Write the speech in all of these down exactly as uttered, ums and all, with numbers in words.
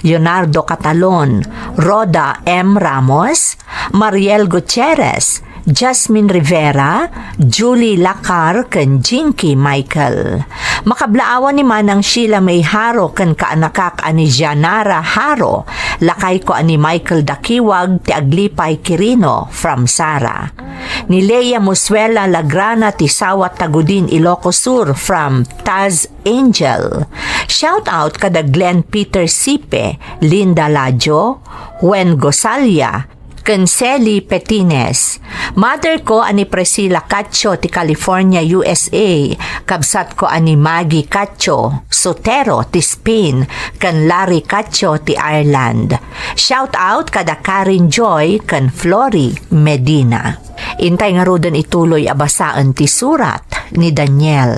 Leonardo Catalon, Rhoda M. Ramos, Mariel Gutierrez, Jasmine Rivera, Julie Lacar, ken Jinky Michael. Makablaawan ni Manang Sheila May Haro ken kaanakak a ni Janara Haro, lakayko a ni Michael Dakiwag ti Aglipay, Quirino, from Sara. Ni Lea Musuela Lagrana ti Sawat, Tagudin, Ilocos Sur, from Taz Angel. Shout out kada Glenn Peter Sipe, Linda Lajo, Juan Gosalia, ken Sally Petines. Mother ko a ni Priscilla Cacho ti California, U S A. Kabsat ko a ni Maggie Cacho, Sotero ti Spain, ken Larry Cacho ti Ireland. Shout out kada Karen Joy ken Flory Medina. Intay ngaruden ituloy a basaen ti surat ni Daniel.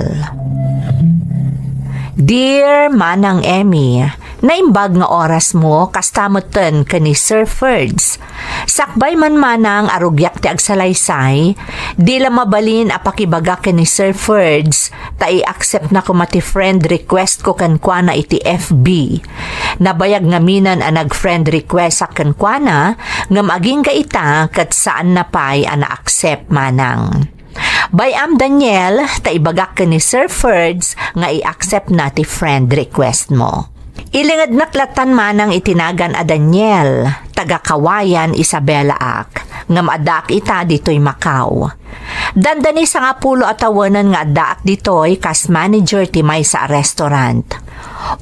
Dear Manang Emmy, naimbag nga oras mo kasta metten ken ni Sir Ferds. Sakbay man manang a rugiak ti agsalaysay, di la mabalin a pakibagak ken ni Sir Ferds ta i-accept na koma ti friend request ko kenkuana iti F B. Nabayag ngamin a nag-friend request ak kenkuana, ngem agingga ita ket saanna pay a na-accept manang. Bay-am, Daniel, ta ibagak ken ni Sir Ferds nga i-accept na ti friend request mo. Ilingednak lattan manang iti nagan a Daniel, taga Kawayan, Isabela ak, ngem addaak ita ditoy Macau. Dandani sangapulo a tawenen nga addaak ditoy kas manager ti maysa a restaurant.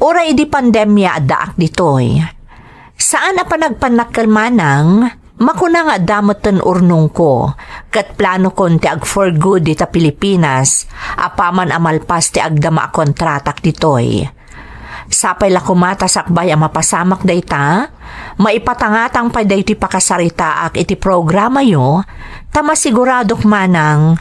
Uray idi pandemia addaak ditoy. Saan a panagpannakkel manang, makuna nga adda metten urnongko, ket planokon ti ag-for good dita Pilipinas, apaman a malpas ti agdama a kontratak ditoy. Sapay la koma ta sakbay a mapasamak dayta, maipatangatang pay daytoy pakasaritaak iti programayo, ta masiguradok manang,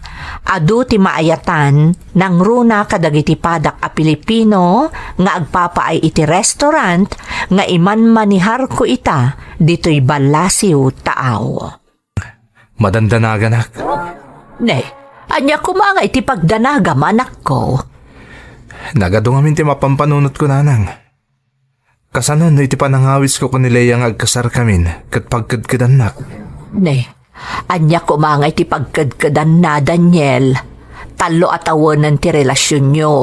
adu ti maayatan, nangruna kadagiti padak a Pilipino nga agpapaay iti restaurant nga imanmaniharko ita ditoy ballasiw taaw. Madandanaganak. Ne, ania koma nga iti pagdanagam, anakko? Nagadu ngamin ti mapampanunotko, nanang. Kasano no iti panangawisko ken ni Lea nga agkasarkamin ket pagkedkedannak? Ne, ania koma nga iti pagkedkedanna, Daniel? Tallo a tawenen ti relasionyo.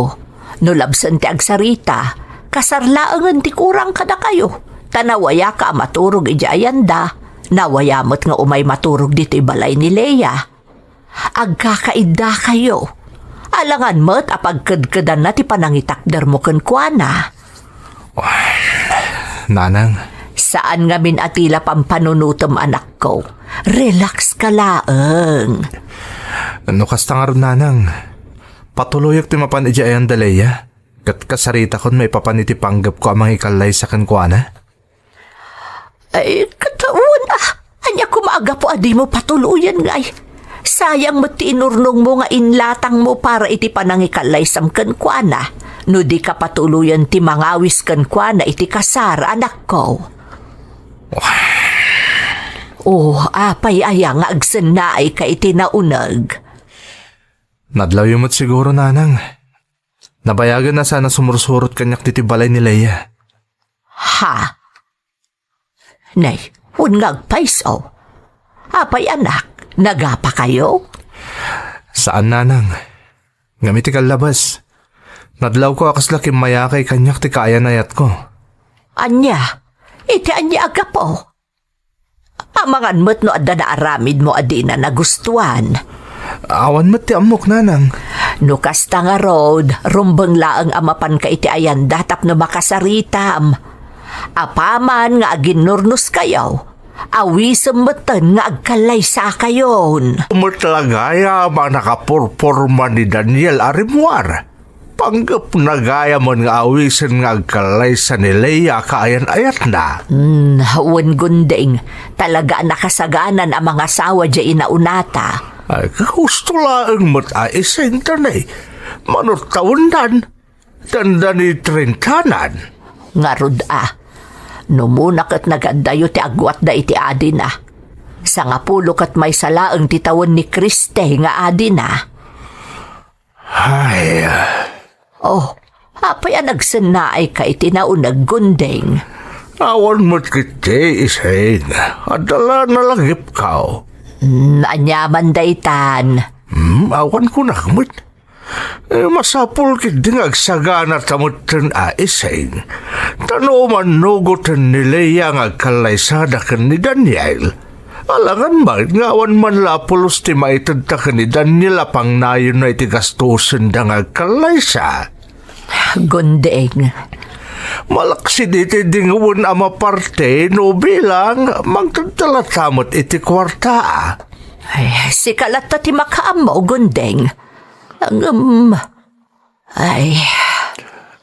No labsen ti agsarita, kasar laengen ti kurang kadakayo. Ta nawayaka a maturog idiay ayanda, nawaya met nga umay maturog ditoy balay ni Lea. Agkakaiddakayo. Alangan met a pagkedkedanna ti panangitakdermo kenkuana. Nanang. Saan ngamin a ti la pampanunotem, anakko. Relax ka laeng. No kasta ngarud, nanang, patuloyek ti mapan idiay ayanda Lea, ket kasaritakon maipapan iti panggepko a mangikallaysa kenkuana. Ay, ket wen a, ania koma a gapu a dimo patuloyen ngay? Sayang met ti inurnongmo nga inlatangmo para iti panangikallaysam kenkuana, no dika patuloyen ti mangawis kenkuana iti kasar, anakko. Oh, apay aya nga agsennaayka iti nauneg? Nadlawyo met siguro, nanang. Nabayagen a saan a sumursurot kaniak ditoy balay ni Lea. Ha? Nay, wen nga agpayso. Apay, anak, nagapakayo? Saan, nanang. Ngem iti kallabas, nadlawko a kasla kimmayakay kaniak ti kaayan-ayatko. Ania? Iti ania a gapu? Amangan met no adda naaramidmo a dina nagustuan. Awan met ti ammok, nanang. No kasta ngarud, rumbeng laeng a mapanka iti ayanda tapno makasaritam. Apaman nga aginnurnoskayo, awisem metten nga agkallaysakayon. Met la gayam a nakapurporma ni Daniel a rimmuar. Panggepna gayamen nga awisen nga agkallaysa ni Lea a kaayan-ayatna. Hmm, wen Gunding, talaga a nakasaganan a mangasawa diay inaunata. Ay, kagusto laeng met a isentane. Manut tawendan, dandani trentanan. Ngarud a, numuna ket nagaddayo ti agwatda iti adina. Sangapulo ket maysa laeng ti tawen ni Kriste nga adina. Ay. Oh, apay a nagsennaayka iti nauneg, Gunding? Awan met ketdi, Ising. Adda la nalagipkaw. Hmm, aniaman daytan? Hmm, awan kunak met. Eh, masapul ketdi nga agsaganata metten a, Ising. Ta no umannugoten ni Lea nga agkallaysada ken ni Daniel, alangan met nga awan man la a pulos ti maitedta ken ni Daniel a pangnayonna iti gastosenda nga agkallaysa. Gundeng. Malaksid iti dingwen a maparte no bilang, mangtedta latta met iti kuarta. Ay, sika latta ti makaammo, Gundeng. Ngem, ay.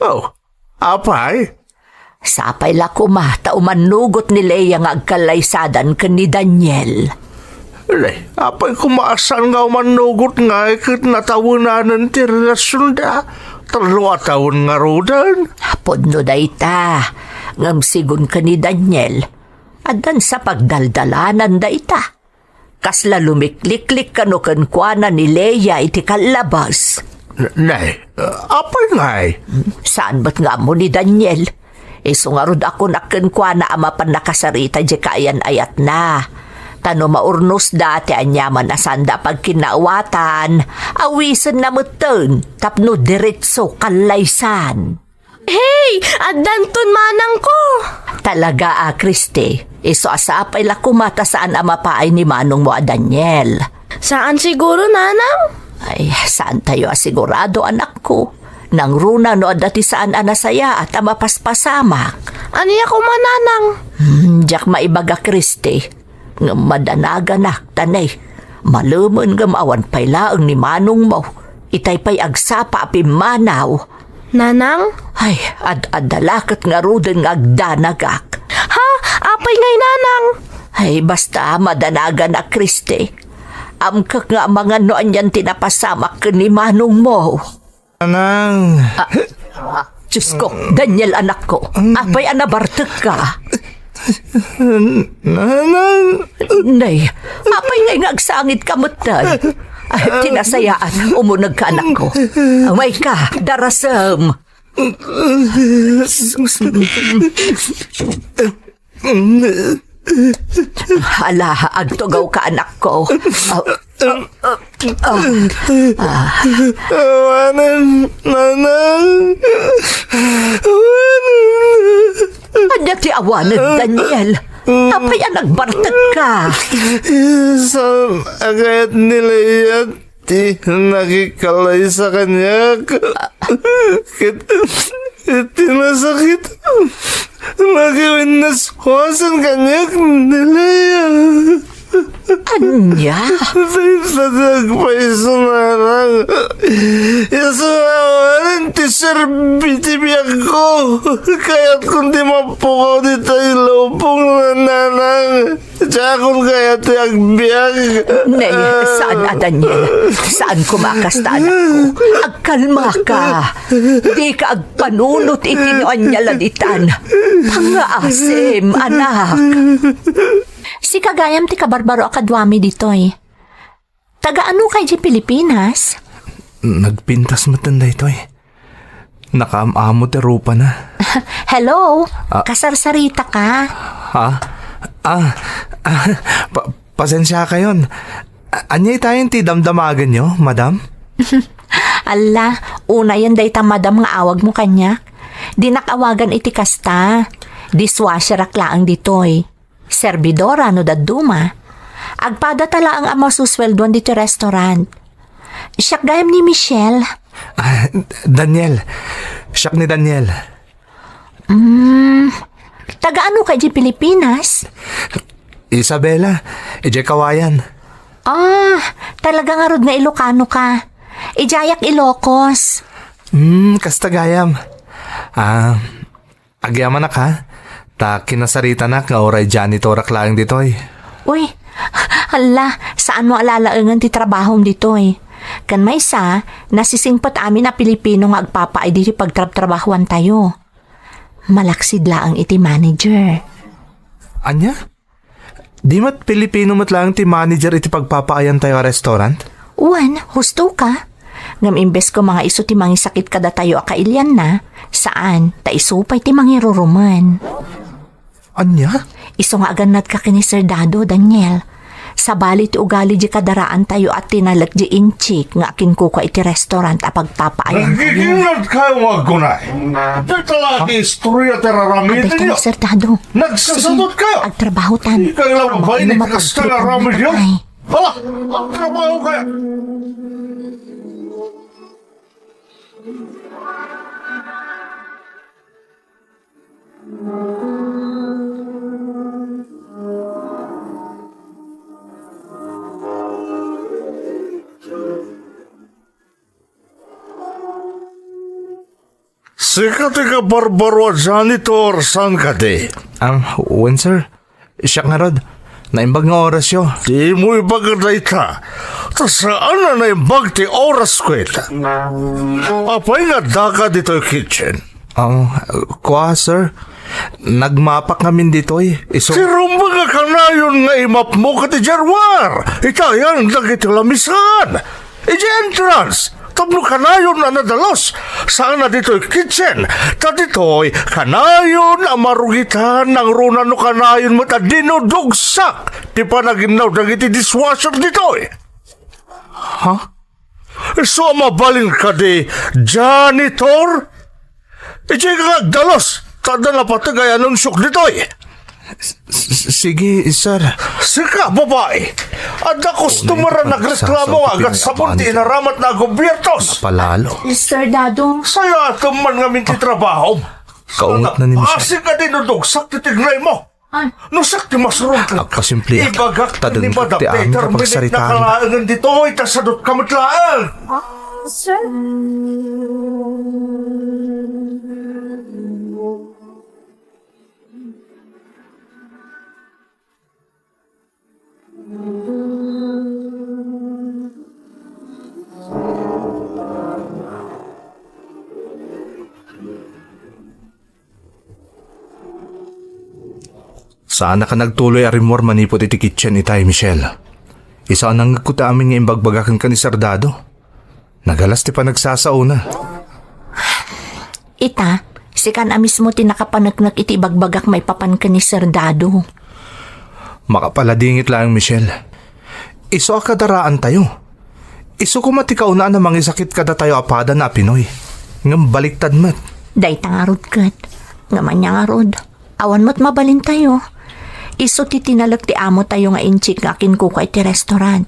Oh, apay? Sapay la koma ta umannugot ni Lea nga agkallaysadan ken ni Daniel. Nay, apay koma a saan nga umannugot ngay ket natawenanen ti relasionda? Tallo a tawen ngaruden. Pudno dayta. Ngem sigun ken ni Daniel, addan sa pagdaldalanan dayta. Kasla lumikliklik kano kenkuana ni Lea iti kallabas. N-, nay, apay ngay? Saan met nga ammo ni Daniel? Isu ngarud a kunak kenkuana a mapan nakasarita diay kaayan-ayatna. Ta no maurnosda ti aniaman a saanda a pagkinnaawatan, awisenna metten tapno diretso kallaysan. Hey! Addanton manangko! Talaga a, Christy. Isu a sapay la koma ta saan a mapaay ni manongmo a Daniel. Saan siguro, nanang? Ay, saantayo a sigurado, anakko. Nangruna no adda ti saan a nasayaat a mapaspasamak. Ania koma, nanang? Hmm, diak maibaga, Christy. Ngem madanaganak, ta nay, malemen ngem awan pay laeng ni manongmo. Itay pay agsapa a pimmanaw. Nanang? Ay, ad-adda la ket ngaruden nga agdanagak. Ha? Apay ngay, nanang? Ay, basta madanaganak, Christy. Amkek nga amangan no anian ti napasamak ken ni manongmo. Nanang. Ah, ah, Diyos ko, Daniel, anakko, apay a nabartekka? Nanang. Nay, apay ngay nga agsangitka metten? Ay, ti nasayaat, umunegka, anakko. Umayka, darasem. Hala, agtugawka, anakko. Ah, ah, ah, ah. Awanen, nanang. Awanen. Ania ti awanen, Daniel? Apay a nagbartekka? Saan a kayat ni Lea ti nakikallaysa kaniak. Ket iti nasakit, nakiwinnaswasan kaniak ni Lea. Ania? Dayta ti agpayso, nanang. Isu awanen ti serbi ti biagko. Kayatkon ti mapukaw ditoy lubong, nanang. Diakon kayat ti agbiag. Nay, saan a, Daniel. Saan koma a kasta, anakko. Agkalmaka. Dika agpanunot iti no ania la ditan. Pangngaasim, anak. Sika gayam ti kabarbaro a kaduami ditoy. Taga-anoka idiay Pilipinas? Nagpintas metten daytoy. Nakaam-amo ti rupana. Hello? Ah. Kasarsaritaka? Ha? Ah, ah, pa-, pasensiakayon. A-, ania itayen ti damdamagenyo, madam? Alla, unayen dayta madam nga awagmo kaniak. Dinak awagan iti kasta. Dishwasherak laeng ditoy. Servidora no dadduma. Agpadata laeng a masusweldoan ditoy restaurant. Siak gayam ni Michelle. Ah, Daniel. Siak ni Daniel. Mm, taga-anoka idiay Pilipinas? Isabela, idiay Cauayan. Ah, talaga ngarud nga Ilocanoka. Idiayak Ilocos. Hmm, kasta gayam. Ah, agyamanak, ha? Ta kinasaritanak nga uray janitorak laeng ditoy. Uy, hala, saanmo a lalaengen ti trabahom ditoy. Ken maysa, nasisingpet amin a Pilipino nga agpapaay ditoy pagtrabtrabahoantayo. Malaksid laeng iti manager. Ania? Di met Pilipino met laeng ti manager iti pagpapaayantayo a restaurant? Wen, husto ka. Ngem imbes koma nga isu ti mangisakit kadatayo a kailianna, saan, ta isu pay ti mangirurumen. Ania? Isu nga agannadka ken ni Sir Dado, Daniel. Sabali ti ugali di kadaraantayo a tinalek di inchik nga akinkukua iti restaurant a pagpapaayantayo. Nagigingngad kayo nga aggunay. Dayta la ti istorya ti araramiden yo. Adda ita ni Sir Dado. Nagsasadot kayo. Sige, agtrabaho tan. Di kayo lang babae ni Cristina Ramilio. Hala, magtrabaho kayo. Sika ti kabarbaro a janitor, saan kadi? Am, wen, sir. Siak ngarud. Naimbag nga orasyo. Dimo ibaga dayta. Ta saan a naimbag ti orasko ita. Apay nga addaka ditoy kitchen? Am, kua, sir. Nagmapak ngamin ditoy. Isu- Ti rumbeng a kanayon nga imapmo ket idiay ruar. Itayan dagiti lamisan. Idiay entrance. Tapno kanayon a nadalus. Saan a ditoy kitchen. Ta ditoy kanayon a marugitan nangruna no kanayon met a dinudugsak ti panaginnaw dagiti dishwasher ditoy. Ha? Isu a mabalin kadi janitor? Idiay ka agdalus, ta adda napateg a anunsiok ditoy. S-, s-, sige, sir. Sika, babae. Adda customer a nagreklamo nga agatsabon ti inaramatna a gubiertos. Napalalo. Mister Dado. Sayatem man ngamin ti trabahom. Kaungot na ni Michelle. Asika dinudugsak ti tignaymo. Ay. No siak ti masurong ka, agpasimpliak, ibagak ta ni Madam Peter, minute na kalaengen ditoy, ta sadot ka met laeng. Ah, sir. Saanak a nagtuloy a rimmuar manipud iti kitchen itay, Michelle. Isu a nangngegko ti amin nga imbagbagak kenka ni Sir Dado. Nagalas ti panagsasaona. Ita, sikan a mismo ti nakapaneknek iti ibagbagak maipapan ken ni Sir Dado. Makapaladingit laeng, Michelle. Isu a kadaraantayo. Isu koma ti kaunaan a mangisakit kadatayo a pada a Pinoy. Ngem baliktad met. Dayta ngarud ket. Ngem ania ngarud? Awan met mabalintayo. Isu ti tinalek ti amotayo nga inchik nga akinkukua iti restaurant.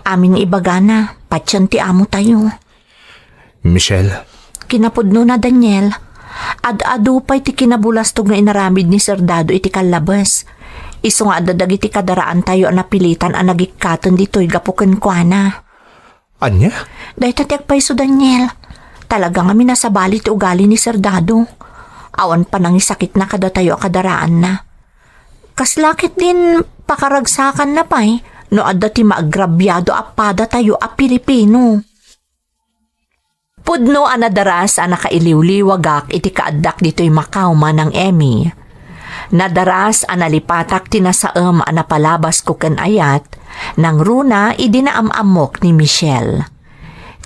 Amin nga ibagana, patien ti amotayo. Michelle. Kinapudnona, Daniel, ad-adu pay ti kinabulastog nga inaramid ni Sir Dado iti kallabes. Isu nga adda dagiti kadaraantayo a napilitan a nagikkaten ditoy gapu kenkuana. Ania? Dayta ti agpayso, Daniel. Talaga ngamin a sabali ti ugali ni Sir Dado. Awan panangisakitna kadatayo a kadaraanna. Kasla ketdin pakaragsakanna pay no adda ti maagrabiado a padatayo a Pilipino. Pudno a nadaras a nakailiwliwagak iti kaaddak ditoy Macau, Manang Emmy. Nadaras a nalipatak ti nasaem a napalabasko ken ayat, nangruna idi naam-ammok ni Michelle.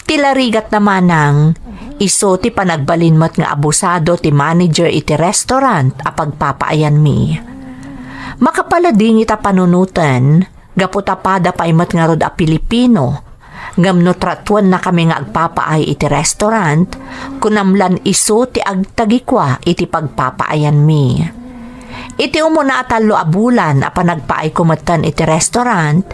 Ti larigatna, Manang, isu ti panagbalin met nga abusado ti manager iti restaurant a pagpapaayanmi. Makapaladingit a panunoten, gapu ta pada pay met ngarud a Pilipino, ngem no tratuennakami nga agpapaay iti restaurant, kunam lan isu ti agtagikua iti pagpapaayanmi. Iti umuna a tallo a bulan a panagpaayko metten iti restaurant,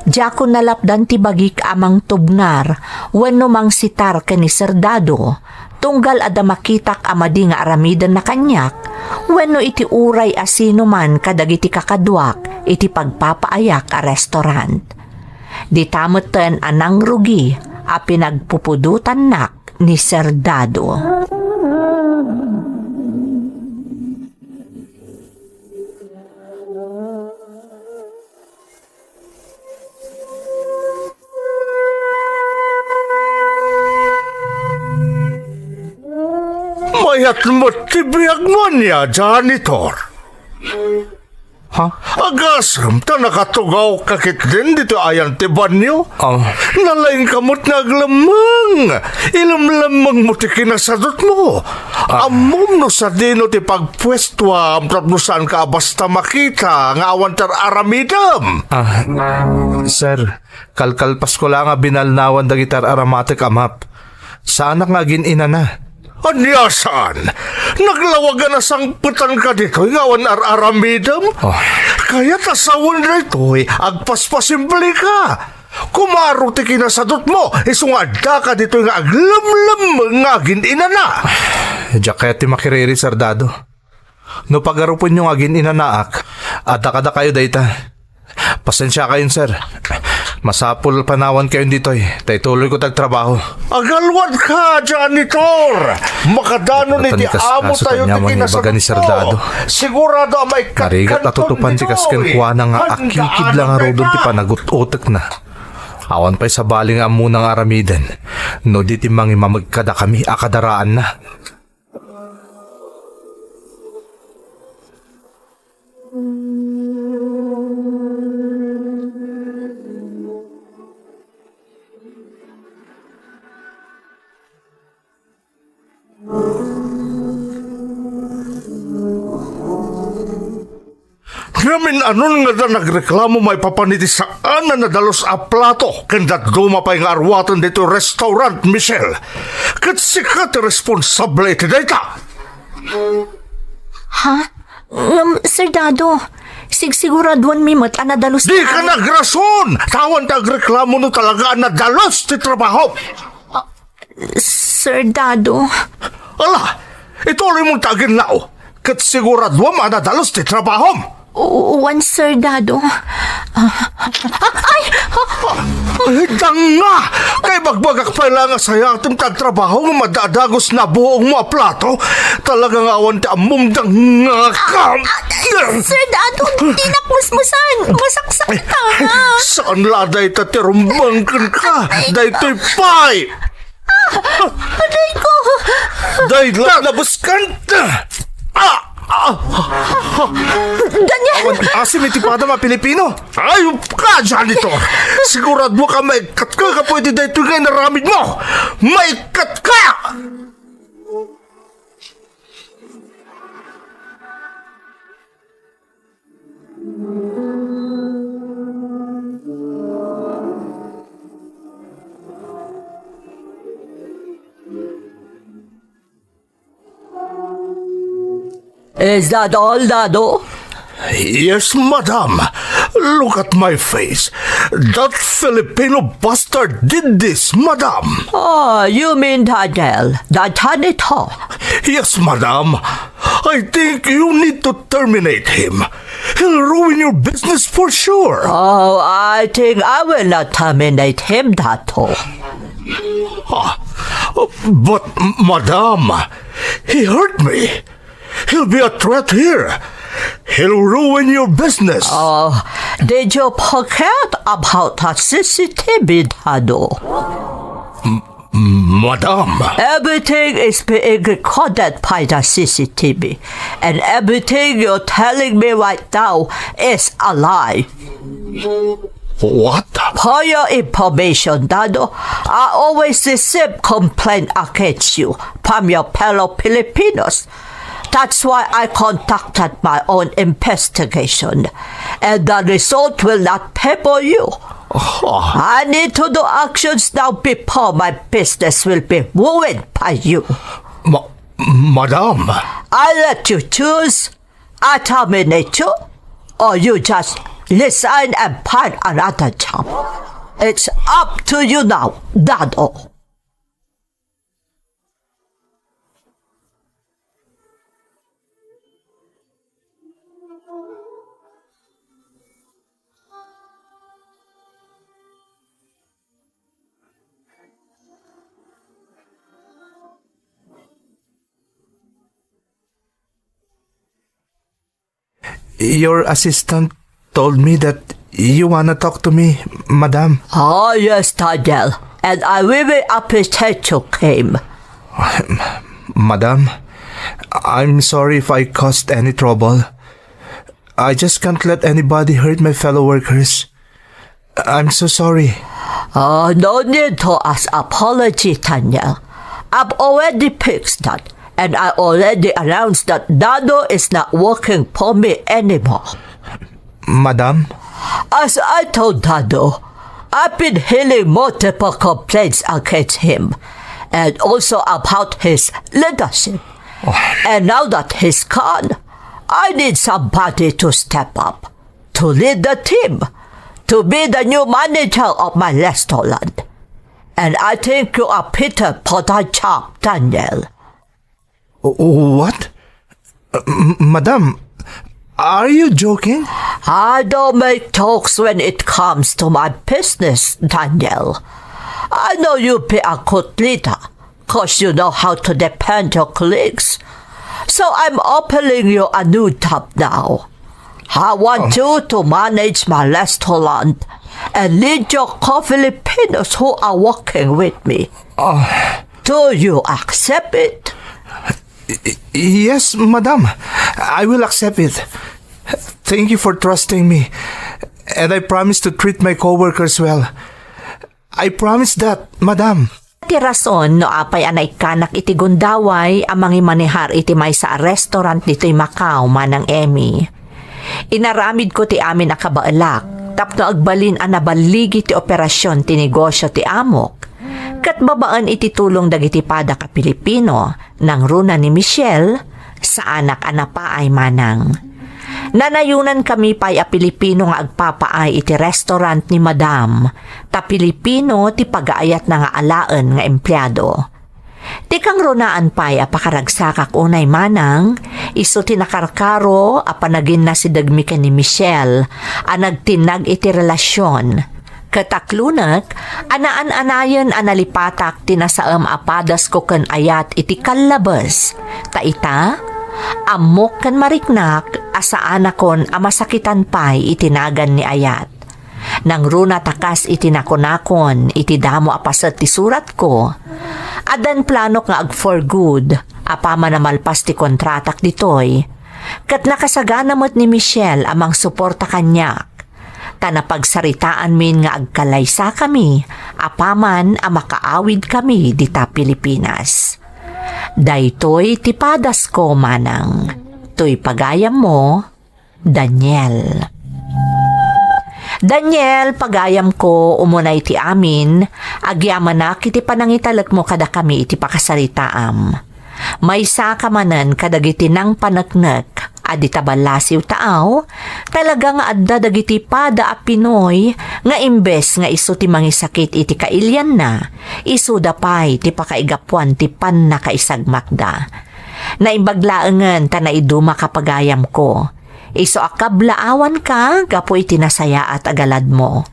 diakon nalapdan ti bagik a mangtubngar wenno mangsitar ken ni Sir Dado, tunggal adda makitak a madi nga aramidenna kaniak wenno iti uray a sinoman kadagiti kakaduak iti pagpapaayak a restaurant. Dita metten a nangrugi a pinagpupudotannak ni Sir Dado. Mayat met ti biagmo ania, janitor. Ha? Agasem ta nakatugawka ketdin ditoy ayan ti banio. Ah. Nalaingka met nga aglemmeng. Ilemlemmengmo ti kinasadutmo. Ah. Ammom no sadino ti pagpuestuam tapno saanka a basta makita nga awan ti ar-aramidem. Ah, sir, kalkalpasko la nga binalnawan dagiti ar-aramatek a map. Saanak nga agin-inana. Ania saan? Naglawag a nasangpetanka ditoy nga awan ar-aramidem? Oh. Kayat a sawen daytoy, agpaspasimpleka. Kumaro ti kinasadutmo, isu nga addaka ditoy nga aglemlemmeng nga agin-inana. Diak kayat ti makiriri, Sir Dado. No pagarupenyo nga agin-inanaak, adda kadakayo dayta. Pasensiakayon, sir. Masapul a panawankayon ditoy, ta ituloyko ti agtrabaho. Agalwadka, janitor! Makadanon iti amo tayo ti kinasadutmo. Sigurado a maikkat Narigat a tutupan ti kas kenkuana nga akikid la ngaruden ti panagut-utekna. Awan pay sabali nga ammona nga aramiden, no di ti mangimameg kadakami a kadaraanna. Ngamin, anon nga adda nagreklamo maipapan iti saan a nadalus a plato ken dadduma pay nga arwaten ditoy restaurant, Michelle? Ket sika ti responsable iti dayta. Ha? Ngem, Sir Dado, sigsiguraduanmi met a nadalus. Dika nagrason! Awan ti agreklamo no talaga a nadalus ti trabahom. Sir Dado. Ala, ituloy mong taginnaw, ket siguraduam a nadalus ti trabahom. Wen, Sir Dado. Ah, ah, ay! Ay, danga! Kaibagbagak pay la nga sayatem ti agtrabaho nga madadagus na buong mo a plato. Talaga nga awan ti ammom, danga ka! Ah, ah, Sir Dado, dinak musmusan. Masaksak ka nga. Saan la dayta ti rumbeng kenka? Daytoy pay! Aray ko! Dayta, nabuskan! Ah! Ah! Daniel! Awan asim iti padam a Pilipino! Ayup ka, janitor! Sigurado ka maikkat ka kapo iti daytoy nga inaramid mo! Maikkat ka! Is that all, Dado? Yes, madam. Look at my face. That Filipino bastard did this, madam. Oh, you mean Daniel, the janitor? Yes, madam. I think you need to terminate him. He'll ruin your business for sure. Oh, I think I will not terminate him, Dado. Ah, but, madam, he hurt me. He'll be a threat here. He'll ruin your business. Oh, did you forget about the C C T V, Dado? Madam. Everything is being recorded by the C C T V, and everything you're telling me right now is a lie. What? For your information, Dado, I always receive complaint against you from your fellow Filipinos. That's why I conducted my own investigation, and the result will not favor you. Oh. I need to do actions now before my business will be ruined by you. Ma-, madam. I let you choose. I terminate you, or you just resign and find another job. It's up to you now, Dado. Your assistant told me that you wanna talk to me, madam. Ah, yes, Daniel. And I really appreciate you came. Madam, I'm sorry if I caused any trouble. I just can't let anybody hurt my fellow workers. I'm so sorry. Oh, no need to ask apology, Daniel. I've already fixed that, and I already announced that Dado is not working for me anymore. Madam? As I told Dado, I've been hearing multiple complaints against him, and also about his leadership. And now that he's gone, I need somebody to step up, to lead the team, to be the new manager of my restaurant. And I think you are fitted for that job, Daniel. What? Uh, m- madam, are you joking? I don't make jokes when it comes to my business, Daniel. I know you be a good leader, cause you know how to defend your colleagues. So I'm offering you a new job now. I want you to manage my restaurant and lead your co-Filipinos who are working with me. Do you accept it? Y- yes, madam. I will accept it. Thank you for trusting me. And I promise to treat my coworkers well. I promise that, madam. Ti rason no apay a naikkanak iti gundaway a mangimanehar iti maysa a restaurant ditoy Macau, Manang Emmy. Inaramidko ti amin a kabaelak tapno agbalin a naballigi ti operasion ti negosio ti amok. Ket babaen iti tulong dagiti padak a Pilipino, nangruna ni Michelle, saanak a napaay manang. Nanayonankami pay a Pilipino nga agpapaay iti restaurant ni Madam, ta Pilipino ti pagaayatna nga alaen nga empleado. Ti kangrunaan pay a pakaragsakak unay manang, isu ti nakarkaro a panaginnasidegmi ken ni Michelle a nagtinnag iti relasion. Ket aklonek a naan-anayen a nalipatak ti nasaem a padasko ken ayat iti kallabes. Ta ita, ammok ken mariknak a saanakon a masakitan pay iti nagan ni ayat. Nangruna ta kas iti nakunakon iti damo a paset ti suratko, addan planok nga ag-for good apaman a malpas ti kontratak ditoy. Ket nakasagana met ni Michelle a mangsuporta kaniak. Ta napagsaritaanmin nga agkalaysakami apaman a makaawidkami dita Pilipinas. Daytoy ti padasko, manang. Toy pagayammo, Daniel. Daniel, pagayamko, umuna iti amin, agyamanak iti panangitalekmo kadakami iti pakasaritaam. Maysaka manen kadagiti nangpaneknek a dita ballasiw taaw, talaga nga adda dagiti pada a Pinoy nga imbes nga isu ti mangisakit iti kailianna, isuda pay ti pakaigapuan ti pannakaisagmakda. Naimbag laengen ta naiduma ka, pagayamko. Isu a kablaawanka gapu iti nasayaat a galadmo.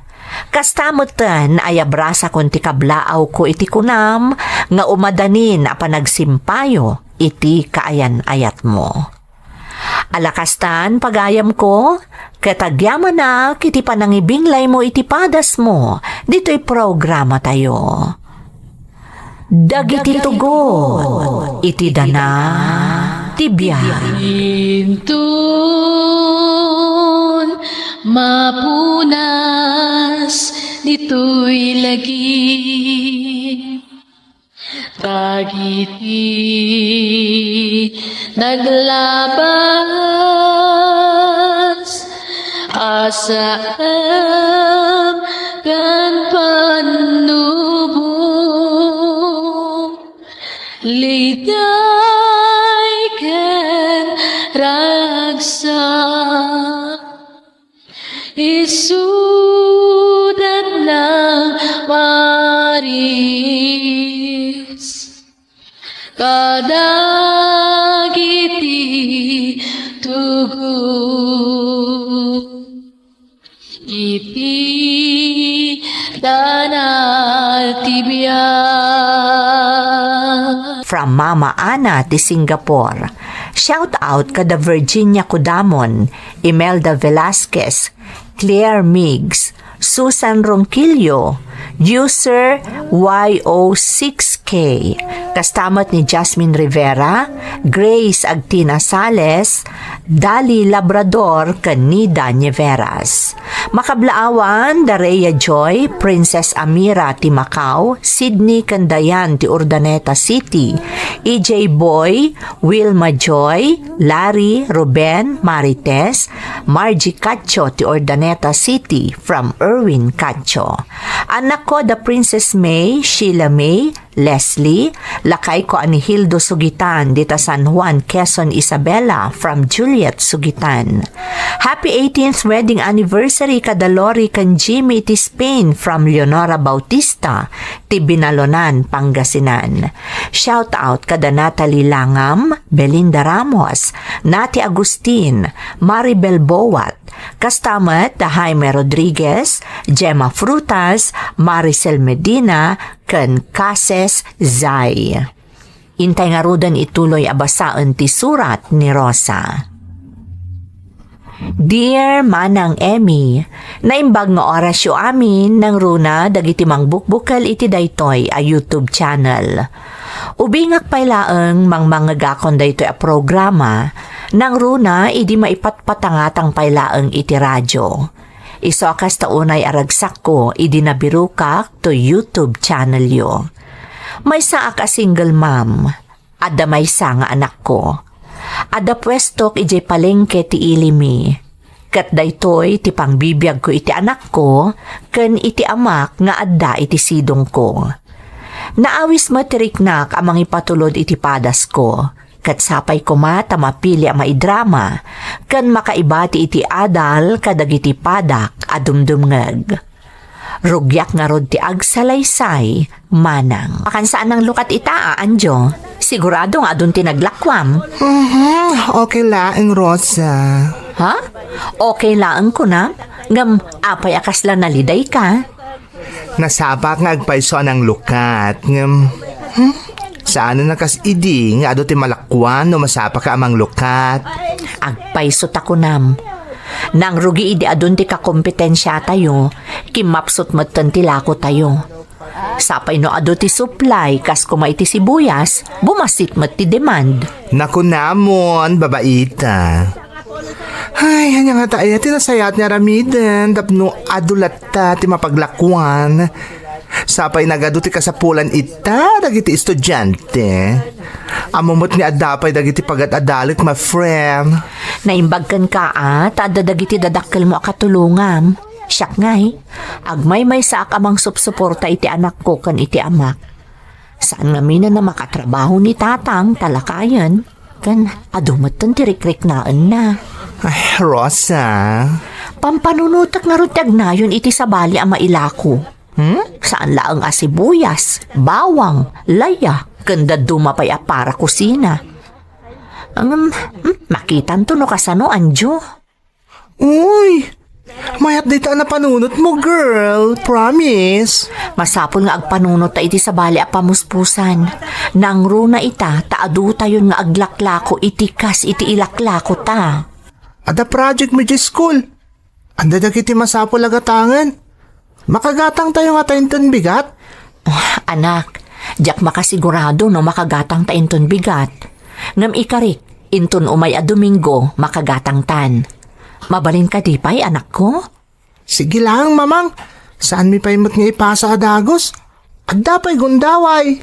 Kasta metten, ayabrasakon ti kablaawko iti kunam nga umadanin a panagsimpayo iti kaayan-ayatmo. Ala kastan, pagayamko, ket agyamanak iti panangibinglaymo iti padasmo ditoy programatayo. Dagiti tugot iti dana ti biag. Inton mapunas ditoy lagi, dagiti naglabas a saem ken pannubo, liday ken ragsak, isuda nang maris kadagiti tugot iti dana ti biag. From Mama Ana ti Singapore. Shout out kada Virginia Codamon, Imelda Velasquez, Claire Miggs, Susan Ronquillo, user Y O six K. Kasta met ni Jasmine Rivera, Grace Agtina Sales, Dali Labrador, ken Nida Nieveras. Makablaawan, Daria Joy, Princess Amira ti Macau, Sydney ken Dayan ti Urdaneta City, E J Boy, Wilma Joy, Larry, Ruben, Marites, Margie Cacho ti Urdaneta City from Erwin Cacho. Annakko da Princess May, Sheila May, Leslie, lakayko a ni Hildo Sugitan dita San Juan, Quezon, Isabela from Juliet Sugitan. Happy eighteenth wedding anniversary kada Lori ken Jimmy ti Spain from Leonora Bautista ti Binalonan, Pangasinan. Shout out kada Natalie Langam, Belinda Ramos, Nati Agustin, Maribel Boat, kasta met da Jaime Rodriguez, Gemma Frutas, Maricel Medina, ken Cases Zay. Intay ngaruden ituloy a basaen ti surat ni Rosa. Dear Manang Emmy, naimbag nga orasyo amin nangruna dagiti mangbukbukel iti daytoy a YouTube channel. Ubingak pay laeng mangmangegakon daytoy a programa, nangruna idi maipatpatangatang pay laeng iti radio. Isu a kasta unay a ragsakko idi nabirokak to YouTube channelyo. Maysaak a single mom. Adda maysa nga anakko. Adda puestok idiay palengke ti ilimi. Ket daytoy ti pangbibiagko iti anakko ken iti amak nga adda iti sidongko. Naawis met ti riknak a mangipatulod iti padasko, ket sapay koma ta mapili a maidrama ken makaibati iti adal kadagiti padak a dumdumngeg. Rugiak ngarud ti agsalaysay, Manang. Makansa a nanglukat ita, a, Anjo? Sigurado nga adun ti naglakuam. Mhm, okay laeng, Rosa. Ha? Okay laeng kunam? Ngem apay a kasla nalidayka? Nasapak nga agpayso a nanglukat, ngem, hmm? Saan a kas idi nga adu ti malakuan no masapaka a manglukat? Agpayso ta kunam. Nangrugi idi adun ti kakompetensiatayo, kimmapsut metten ti lakotayo. Sapay no adu ti supply, kas koma iti sibuyas, bumasit met ti demand. Nakunamon, babaita. Ay, ania ngata aya ti nasayaat nga aramiden tapno adu latta ti mapaglakuan? Sapay nagadu ti kasapulan ita dagiti estudiante. Ammo met nga adda pay dagiti pagad-adalek, my friend. Naimbag kenka, a, ta adda dagiti dadakkelmo a katulongam. Siak ngay, agmaymaysaak a mangsupsuporta iti anakko ken iti amak. Saan ngamin a makatrabaho ni tatang ta lakayen, ken adu metten ti rikriknaenna. Ay, Rosa. Pampanunotek ngarud ti agnayon iti sabali a mailako. Hmm? Saan laeng a sibuyas, bawang, laya, ken dadduma pay a para kusina. Ngem, hmm, makitanto no kasano, Anjo. Uy! Mayat dayta a napanunotmo, girl. Promise. Masapul nga agpanunot ta iti sabali a pamuspusan. Nangruna ita ta adutayon nga aglaklako iti kas iti ilaklako ta. Adda project mo idiay school. Adda dagiti masapul a gatangen. Makagatangtayo ngata inton bigat? Ah, anak, diak makasigurado no makagatangta inton bigat. Ngem ikarik, inton umay a Domingo, makagatangtan. Mabalin kadi pay, anakko? Sige laeng, Mamang. Saanmi pay met nga ipasa a dagus? Adda pay gundaway.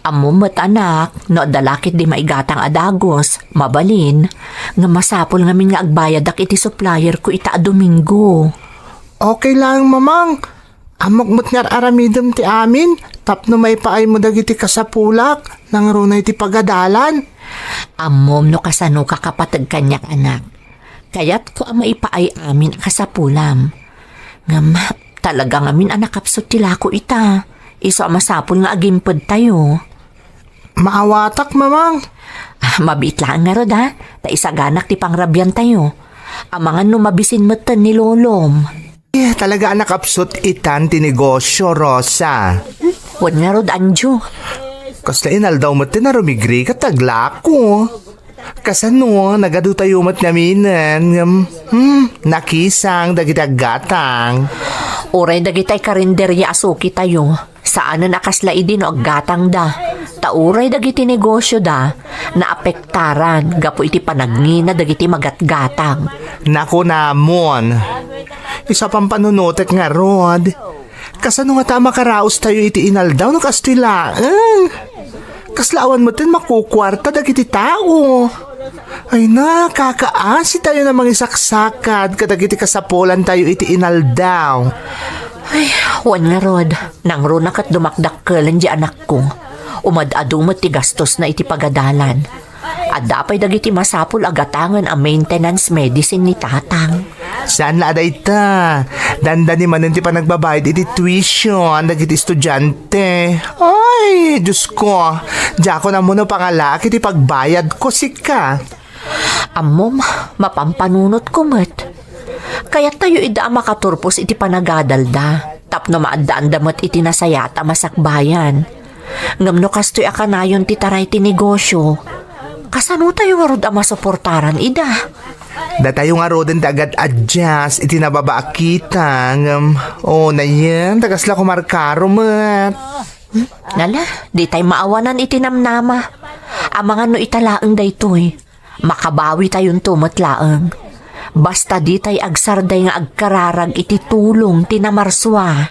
Ammom met, anak, no adda la ketdi maigatang a dagus, mabalin, nga masapul ngamin nga agbayadak iti supplierko ita a Domingo. Okay laeng, Mamang. Ammok met nga ar-aramidem ti amin tapno maipaaymo dagiti kasapulak nangruna iti pagadalan. Ammom no kasano ka kapateg kaniak, anak. Kayatko a maipaay amin a kasapulam. Ngem, talaga ngamin a nakapsut ti lako ita. Isu a masapul nga agimpedtayo. Maawatak, Mamang. Ah, mabiit laeng ngarud, ha? Ta isaganak ti pangrabiantayo. Amangan no mabisin metten ni Lolom. Eh, talaga a nakapsut itan ti negosyo, Rosa. Wen ngarud, Anjo. Kasla inaldaw met ti narumigri ket aglako. Kasano, nagadutayo met ngaminen, ngem, hmm, nakisang dagiti aggatang. Uray dagitay karinderia a sukitayo, saanen a kasla idi no aggatangda. Ta uray dagiti negosioda, naapektaran gapu iti panagngina dagiti magatgatang. Nakunamon. Isu a pampanunotek ngarud. Kasano ngata a makaraos tayo iti inaldaw no kastoy laeng? Kasla awan metten makukuarta dagiti tao. Ay na, kakaasi tayo na mangisaksakad kadagiti kasapulan tayo iti inaldaw. Ay, wen ngarud, nangruna ket dumakdakkelen di anakko. Umad-adu met ti gastosna iti pagadalan. Adda pay dagiti masapul a gatangen a maintenance medicine ni tatang. Saan la a dayta? Dandani manen ti panagbabayad iti tuition dagiti estudiante. Ay, Diosko, diakon ammo no pangalaak iti pagbayadko sika. Ammom, mapampanunotko met. Kayattayo ida a makaturpos iti panagadalda, tapno maaddaanda met iti nasayaat a masakbayan. Ngem no kastoy a kanayon ti taray ti negosio, kasano tayo ngarud a masuportaran ida? Datayo ngaruden ti agad-adjust iti nababa a kita, ngem, o, nayen, ta kasla kumarkaro met. Nala, di tay maawanan iti namnama. Amangan no ita laeng daytoy. Makabawi tayonto met laeng. Basta di tay agsarday nga agkararag iti tulong ti namarsua.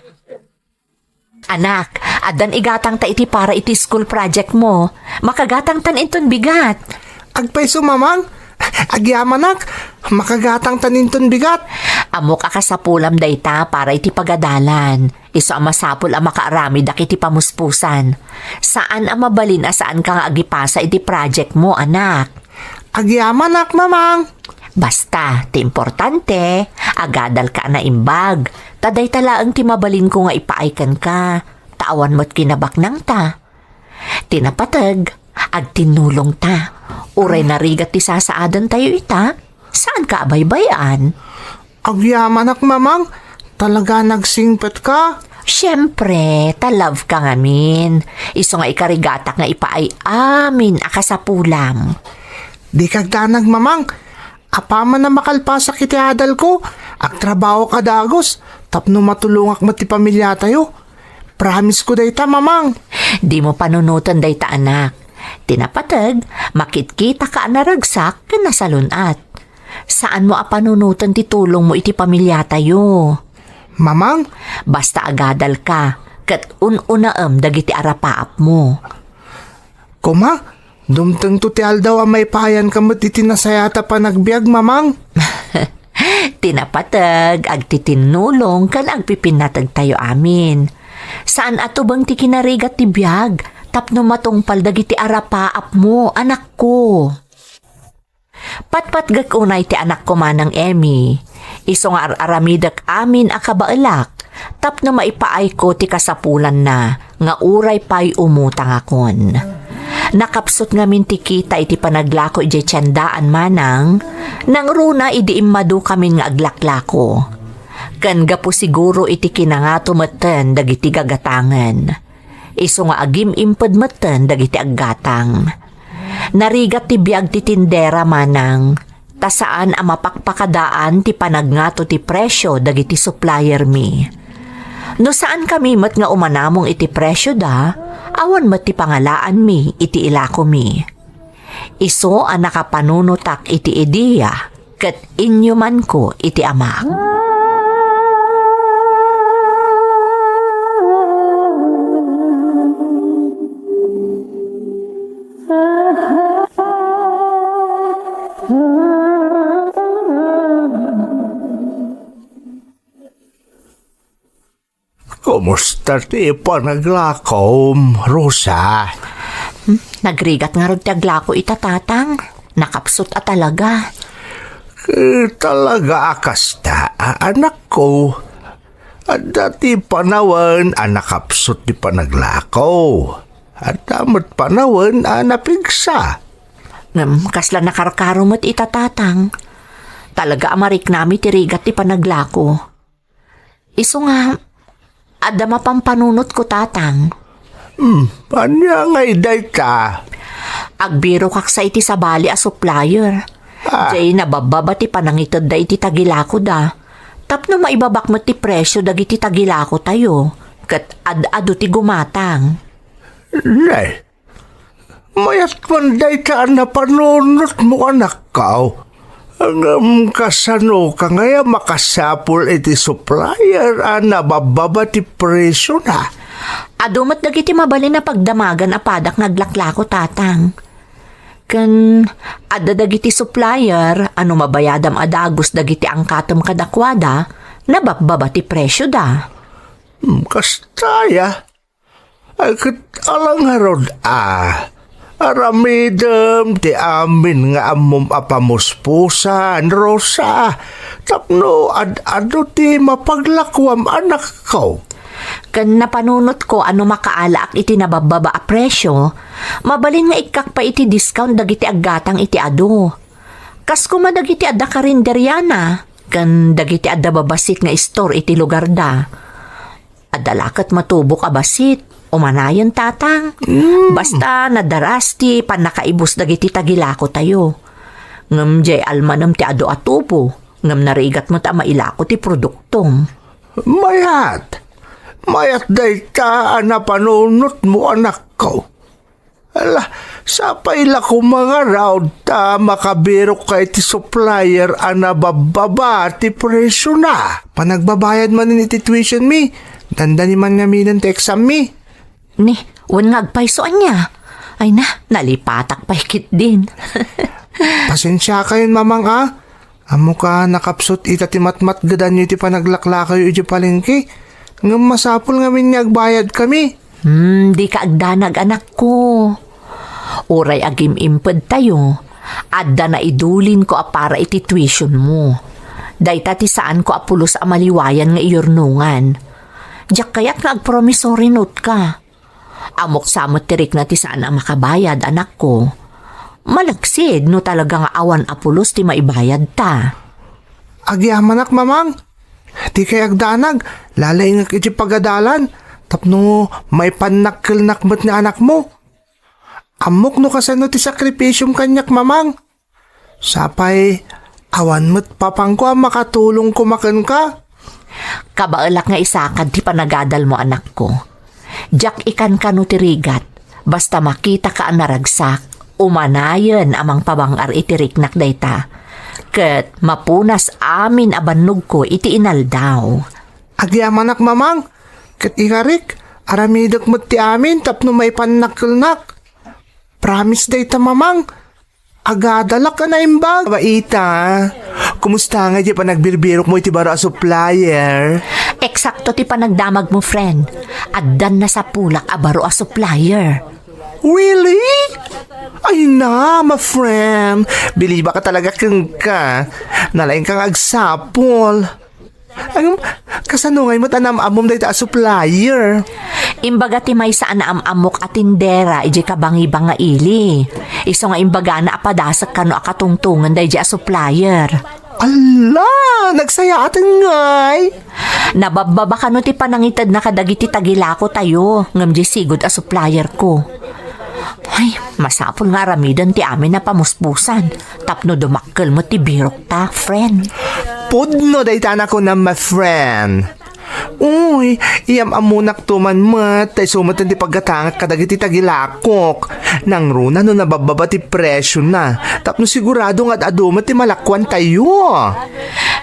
Anak, addan igatangta iti para iti school project mo. Makagatangtan inton bigat. Agpayso, Mamang. Agyamanak. Makagatangtan inton bigat. Ammok a kasapulam dayta para iti pagadalan. Isu a masapul a makaaramidak iti pamuspusan. Saan a mabalin a saanka nga agipasa iti project mo, anak. Agyamanak, Mamang. Basta, ti importante, agadalka a naimbag. Ta dayta laeng ti mabalinko nga ipaay kenka. Ta awan met kinabaknangta. Ti napateg, agtinnulongta. Uray narigat ti sasaadantayo ita, saanka a baybay-an. Agyamanak, Mamang. Talaga nagsingpetka? Siempre, ta love ka ngamin. Isu nga ikarigatak nga ipaay amin a kasapulam. Di kagdanag, Mamang. Apaman a makalpasak iti adalko, agtrabahoak a dagus tapno matulongak met ti pamilyatayo. Promise ko dayta, Mamang. Dimo panunoten dayta, anak. Ti napateg, makitkitaka a naragsak ken nasalun-at. Saanmo a panunoten ti tulongmo iti pamilyatayo. Mamang? Basta agadalka, ket un-unaem dagiti arapaapmo. Koma, dumtengto ti aldaw a maipaayanka met iti nasayaat a panagbiag, Mamang. Ti napateg, agtitinnulong ken agpipinnategtayo amin. Saan a tubeng ti kinarigat ti biag tapno matungpal dagiti arapaapmo, anakko. Patpatgek unay ti anakko manang Emmy. Isu nga ar-aramidek amin a kabaelak tapno maipaayko ti kasapulanna nga uray pay umutangakon. Nakapsut ngamin ti kita iti panaglako idiay tiendaan manang, nangruna idi immadukamin nga aglaklako. Ken gapu siguro iti kinangato metten dagiti gagatangen. Isu nga agim-imped metten dagiti aggatang. Narigat ti biag ti tindera manang, ta saan a mapakpakadaan ti panagngato ti presio dagiti suppliermi. No saankami met nga umanamong iti presioda, awan met ti pangalaanmi iti ilakomi. Isu a nakapanunotak iti idea ket inyumanko iti amak. Kumusta ti panaglakom, Rosa? Hmm, nagrigat ngarud ti aglako ita, Tatang. Nakapsut a talaga. Eh, talaga a kasta, a, anakko. Adda ti panawen a nakapsut ti panaglako. Adda met panawen a napigsa. Ngem, kasla nakarkaro met ita, Tatang. Talaga a mariknami ti rigat ti panaglako. Isu nga, adda mapampanunotko, Tatang. Hmm, ania ngay dayta? Agbirokak sa iti sabali a supplier. Ah. Jay nababbaba ti panangitedda iti tagilakoda. Tapno maibabak met ti presyo dagiti tagilakotayo, ket ad-adu ti gumatang. Ne, mayat man dayta a napanunotmo, anakko. Ngem kasano ka ngay a makasapul iti supplier a nababbaba ti presyona? Adu met dagiti mabalin a pagdamagan a padak nga aglaklako, Tatang. Ken adda dagiti supplier a no mabayadam a dagus dagiti angkatem kadakuada, nababbaba ti presyoda. Hmm, kasta aya. Ay, ket ala ngarud a. Aramidem ti amin nga ammom a pamuspusan, Rosa, tapno ad-adu ti mapaglakuam, anakko. Ken napanunotko a no makaalaak iti nababbaba a presyo, mabalin nga ikkak pay iti discount dagiti aggatang iti adu. Kas koma dagiti adda karinderiana, ken dagiti adda babassit nga istor iti lugarda. Adda la ket matubok a bassit, umanayen, Tatang. Mm. Basta nadaras ti pannakaibus dagiti tagilakotayo. Ngem diay almanem ti adu a tubo, ngem narigat met a mailako ti produktom. Mayat! Mayat dayta a napanunotmo, anakko. Ala, sapay la koma ngarud ta makabirokka iti supplier a nababbaba ti presyona. Panagbabayad manen iti tuition mi, dandani man ngamin ti exam mi. Ni, wen nga agpayso ania? Ay na, nalipatak pay ketdin. Pasensiakayon, Mamang, a. Ammok a nakapsut ita ti matmatgedanyo iti panaglaklakayo idiay palengke. Ngem masapul ngamin nga agbayadkami. Hmm, dika agdanag, anakko. Uray agim-impedtayo, adda naidulinko a para iti tuitionmo. Dayta ti saanko a pulos a maliwayan nga iyurnongan. Diak kayat nga agpromissory note ka. Ammok sa met ti rikna ti saan a makabayad, anakko. Malagsid no talaga nga awan a pulos ti maibayadta. Agyamanak, Mamang. Dikay agdanag, lalaingek iti pagadalan, tapno maipannak kelnak met ni anakmo. Ammok no kasano ti sakripisiom kaniak, Mamang. Sapay, awan met papangko a makatulong koma kenka. Kabaelak nga isakad ti panagadalmo, anakko. Diak ikankano ti rigat, basta makitaka a naragsak, umanayen a mangpabang-ar iti riknak dayta. Ket mapunas amin a bannogko iti inaldaw. Agyamanak, Mamang, ket ikarik, aramidek met ti amin tapno maipannak kelnak. Promise dayta, Mamang. Agadalak a naimbag. Baita, kumusta nga diay panagbirbirokmo iti baro a supplier? Eksakto ti panagdamagmo, friend. Addan nasapulak a baro a supplier. Really? Ay na, my friend. Bilibak talaga kenka. Nalaingka nga agsapul. Ngem, kasano ngay met a naam-ammom dayta a supplier? Imbaga ti maysa a naam-ammok a tindera idiay kabangibang nga ili. Isu nga imbagana a padasek kano a katungtongen daydiay a supplier. Ala, nagsayaaten ngay! Nababbaba kano ti panangitedna kadagiti tagilakotayo, ngem diay sigud a supplierko. Ay, masapul nga aramiden ti amin a pamuspusan tapno dumakkel met ti birokta, friend. Pudno dayta a nakunam, my friend. Uy, iyam-ammonakto man met, ta isu met ti paggatangak kadagiti tagilakok. Nangruna no nababbaba ti presiona, tapno sigurado nga ad-adu met ti malakuantayo.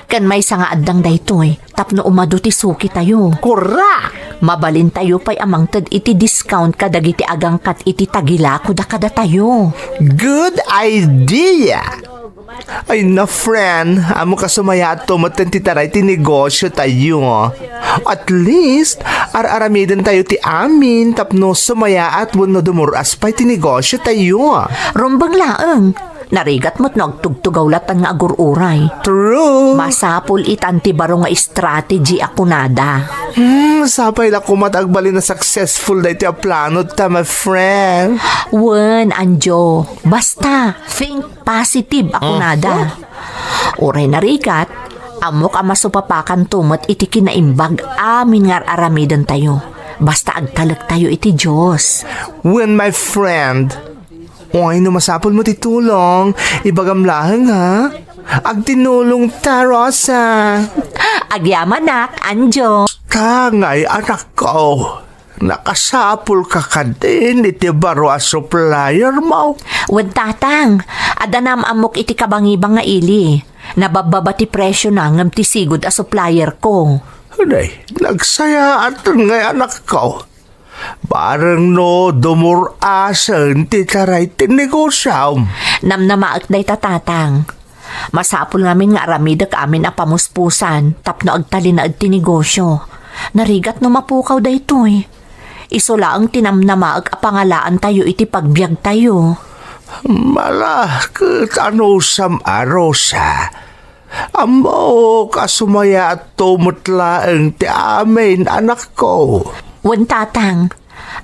Ken maysa nga addang daytoy, tapno umadu ti sukitayo. Korrek! Mabalintayo pay a mangted iti discount kadagiti agangkat iti tagilakoda kadatayo. Good idea! Ay na, friend, ammok a sumayaatto metten ti taray ti negosiotayo. At least, ar-aramidentayo ti amin tapno sumayaat wenno dumur-as pay ti negosiotayo. Rumbeng laeng. Narigat met no agtugtugaw latan nga agur-uray. True. Masapul itan ti baro nga strategy a kunada. Hmm, sapay la koma ta agbalin a successful daytoy a planotta, my friend. Wen, Anjo. Basta, think positive a kunada. Mhm. Uray narigat, ammok a masupapakanto met iti kinaimbag amin nga ar-aramidentayo. Basta agtalektayo iti Dios. Wen, my friend. Oy, no masapulmo ti tulong, ibagam laeng, ha? Agtinulongta, Rosa. Agyamanak, Anjo. Tangay, anakko. Nakasapulka kadin iti baro a suppliermo? Wen, Tatang. Adda naam-ammok iti kabangibang nga ili. Nababbaba ti presiona ngem ti sigud a supplierko. Nay, nagsayaaten ngay, anakko. Bareng no dumur-asen ti taray ti negosiom. Namnamaek dayta, Tatang. Masapul ngamin nga aramidek amin a pamuspusan tapno agtalinaed ti negosio. Narigat no mapukaw daytoy. Isu laeng ti namnamaek a pangalaantayo iti pagbiagtayo. Mala, ket anusam a, Rosa? Ammok a sumayaatto met laeng ti amin, anakko. Wen, Tatang,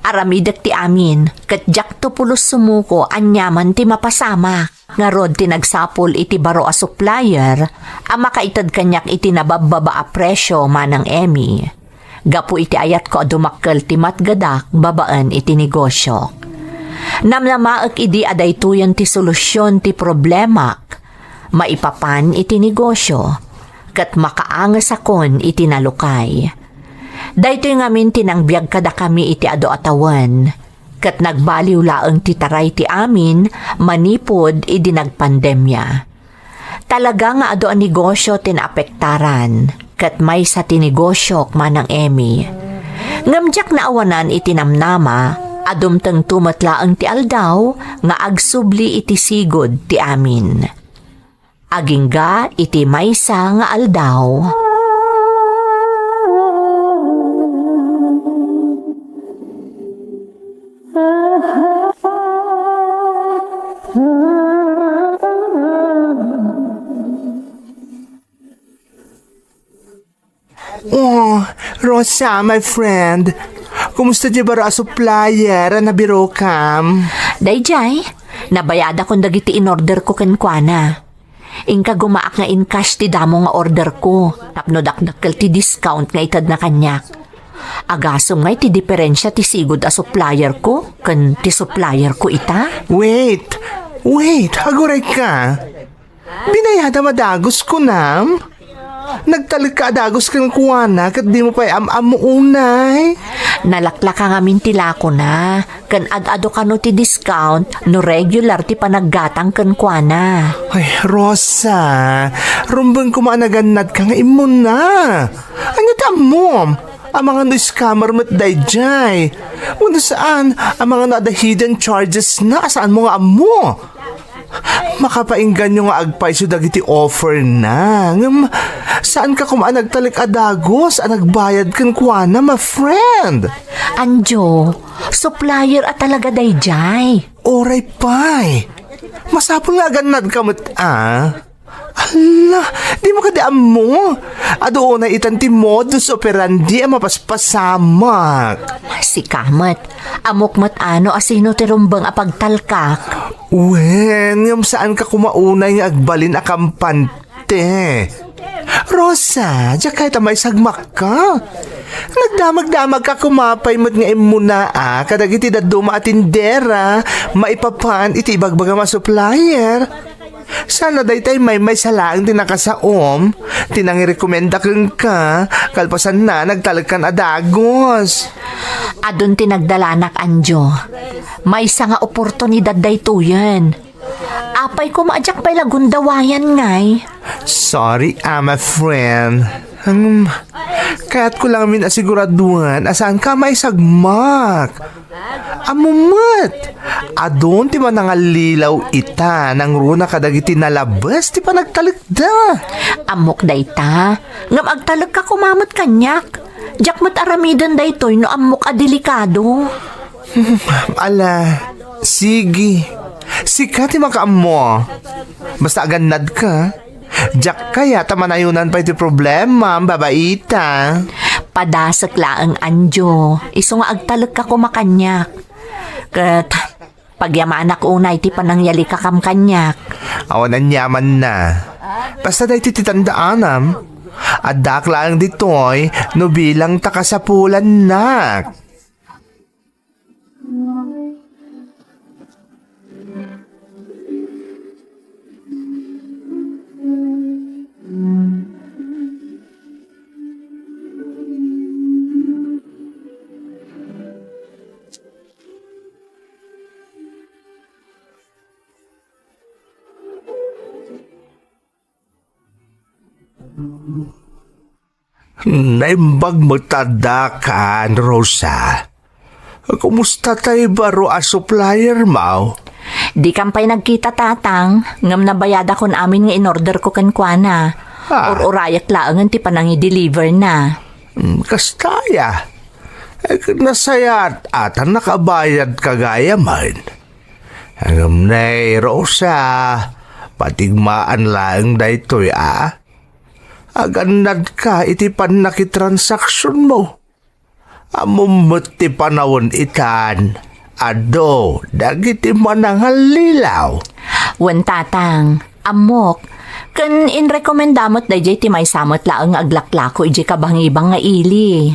aramidek ti amin, ket diakto pulos sumuko aniaman ti mapasamak. Ngarud ti nagsapul iti baro a supplier a makaited kaniak iti nababbaba a presio, Manang Emmy. Gapu iti ayatko a dumakkel ti matgedak babaen iti negosiok. Namnamaek idi a daytoyen ti solusion ti problemak. Maipapan iti negosio, ket makaangesakon iti nalukay. Daytoy ngamin ti nangbiag kadakami iti adu a tawen, ket nagbaliw laeng ti taray ti amin manipud idi nagpandemia. Talaga nga adu a negosio ti naapektaran, ket maysa ti negosiok, Manang Emmy. Ngem diak naawanan iti namnama a dumtengto met laeng ti aldaw nga agsubli iti sigud ti amin. Agingga iti maysa nga aldaw. Oh, Rosa, my friend. Kumusta ti baro a supplier a nabirokam? Daydiay, nabayadakon dagiti inorderko kenkuana. Inka gumaak nga in-cash ti damo nga orderko, tapno dakdakkel ti discount nga itedna kaniak. Agasem ngay ti diferensia ti sigud a supplierko ken ti supplierko ita? Wait! Wait! Agurayka! Binayadam a dagus, kunam? Nagtalekka a dagus kenkuana ket dimo pay am-ammo unay? Nalaklaka ngamin ti lakona, ken ad-adu kano ti discount no regular ti panaggatang kenkuana. Ay, Rosa, rumbeng koma a nagannadka nga immuna. Ania ti ammom? Amangan no scammer met daydiay. Wenno saan, amangan no adda hidden charges na a saanmo nga ammo. Makapaingganyo nga agpayso dagiti offer na, ngem saanka koma a nagtalek a dagus a nagbayad kenkuana, my friend. Anjo, supplier a talaga daydiay. Oray pay. Masapul nga agannadka met a. Hala, dimo kadi ammo? Adu unay itan ti modus operandi a mapaspasamak. Sika met, ammok met a no asino ti rumbeng a pagtalkak. Wen, ngem saanka koma unay nga agbalin a kampante. Rosa, diak kayat a maisagmakka. Nagdamagdamagka koma pay met nga immuna a kadagiti dadduma a tindera maipapan iti ibagbagam a supplier. Sana daytay maymaysa laeng ti nakasaom, ti nangirekomenda kenka, kalpasanna, nagtalekkan a dagus. Adun ti nagdalanak, Anjo. Maysa nga oportunidad daytoyen. Apay koma a diak pay la gundawayan ngay? Sorry, a, my friend. Hmm, kayatko lang min a siguraduan a saanka maisagmak. Ammom met, adun ti manangallilaw ita nangruna kadagiti nalabes ti panagtalekda. Ammok dayta, ngem agtalekka koma met kaniak. Diak met aramiden daytoy no ammok a delikado. Ala, sige. Sika ti makaammo. Basta agannadka. Diak kayat a manayonan pay ti problema, babaita. Padasek laeng, Anjo. Isu nga agtalekka koma kaniak. Ket pagyamanak unay ti panangyalika kam kaniak. Awan aniamanna. Basta daytoy ti tandaanam. Addaak laeng ditoy no bilang ta kasapulannak. Naimbag met adda kan, Rosa. Kumusta tay baro a supplier mo? Dikan pay nagkita, Tatang, ngem nabayadakon amin nga in-order ko kenkuana. Ah. Ur-urayak laengen ti panangi-deliver na. Hmm, kasta aya. Eh, nasayaat ata nakabayad ka gayamen. Ngem ne, Rosa, patigmaan laeng daytoy, a? Agannadka iti pannakitransaksyon mo. Ammom met ti panawen itan, adu dagiti manangallilaw. Wen, Tatang, ammok. Ken inrekomenda met daydiay ti maysa met laeng nga aglaklako idiay kabangibang nga ili.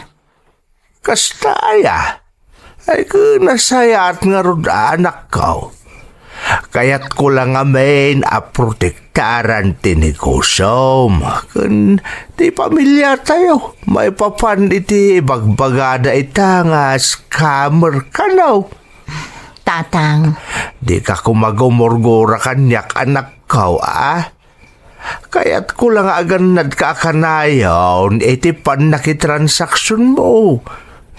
Kasta aya? Ay, ken nasayaat ngarud, anakko. Kayatko la ngamin a protektaran ti negosyom ken ti pamiliatayo maipapan iti ibagbagada ita nga scammer kano. Tatang. Dika koma gumurgura kaniak, anakko, a? Kayatko la nga agannadka a kanayon iti pannakitransaksyon mo.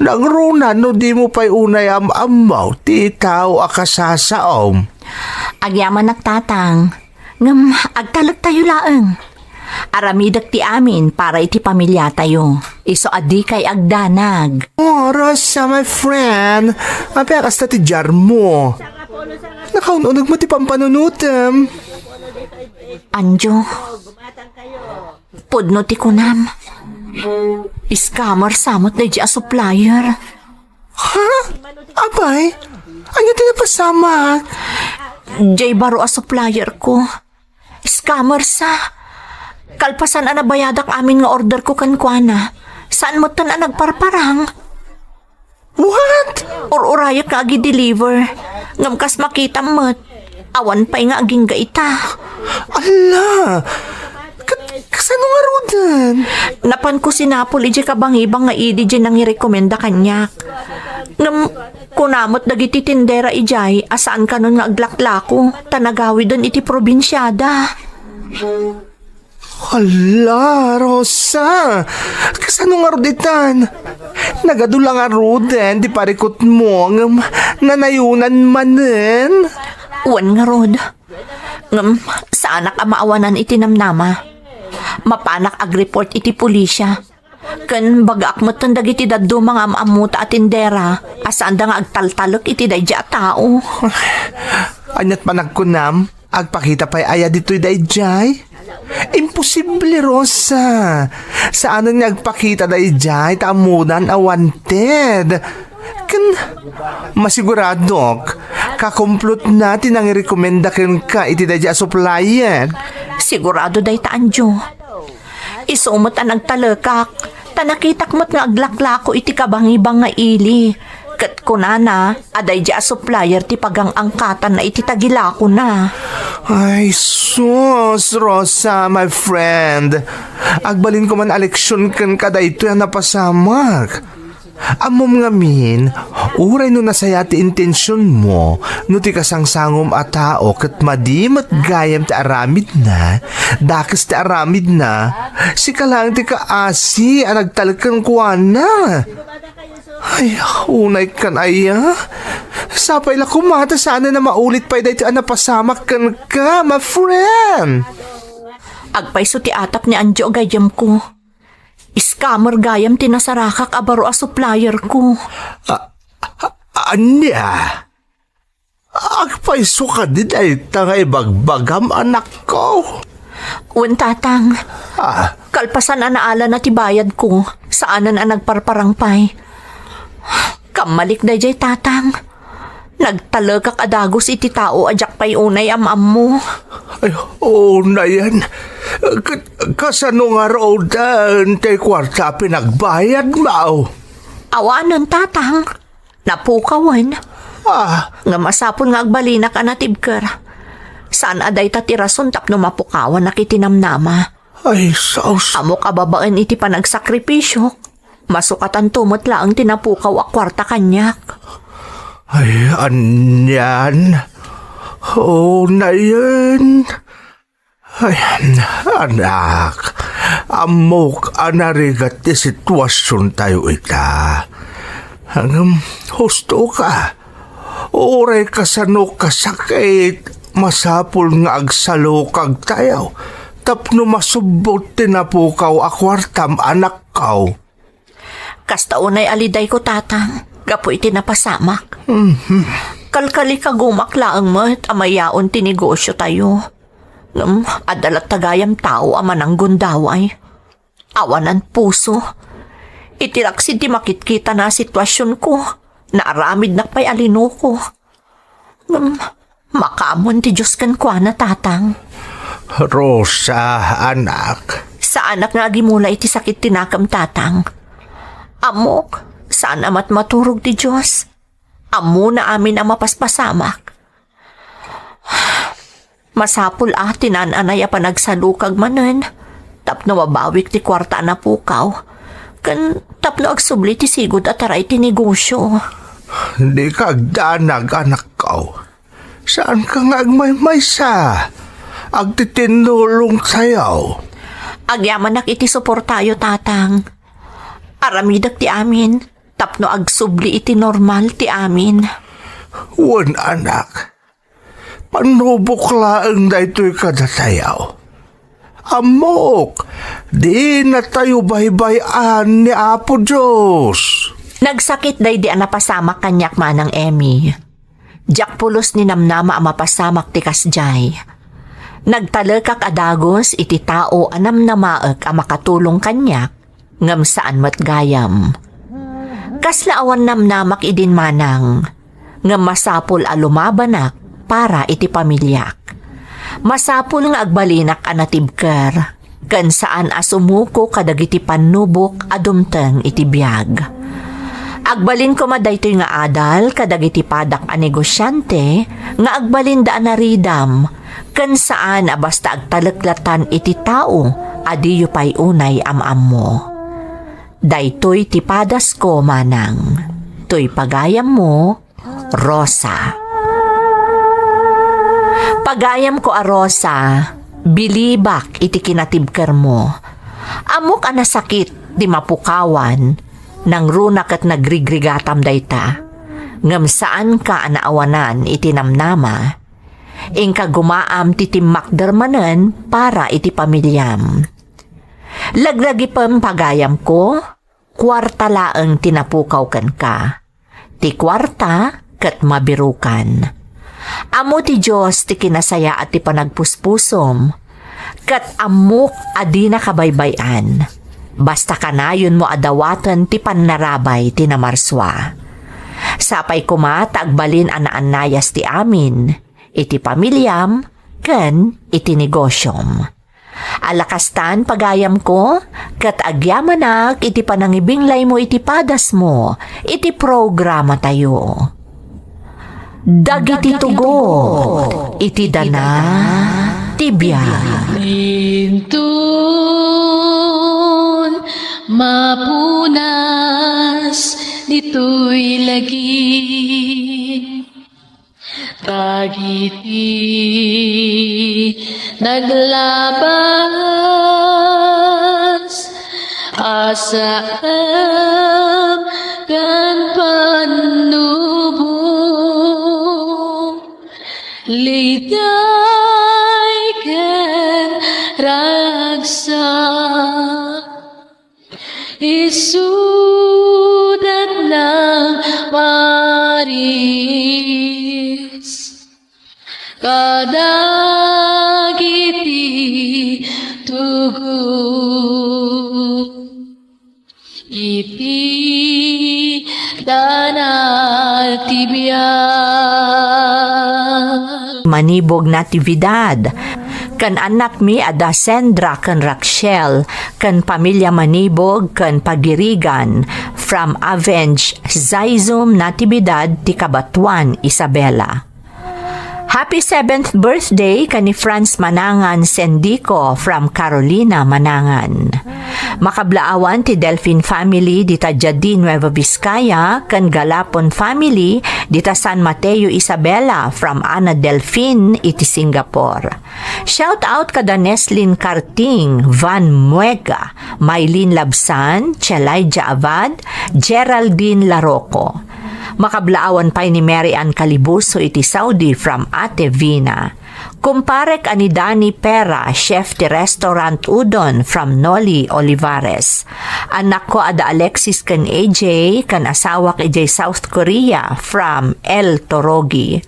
Nangruna no dimo pay unay am-ammo ti tao a kasasaom. Agyamanak, Tatang. Ngem agtalektayo laeng. Aramidek ti amin para iti pamiliatayo. Isu a dikay agdanag. Oh, Rosa, my friend. Apay a kasta ti diarmo? Nakaun-uneg met ti pampanunotem. Anjo, pudno ti kunam. Scammer sa met daydiay a supplier. Ha? Apay? Ania ti napasamak? Diay baro a supplier ko. Scammer sa. Kalpasan a nabayadak amin nga order ko kenkuana, saan metten a nagparparang. What? Ur-urayak nga agi-deliver. Ngem kas makitam met, awan pay nga agingga ita. Alla! Kat-, kasano ngaruden? Napanko sinapul idiay kabangibang nga ili diay nangirekomenda kaniak. Ngem kuna met dagiti tindera idiay a saan kanon nga aglaklako ta nagawiden iti probinsiada. Hala, Rosa! Kasano ngarud itan? Nagadu la ngaruden ti parikutmo ngem nanayonan manen? Wen ngarud. Ngem saanak a maawanan iti namnama. Mapanak agreport iti pulisia. Ken bagaak metten dagiti dadduma nga am-ammota a tindera a saanda nga agtaltalek iti daydiay a tao. Aniat panagkunam? Agpakita pay aya ditoy daydiay? Imposible, Rosa. Saanen nga agpakita daydiay ta ammodan a wanted. Ken masiguradok, kakumplotna ti nangirekomenda kenka iti daydiay a supplier. Sigurado dayta, Anjo. Isu met a nagtalekak, ta nakitak met nga aglaklako iti kabangibang nga ili. Ket kunana a daydiay a supplier ti pagang-angkatanna iti tagilakona. Ay, sus, Rosa, my friend. Agbalinko man a leksion kenka daytoy a napasamak. Ammom ngamin, uray no nasayaat ti intensionmo, no ti kasangsangom a tao ket madi met gayam ti aramidna, dakes ti aramidna, sika laeng ti kaasi a nagtalek kenkuana. Ay, unay kan aya? Sapay la koma ta saanen a maulit pay daytoy a napasamak kenka, my friend. Agpayso ti atap ni Anjo a gayyemko. Scammer gayam ti nasarakak a baro a supplier ko. A-, a-, ania? Agpayso kadi dayta nga ibagbagam, anakko? Wen, Tatang. Ah. Kalpasan a naalana ti bayad ko, saanen a nagparparang pay. Kammalik daydiay, Tatang. Nagtalekak a dagus iti tao a diak pay unay am-ammo. Ay, unayen. Ka-, kasano ngaruden ti kuarta a pinagbayadmo? Awanen, Tatang. Napukawen. Ah. Nga masapul nga agbalinak a natibker. Saan a dayta ti rason tapno mapukawanak iti namnama. Ay, sus. Ammok a babaen iti panagsakripisio, masukatanto met laeng ti napukaw a kuarta kaniak. Ay, anian? Unayen. Ay, anak, Ammok a narigat ti situasiontayo ita. Ngem, husto ka. Uray kasano kasakit, masapul nga agsalukagtayo tapno masubbot ti napukaw a kuartam, anakko. Kasta unay a lidayko, Tatang, gapu iti napasamak. Mhm. Kalkalikagumak laeng met a mayaon ti negosiotayo. Ngem, adda latta gayam tao a mananggundaway. Awanan puso. Iti laksid ti makitkitana a situasionko, naaramidnak pay a linuko. Ngem, makaammoen ti Dios kenkuana, Tatang. Rosa, anak. Saanak nga agimula iti sakit ti nakem, Tatang. Ammok, saan a matmaturog ti Dios. Ammona amin a mapaspasamak. Masapul a ti naan-anay a panagsalukag manen tapno mabawik ti kuarta a napukaw, ken tapno agsubli ti sigud a taray ti negosio. Dika agdanag, anakko. Saanka nga agmaymaysa. Agtitinnulongtayo. Agyamanak iti suportayo, Tatang. Aramidek ti amin tapno agsubli iti normal ti amin. Wen, anak, pannubok laeng daytoy kadatayo. Ammok, dinatayo baybay-an ni Apo Dios. Nagsakit daydi a napasamak kaniak, Manang Emmy. Diak pulos ninamnama a mapasamak ti kasdiay. Nagtalekak a dagus iti tao a namnamaek a makatulong kaniak, ngem saan met gayam. Kasla awan namnamak idin, Manang, ngem masapul a lumabanak para iti pamiliak. Masapul nga agbalinak a natibker, ken saan a sumuko kadagiti pannubok a dumteng iti biag. Agbalin koma daytoy nga adal kadagiti padak a negosiante nga agbalinda a naridam, ken saan a basta agtalek latan iti tao a diyo pay unay am-ammo. Daytoy ti padasko, Manang. Toy pagayammo, Rosa. Pagayamko a Rosa, bilibak iti kinatibkermo. Ammok a nasakit ti mapukawan, nangruna ket nagrigrigatam dayta. Ngem saanka a naawanan iti namnama. Inka gumaam ti timmakder manen para iti pamiliam. Laglagipem, pagayamko, kuarta laeng ti napukaw kenka. Ti kuarta ket mabirukan. Ammo ti Dios ti kinasayaat ti panagpuspusom, ket ammok a dinaka baybay-an. Basta kanayonmo a dawaten ti pannarabay ti namarsua. Sapay koma ta agbalin a naannayas ti amin, iti pamiliam, ken iti negosiom. Ala kastan, pagayamko, ket agyamanak iti panangibinglaymo iti padasmo iti programatayo. Dagiti tugot iti dana ti biag. Inton mapunas ditoy lagi. Dagiti naglabas a saem ken pannubok, liday ken ragsak. Isudat nang maris kadagiti tugot iti dana ti biag. Manibog Natividad, ken annakmi a da Sandra ken Rachel, ken pamilia Manibog ken Pagirigan, from Avenge Zaizum Natividad ti Cabatuan, Isabela. Happy seventh birthday ken ni Franz Manangan Sendico from Carolina Manangan. Makablaawan ti Delfin family dita Jardin Nueva Vizcaya ken Galapon family dita San Mateo Isabela from Ana Delfin iti Singapore. Shout out kada Neslin Karting, Van Muega, Mylene Labsan, Chelaija Abad, Geraldine Laroco. Makablaawan pay ni Mary Ann Calibuso iti Saudi from Ate Vina. Kumparek a ni Danny Pera, chef ti Restaurant Udon from Noli Olivares. Annakko a da Alexis ken A J, ken asawak idiay South Korea from El Torogi.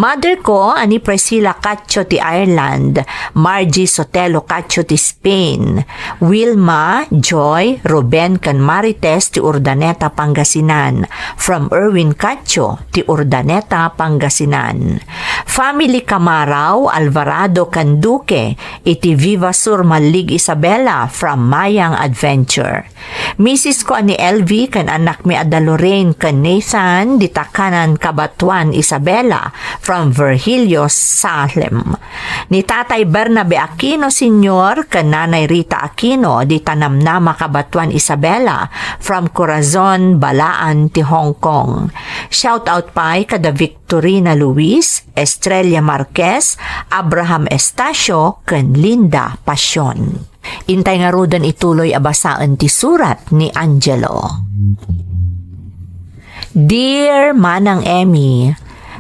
Mother ko a ni Priscilla Cacho ti Ireland, Margie Sotelo Cacho ti Spain, Wilma, Joy, Ruben, ken Marites ti Urdaneta, Pangasinan, from Erwin Cacho ti Urdaneta, Pangasinan. Family Camaraw, Alvarado, ken Duque iti Viva Sur Mallig Isabela from Mayang Adventure. Misis ko a ni L V ken annakmi a da Lorraine ken Nathan dita Kanan Cabatuan Isabela from Virgilio Salem. Ni Tatay Bernabe Aquino Senior ken Nanay Rita Aquino dita Namnama Cabatuan Isabela from Corazon, Balaan ti Hong Kong. Shout out pay kada Victorina Luis, Estrella Marquez, Abraham Estacio, ken Linda Pasion. Intay ngaruden ituloy a basaen ti surat ni Angelo. Dear Manang Emmy,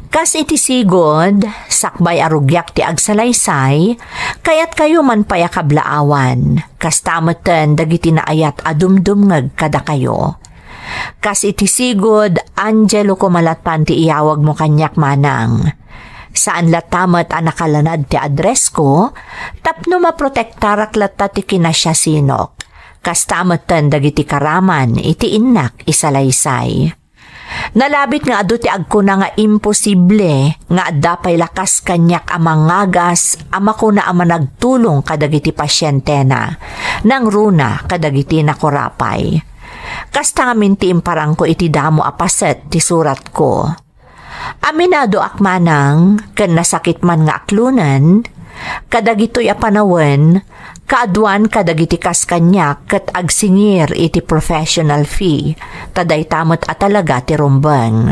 kas iti sigud, sakbay a rugiak ti agsalaysay, kayatkayo man pay a kablaawan, kasta metten dagiti naayat a dumdumngeg kadakayo. Kas iti sigud, Angelo koma lattan ti iyawagmo kaniak, Manang. Saan latta met a nakalanad ti addressko, tapno maprotektarak latta ti kinasiasinok. Kasta metten dagiti karaman iti innak isalaysay. Nalabit nga adu ti agkuna nga imposible nga adda pay lakas kaniak a mangagas a makuna a managtulong kadagiti pasientena, nangruna kadagiti nakurapay. Kasta ngamin ti imparangko iti damo a paset ti suratko. Aminadoak manang ken nasakit man nga aklonen, kadagitoy a panawen, kaaduan kadagiti kas kaniak ket agsingir iti professional fee, ta dayta met a talaga ti rumbeng.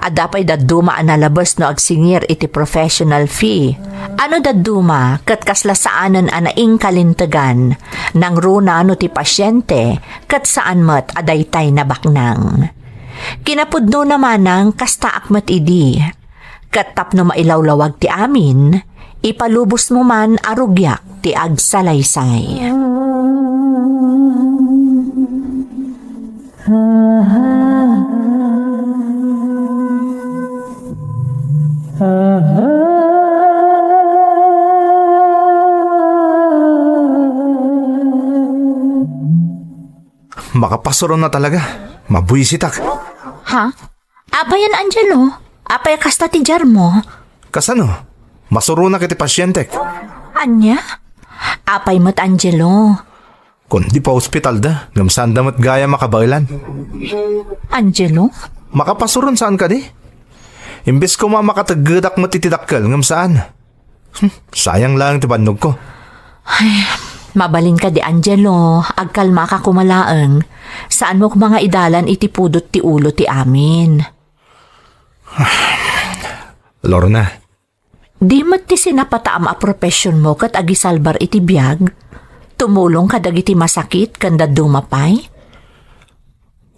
Adda pay dadduma a nalabes no agsingir iti professional fee. Ano dadduma ket kasla saanen a naingkalintegan, nangruna no ti pasiente ket saan met a daytay nabaknang. Kinapudnona manang kastaak met idi. Ket tapno mailawlawag ti amin, ipalubosmo man a rugiak ti agsalaysay. Makapasuron na talaga. Mabuisitak. Ha? Apay, Angelo? Apay a kasta ti diarmo? Kasano? Masuronak iti pasientek. Ania? Apay met, Angelo? Kundi pa-ospitalda, ngem saanda met gayam a kabaelan. Angelo? Makapasuron saan kadi? Imbes koma a makateggedak met iti dakkel, ngem saan. Hmm, sayang laeng ti bannogko. Ay, mabalin kadi, Angelo, agkalmaka koma laeng. Saanmo koma nga idalan iti pudot ti ulo ti amin. Lorna. Di met ti sinapataam a professionmo ket agisalbar iti biag? Tumulong kadagiti masakit ken dadduma pay?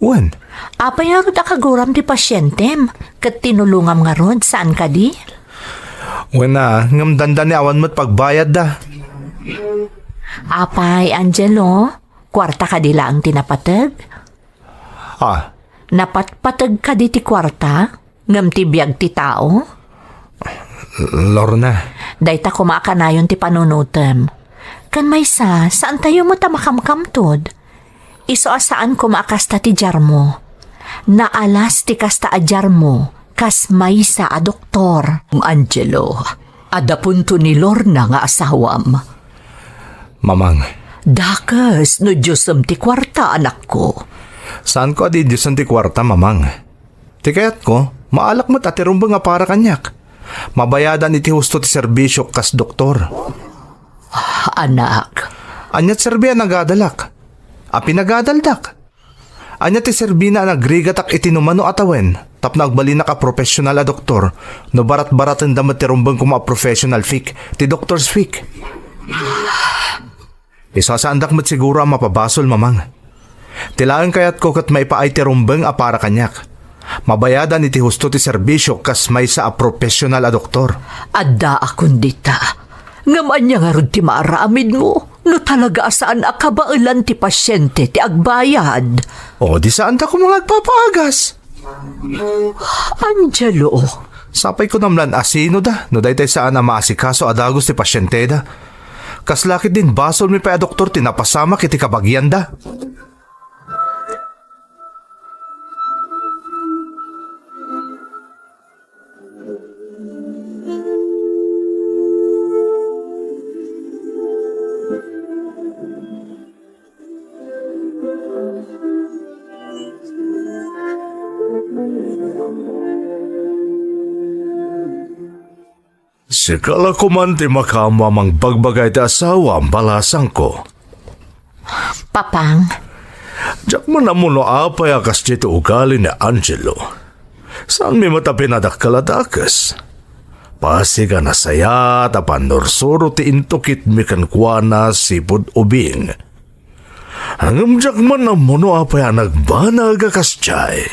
Wen. Apay ngarud a kaguram ti pasientem, ket tinulongam ngarud, saan kadi? Wen a, ngem dandani awan met pagbayadda. Apay, Angelo, kuarta kadi laeng ti napateg? Ah. Napatpateg kadi ti kuarta, ngem ti biag ti tao? Lorna. Dayta koma a kanayon ti panunotem. Ken maysa, saantayo met a makamkamtod. Isu a saan koma a kasta ti diarmo. Naalas ti kasta a diarmo, kas maysa a doktor. Angelo, adda punto ni Lorna nga asawam. Mamang. Dakes no diosem ti kuarta, anakko. Saanko a di diosen ti kuarta, Mamang. Ti kayatko, maalak met a ti rumbeng a para kaniak. Mabayadan iti husto ti serbisiok kas doktor. Anak. Ania ti serbi a nagadalak? A pinagadaldak? Ania ti serbina a nagrigatak iti numano a tawen tapno agbalinnak a professional a doktor no barat-baratenda met ti rumbeng koma a professional fake, ti doctor's fake? Isu a saandak met siguro a mapabasol, Mamang. Ti laeng kayatko ket maipaay ti rumbeng a para kaniak. Mabayadan iti husto ti serbisio kas maysa a profesional a doktor. Addaakon dita. Ngem ania ngarud ti maaramidmo no talaga a saan a kabaelan ti pasiente ti agbayad? O, di saanda koma nga agpapaagas. Angelo. Sapay ko namlan a sino da, no daytay saan a maasikaso a dagus ti pasienteda. Kasla ketdin basolmi pay a doktor ti napasamak iti kabagianda. Sika la koman ti makaammo a mangbagbaga iti asawam, balasangko. Papang. Diak man ammo no apay a kasdiay ti ugali ni Angelo. Saanmi met a pinadakkel a dakes. Pasig a nasayaat a pannursuro ti intukitmi kenkuana sipud ubing. Ngem diak man ammo no apay a nagbanag a kasdiay.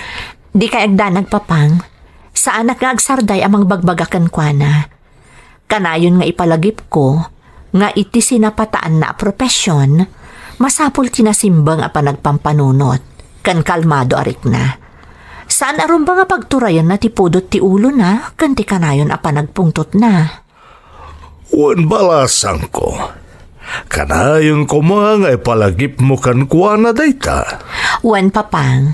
Dikay agdanag, Papang. Saanak nga agsarday a mangbagbaga kenkuana. Kanayon nga ipalagipko nga iti sinapataanna a profesion, masapul ti nasimbeng a panagpampanunot ken kalmado a rikna. Saan a rumbeng a pagturayenna ti pudot ti ulona ken ti kanayon a panagpungtotna. Wen, balasangko, kanayon koma nga ipalagipmo kenkuana dayta. Wen, Papang.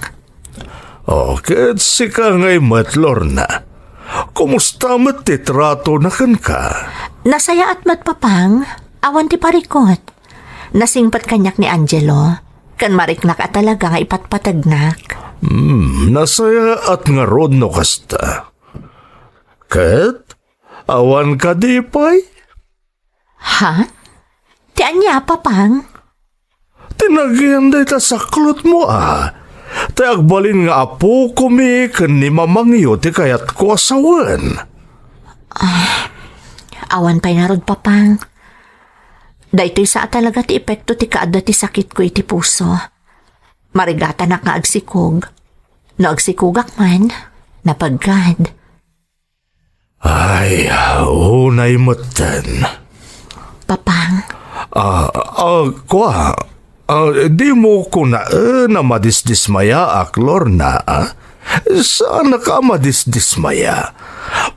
O, ket sika ngay met, Lorna. Kumusta met ti tratona kenka? Nasayaat met, Papang. Awan ti parikut. Nasingpet kaniak ni Angelo, ken mariknak a talaga nga ipatpategnak. Hmm, nasayaat ngarud no kasta. Ket awan kadi pay? Ha? Ti ania, Papang? Ti nagiyan dayta saklotmo a. Ti agbalin nga apokomi ken ni mamangyo ti kayatko a sawen. Ah, awan pay ngarud, Papang. Daytoy sa a talaga ti epekto ti kaadda ti sakitko iti puso. Marigatanak nga agsikog. No agsikogak man, napaggad. Ay, unay metten. Papang. Ah, ah, kua, ah, dimo kunaen a madisdismayaak, Lorna, ah? Saanak a madisdismaya.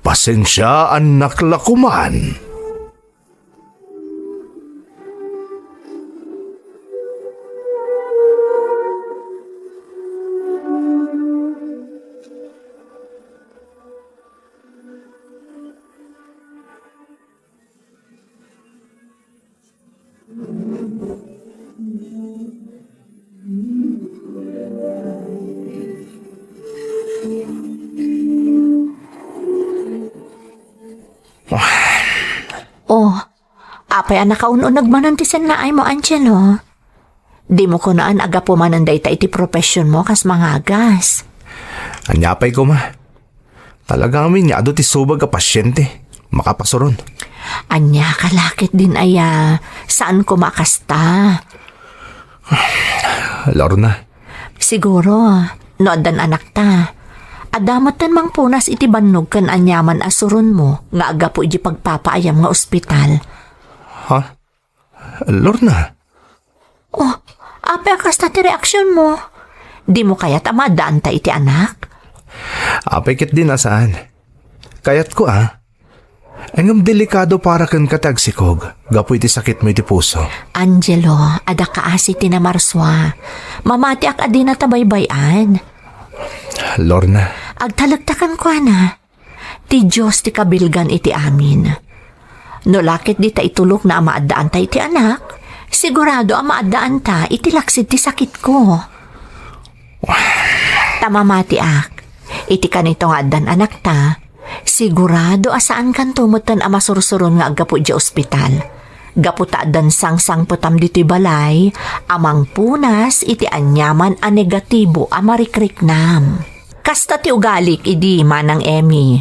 Pasensiaannak la koman. Oh, apay a nakaun-uneg manen ti sennaaymo, Angelo? Dimo kunaen a gapu manen dayta iti professionmo kas mangagas. Ania pay koma? Talaga ngamin nga adu ti subag a pasiente. Makapasuron. Ania ka la ketdin aya? Saan koma a kasta? Lorna. Siguro, no addan anakta. Adda metten mangpunas iti bannog ken aniaman a suronmo nga aggapu iti pagpapaayam nga ospital. Ha? Lorna. Oh, apay a kasta ti reaksionmo? Dimo kayat a maaddaanta iti anak? Apay ketdin a saan. Kayatko a. Ngem delikado para kenka ti agsikog gapu iti sakitmo iti puso. Angelo, adda kaasi ti namarsua. Mamatiak a dinata baybay-an. Lorna. Agtalekta kenkuana. Ti Dios ti kabilgan iti amin. No la ketdi ta itulokna a maaddaanta iti anak, sigurado a maaddaanta iti laksid ti sakitko. Ta mamatiak, iti kanito nga addan anakta, Sigurado a saankanto metten a masursuron nga aggapu idiay ospital. Gapu ta addan sangsangpetam ditoy balay a mangpunas iti aniaman a negatibo a marikriknam. Kasta ti ugalik idi, Manang Emmy.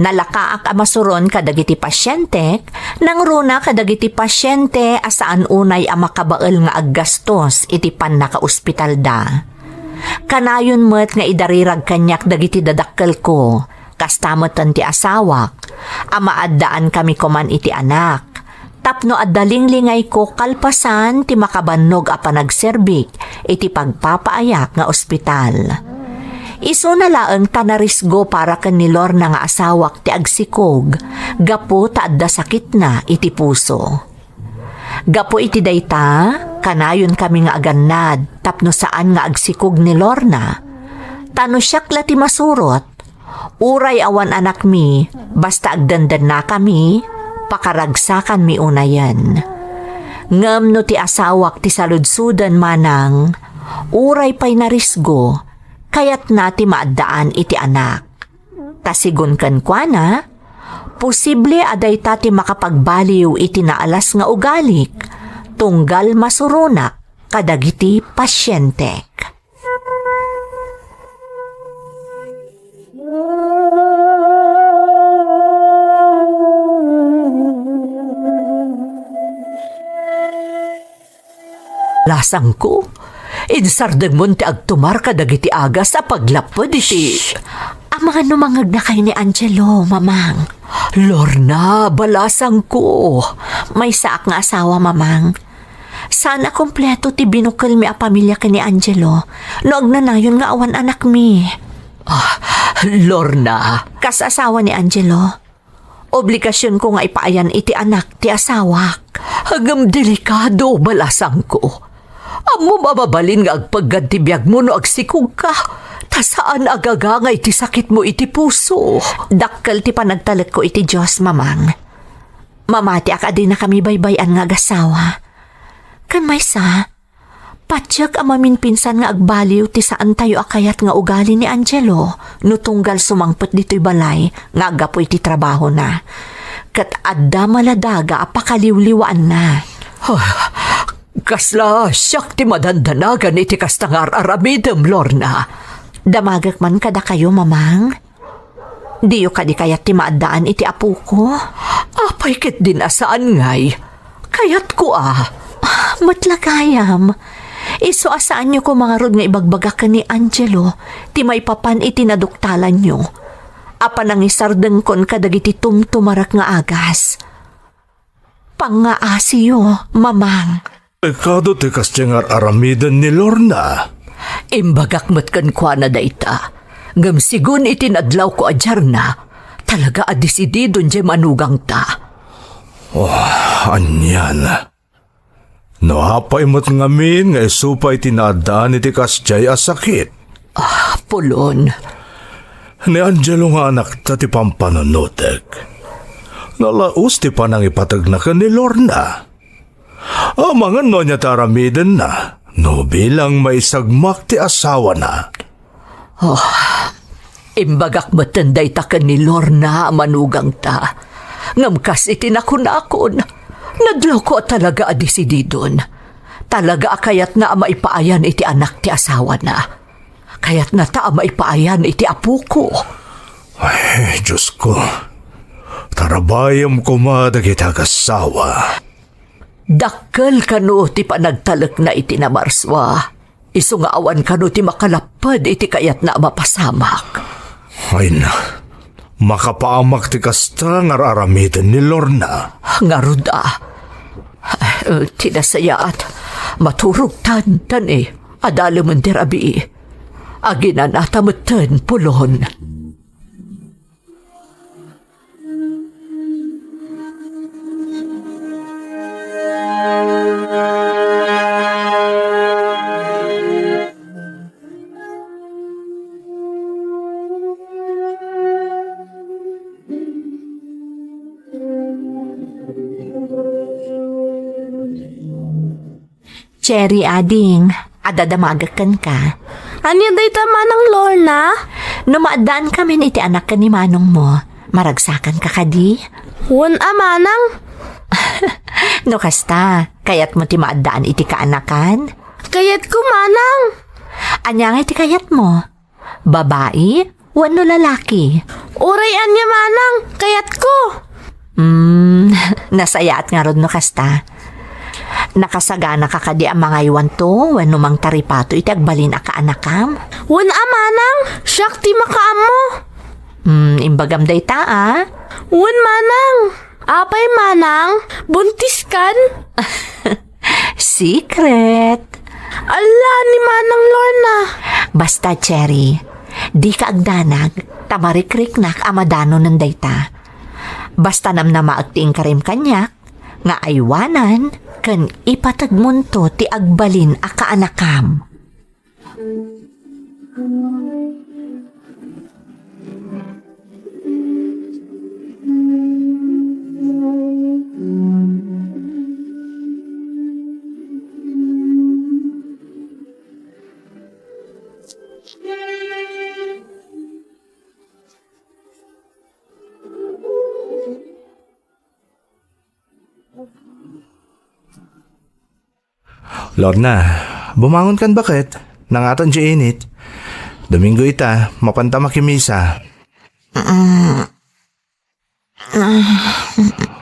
Nalakaak a masuron kadagiti pasientek, nangruna kadagiti pasiente a saan unay a makabael nga aggastos iti pannakaospitalda. Kanayon met nga idarirag kaniak dagiti dadakkelko, kasta metten ti asawak, a maaddaankami koman iti anak, tapno adda linglingayko kalpasan ti makabannog a panagserbik iti pagpapaayak nga ospital. Isuna laeng ta narisgo para ken ni Lorna nga asawak ti agsikog gapu ta adda sakitna iti puso. Gapu iti dayta, kanayonkami nga agannad tapno saan nga agsikog ni Lorna. Ta no siak la ti masurot, uray awan anakmi, basta agdendennakami, pakaragsakanmi unayen. Ngem no ti asawak ti saludsoden, Manang, uray pay narisgo, kayatna ti maaddaan iti anak. Ta sigun kenkuana, posible a dayta ti makapagbaliw iti naalas nga ugalik, tunggal masuronak kadagiti pasientek. Lasangko, insardengmon ti agtumar kadagiti agas a paglapped iti Shh! Amangan no mangegnakay ni Angelo, Mamang? Lorna, balasangko. Maysaak nga asawa, Mamang. Saan a kompleto ti binukelmi a pamilia ken ni Angelo no agnanayon nga awan anakmi. Ah, Lorna. Kas asawa ni Angelo, obligasionko nga ipaayan iti anak ti asawak. Ngem delikado, balasangko. Ammom a mabalin nga agpeggad ti biagmo no agsikogka, ta saan a gagangay ti sakitmo iti puso. Dakkel ti panagtalekko iti Dios, Mamang. Mamatiak a dinakami baybay-an nga agasawa. Ken maysa, patiek a maminpinsan nga agbaliw ti saantayo a kayat nga ugali ni Angelo no tunggal sumangpet ditoy balay nga aggapu iti trabahona. Ket adda maladaga a pakaliwliwaanna. Ah, kasla siak ti madandanagan iti kasta nga ar-aramidem, Lorna. Damagek man kadakayo, Mamang. Diyo kadi kayat ti maaddaan iti apoko? Apay ketdin a saan ngay? Kayatko a. Ah, met la gayam. Isu a saanyo koma ngarud nga ibagbaga ken ni Angelo ti maipapan iti naduktalanyo. A panangisardengkon kadagiti tumtumarek nga agas. Pangngaasiyo, Mamang. Pekado ti kasdiay nga ar-aramiden ni Lorna. Imbagak met kenkuana dayta. Ngem sigun iti nadlawko a diarna, talaga a desididon diay manugangta. Oh, anian. No apay met ngamin nga isu pay ti naaddaan iti kasdiay a sakit? Ah, Pulon. Ni Angelo nga anakta ti pampanunotek. Nalaus ti panangipategna ken ni Lorna. Amangan no ania ti aramidenna, no bilang maisagmak ti asawana. Oh, imbagak metten dayta ken ni Lorna a manugangta. Ngem kas iti nakunakon, nadlawko a talaga a desididon. Talaga a kayatna a maipaayan iti anak ti asawana. Kayatna ta a maipaayan iti apoko. Ay, Diosko, tarabayem koma dagiti agassawa. Dakkel kano ti panagtalekna iti namarsua. Isu nga awan kano ti makalapped iti kayatna a mapasamak. Ay na, makapahamak ti kasta nga ar-aramiden ni Lorna. Ngarud a. Eh, ti nasayaat, maturogtan, tani, adalemen ti rabii. Aginanata metten, Pulon. Cherry, ading, adda damagek kenka. Ania dayta, Manang Lorna? No maaddaankamin iti anak ken ni manongmo, Maragsakanka kadi? Wen a, manang. No kasta, kayatmo ti maaddaan iti kaanakan? Kayatko, manang. Ania ngay ti kayatmo? Babai wenno lalaki? Uray ania, manang, kayatko. Hmm, nasayaat ngarud no kasta. Nakasaganaka kadi a mangaywanto wenno mangtaripato iti agbalin a kaanakam? Wen a, manang, siak ti makaammo. Hmm, imbagam dayta a? Wen, manang. Apay, manang? Buntiskan? Secret. Alla, ni Manang Lorna. Basta, Cherry, dika agdanag, ta marikriknak a madanonen dayta. Basta namnamaek ti inkarim kaniak, nga aywanan ken ipategmonto ti agbalin a kaanakam. Lorna, bumangon kan baket. Nangatan ti init. Domingo ita, mapanta makimisa. Mm.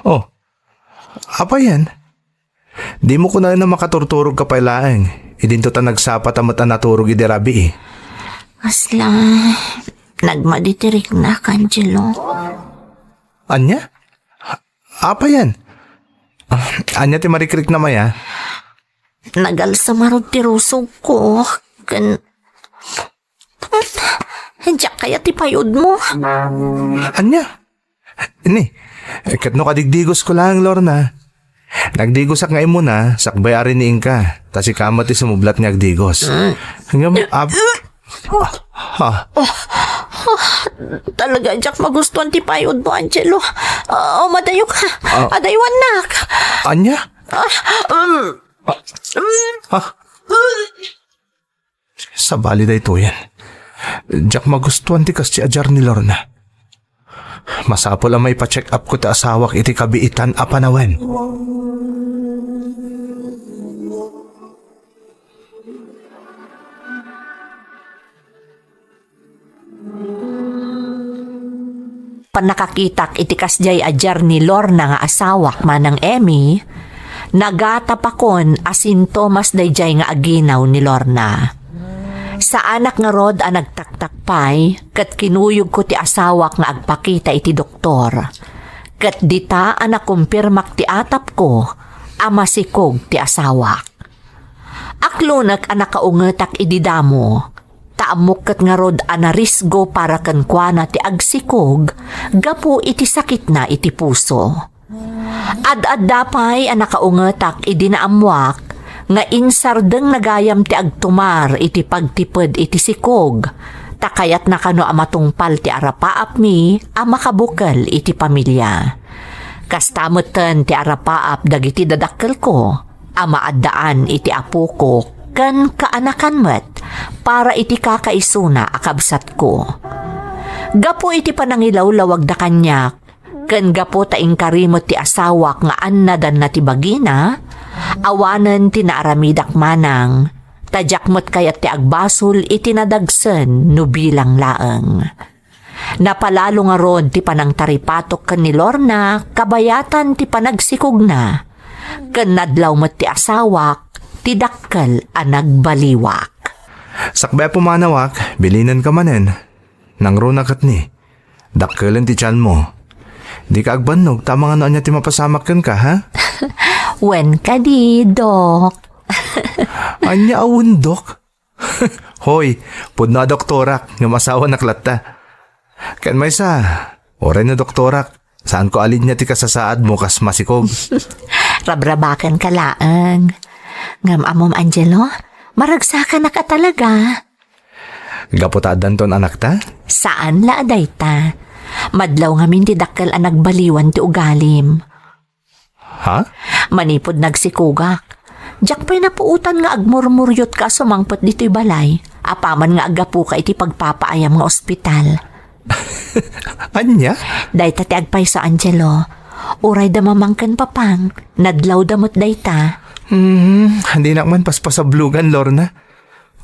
Oh, apay yan? Dimo kunaen a makaturturogka pay laeng. Idinto ta nagsapa ta met a naturog idi rabii. Kasla, nagmadi ti riknak, Angelo. Ania? Apay yan? Ah, ania ti marikriknam aya? Nagalsa ngarud ti rusogko, ken diak kayat ti payudmo. Ania? Ni, ket no kadigdigosko laeng, Lorna. Nagdigosak nga immuna, sakbay a riniingka, ta sika met ti sumublat nga agdigos. Mm. Ngem, ab-, ha? Talaga, diak magustuan ti payudmo, Angelo. Ah, madayoka. Ah. Adaywannak. Ania? Ah, um, um. Ha? Sabali daytoyen. Diak magustuan ti kasdi a diar ni Lorna. Masapul a maipa-check up ko ti asawak iti kabiitan a panawen. Pannakakitak iti kasdiay a diar ni Lorna nga asawak, Manang Emmy, nagatapakon a sintomas daydiay nga aginaw ni Lorna. Saanak ngarud a nagtaktak pay, ket kinuyogko ti asawak nga agpakita iti doktor. Ket dita a nakumpirmak ti atapko a masikog ti asawak. Aklonek a nakaungetak idi damo, ta ammok ket ngarud a narisgo para kenkuana ti agsikog gapu iti sakitna iti puso. Ad-adda pay a nakaungetak idi naammoak nga insardengna gayam ti agtumar iti pagtiped iti sikog, ta kayatna kano a matungpal ti arapaapmi a makabukel iti pamilia. Kasta metten ti arapaap dagiti dadakkelko a maaddaan iti apoko ken kaanakan met para iti kakaisuna a kabsatko. Gapu iti panangilawlawagda kaniak, ken gapu ta inkari met ti asawak nga annadanna ti bagina, awanen ti naaramidak manang, ta diak met kayat ti agbasol iti nadagsen no bilang laeng. Napalalo ngarud ti panangtaripatok ken ni Lorna kabayatan ti panagsikogna, ken nadlaw met ti asawak ti dakkel a nagbaliwak. Sakbay a pumanawak, bilinenka manen. Nangruna ket ni, dakkelen ti tianmo. Dika agbannog ta amangan no ania ti mapasamak kenka, ha? Wen kadi, Dok. Ania a wen, Dok? Hoy, pudno a doktorak, ngem asawanak latta. Ken maysa, uray no doktorak, saanko a linya ti kasasaadmo kas masikog. Rabrabakenka laeng. Ngem ammom, Angelo, maragsakanak a talaga. Gapu ta addanton anakta? Saan la a dayta. Madlaw ngamin ti dakkel a nagbaliwan ti ugalim. Ha? Manipud nagsikogak, diak pay napuotan nga agmurmuriotka a sumangpet ditoy balay, apaman nga aggapuka iti pagpapaayam nga ospital. Ania? Dayta ti agpayso, Angelo. Uray da mamangken papang, nadlawda met dayta. Hmm, dinak man paspasablogan, Lorna.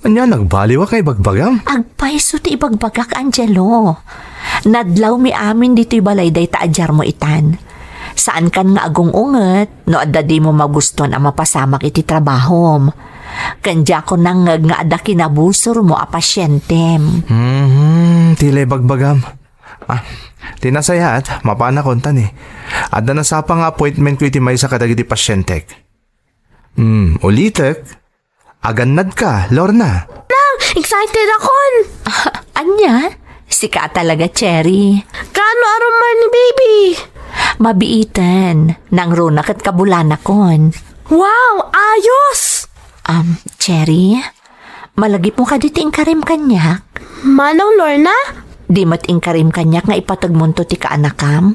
Ania, nagbaliwak nga ibagbagam? Agpayso ti ibagbagak, Angelo. Nadlawmi amin ditoy balay dayta a diarmo itan. Saankan nga agung-unget no adda dimo magustuan a mapasamak iti trabahom. Ken diakon nangngeg nga adda kinabusormo a pasientem. Mhm, ti la ibagbagam. Ah, ti nasayaat, mapanakon ta ni. Adda nasapa nga appointmentko iti maysa kadagiti pasientek. Hmm, ulitek, agannadka, Lorna. Nang, excited akon! Ah, ania? Sika talaga, Cherry. Kaano a rummuar ni baby? Mabiiten. Nangruna ket kabulanakon. Wow, ayos! Um, Cherry, malagipmo kadi ti inkarim kaniak? Manong Lorna? Di met inkarim kaniak nga ipategmonto ti kaanakam?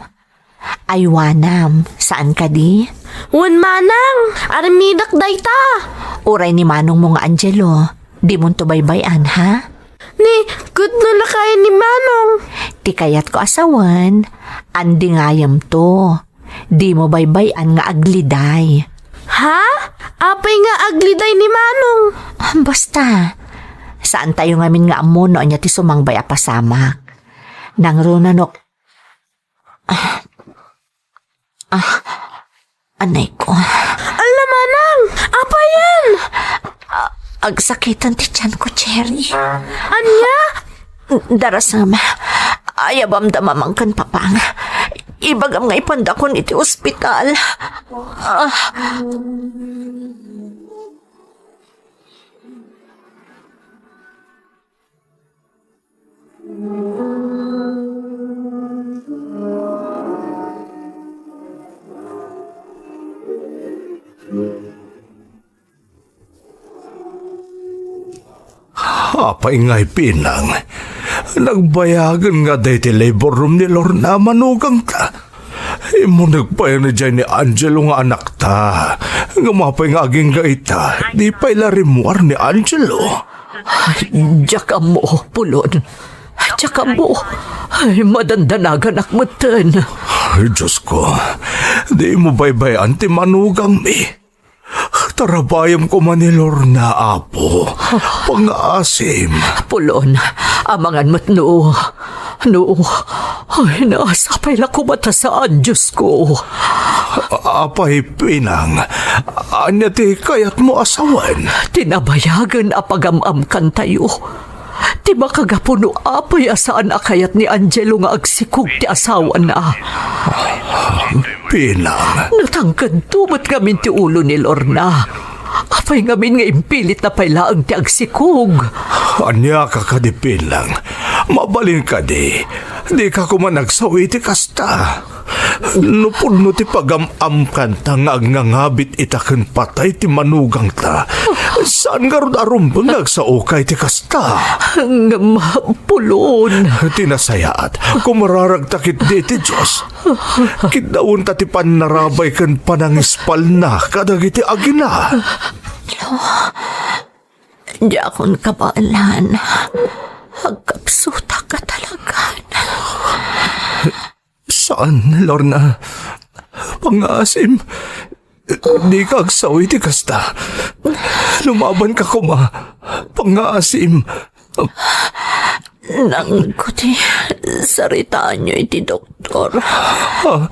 Aywanam, saan kadi? Wen, manang, aramidak dayta. Uray ni manongmo nga Angelo, dimonto baybay-an, ha? Ni, ket no lakay ni manong? Ti kayatko a sawen, andingayemto. Dimo baybay-an nga agliday. Ha? Apay nga agliday ni manong? Basta, saantayo ngamin nga ammo no ania ti sumangbay a pasamak. Nangruna no Ah. Ah. Anay ko. Ala, manang! Apayen? Ah, agsakitan ti tiyan ko, Cherry. Ania? Darasam. Ayabam da mamangken papang. Ibagam nga ipandakon iti ospital. Ah. Apay ngay, Pinang? Nagbayagen nga daydi labor room ni Lorna a manugangta. Immuneg pay ni jay ni Angelo nga anakta. Ngem apay nga agingga ita, di pay la rimmuar ni Angelo? Ay, diak ammo, Pulon. Diak ammo. Ay, madandanaganak metten. Ay, Diyos ko, dimo baybay-an ti manugangmi. Tarabayem koma ni Lorna, Apo. Pangaasim. Pulon, amangan met no, no, ay, naasapay la koma ta saan, Diyos ko. A-, apay, Pinang, ania ti kayatmo a sawen? Ti nabayagen a pagam-amkantayo. Ti makagapu no apay a saan a kayat ni Angelo nga agsikog ti asawana. Pinang. Natangkedto met ngamin ti ulo ni Lorna. Apay ngamin nga impilitna pay laeng ti agsikog? Ania ka kadi, Pinang? Mabalin kadi, dika koma agsao iti kasta. No pudno ti pagam-amkanta nga agngangabit ita ken patay ti manugangta, saan ngarud a rumbeng nga agsaoka iti kasta? Ngem, Pulon. Ti nasayaat, kumararagta ketdi iti Dios. Kiddawenta ti pannarabay ken panangispalna kadagiti agina. Diakon kabaelan. Agkapsutak a talagan. Saan, Lorna. Pangaasim. Dika agsao iti kasta. Lumabanka koma. Pangaasim. Nangko ti saritaanyo iti doktor. Ah.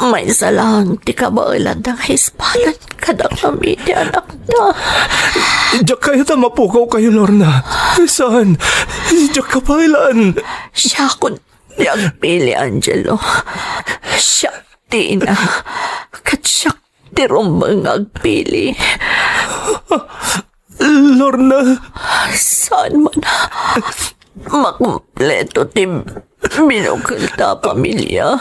Maysa lang ti kabaelanda nga ispalan kadakami ti anakda. Diak kayat a mapukawkayo, Lorna. Saan? Diak kabaelan. Siakon ti agpili, Angelo. Siak ti ina. Ket siak ti rumbeng nga agpili. Lorna. Saan man a makumpleto ti binukelta a pamilia,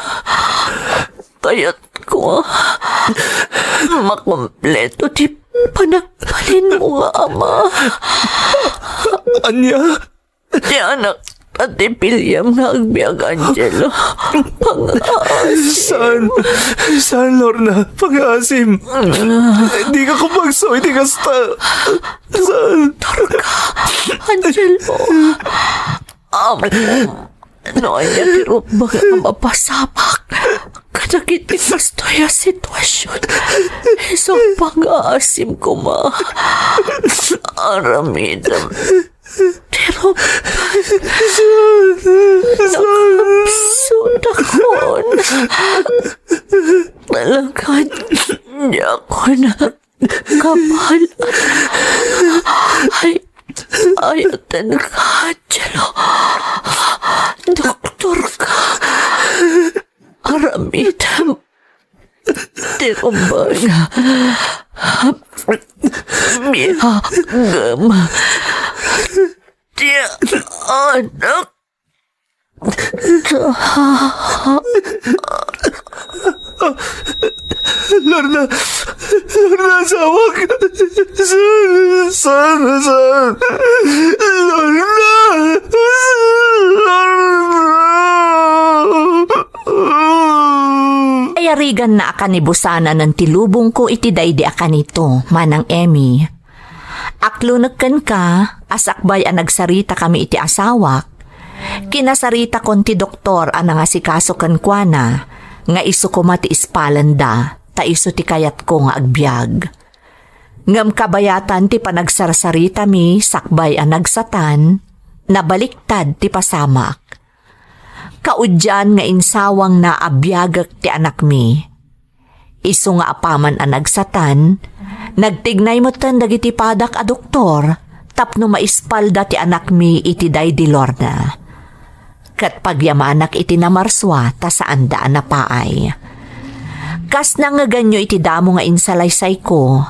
kayatko a makumpleto ti panagbalinmo nga ama. Ania? Ti anakta ti piliem nga agbiag, Angelo. Pangaasim. Saan? Saan, Lorna? Pangaasim. Dika koma agsao iti kasta. Saan? Doktor ka, Angelo. Apo, No ania ti rumbeng a mapasamak kadagiti kastoy a sitwasion, isu pangngaasim koma. Aramidem ti rumbeng. Nakapsut akon. Talaga, diakon kabal. Ay, ayatenka, Angelo. Doktor ka. Aramidem ti rumbeng. Biagem ti anak. Lorna! Lorna, asawak! Saan, saan, saan? Lorna! Lorna! Ayariganna a kanibusananen ti lubongko iti daydi a kanito, Manang Emmy. Aklonek kenka a sakbay a nagsaritakami iti asawak, kinasaritakon ti doktor a nangasikaso kenkuana nga isu koma ti ispalenda ta isu ti kayatko nga agbiag. Ngem kabayatan ti panagsarsaritami sakbay a nagsatan, nabaliktad ti pasamak. Kaudian nga insawangna a biagek ti anakmi. Isu nga apaman a nagsatan, nagtignay metten dagiti padak a doktor tapno maispalda ti anakmi iti daydi Lorna. Ket pagyamanak iti namarsua ta saanda a napaay. Kas nangngeganyo iti damo nga insalaysayko,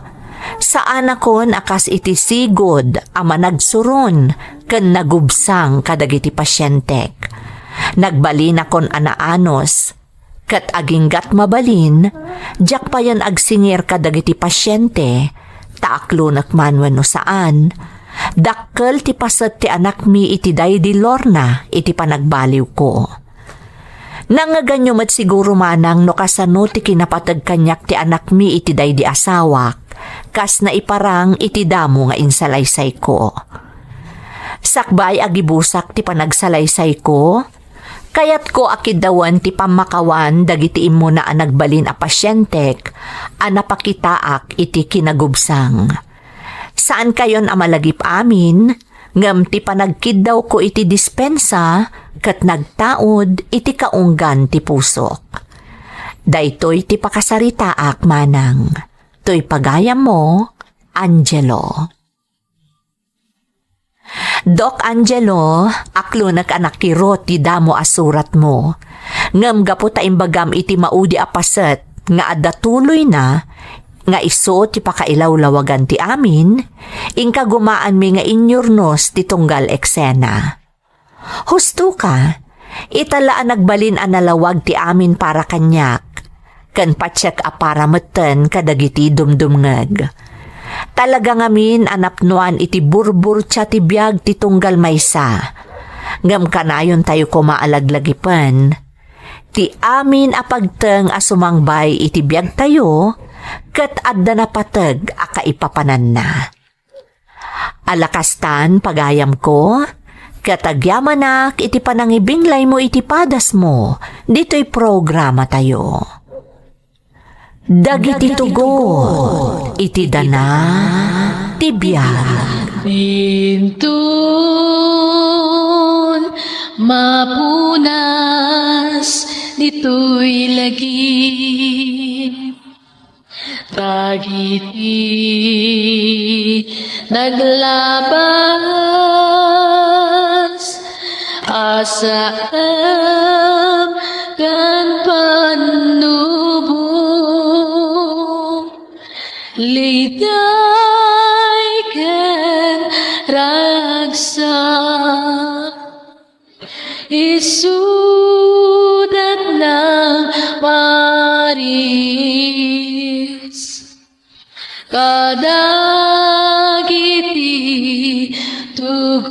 saanakon a kas iti sigud a managsuron ken nagubsang kadagiti pasientek. Nagbalinakon a naanus, ket aginggat mabalin, diak payen agsingir kadagiti pasiente, ta aklonek man wenno saan, dakkel ti paset ti anakmi iti daydi Lorna iti panagbaliwko. Nangngeganyo met siguro manang no kasano ti kinapateg kaniak ti anakmi iti daydi asawak, kas naiparang iti damo nga insalaysayko. Sakbay a gibusak ti panagsalaysayko, kayatko a kiddawen ti pammakawan dagiti immuna a nagbalin a pasientek a napakitaak iti kinagubsang. Saankayon a malagip amin, ngem ti panagkiddawko iti dispensa ket nagtaud iti kaunggan ti pusok. Daytoy ti pakasaritaak manang. Toy pagayammo, Angelo. Doc Angelo, aklonek a nakirot ti damo a suratmo. Ngem gapu ta imbagam iti maudi a paset nga adda tuloyna, nga isu ti pakailawlawagan ti amin, inka gumaanmi nga inyurnos ti tunggal eksena. Husto ka, ita la a nagbalin a nalawag ti amin para kaniak, ken patiek a para metten kadagiti dumdumngeg. Talaga ngamin a napnoan iti burburtia ti biag ti tunggal maysa, ngem kanayontayo koma a laglagipen ti amin a pagteng a sumangbay iti biagtayo ket adda napateg a kaipapananna. Ala kastan, pagayamko, ket agyamanak iti panangibinglaymo iti padasmo ditoy programatayo. Dagiti tugot iti dana ti biag. Inton mapunas ditoy lagip, dagiti naglabas a saem ken pannubo, liday ken ragsak. Isudat nang maris kadagiti tugot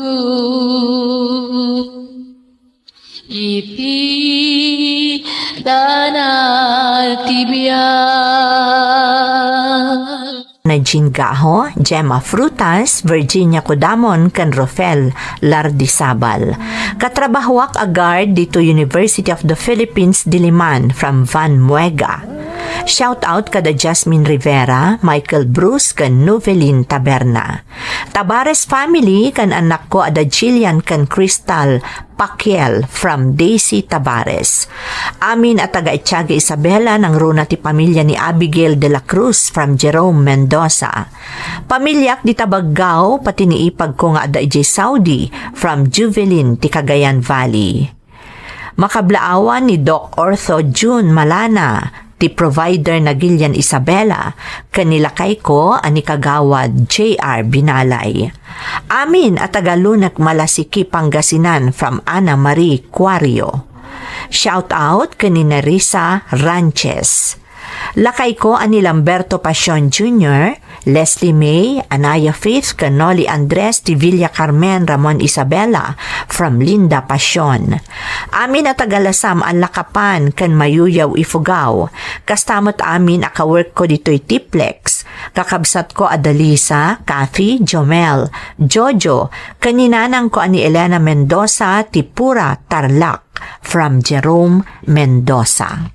iti dana ti biag. Ingaho, Gemma Frutas, Virginia Codamon, ken Rofel Lardizabal. Katrabahoak a guard dito University of the Philippines Diliman from Van Muega. Shout out kada Jasmine Rivera, Michael Bruce, ken Novelin Taberna. Tabares family ken anakko a da Jillian ken Crystal Paquiel from Daisy Tabares. Amin a taga Etiaga Isabela nangruna ti pamilya ni Abigail de la Cruz from Jerome Mendoza. Pamilyak di Tabaggao, pati ni ipagko nga adda idiay Saudi from Juvelin ti Cagayan Valley. Makablaawan ni Doc Ortho June Malana, ti provider na Gillian Isabela, ken ni lakayko a ni Kagawad J R Binalay. Amin a taga Lunek Malasiki, Pangasinan from Ana Marie Cuario. Shout out ken ni Nerissa Ranches. Lakayko a ni Lamberto Pasion Junior, Leslie May, Anaya Faith, ken Noli Andres ti Villa Carmen Ramon Isabela from Linda Pasion. Amin a taga Lasam a Lakapan ken Mayuyaw Ifugao. Kasta met amin a kaworkko ditoy Tiplex. Kakabsatko a da Lisa, Kathy, Jomel, Jojo, ken ni nanangko a ni Elena Mendoza ti Pura, Tarlac from Jerome Mendoza.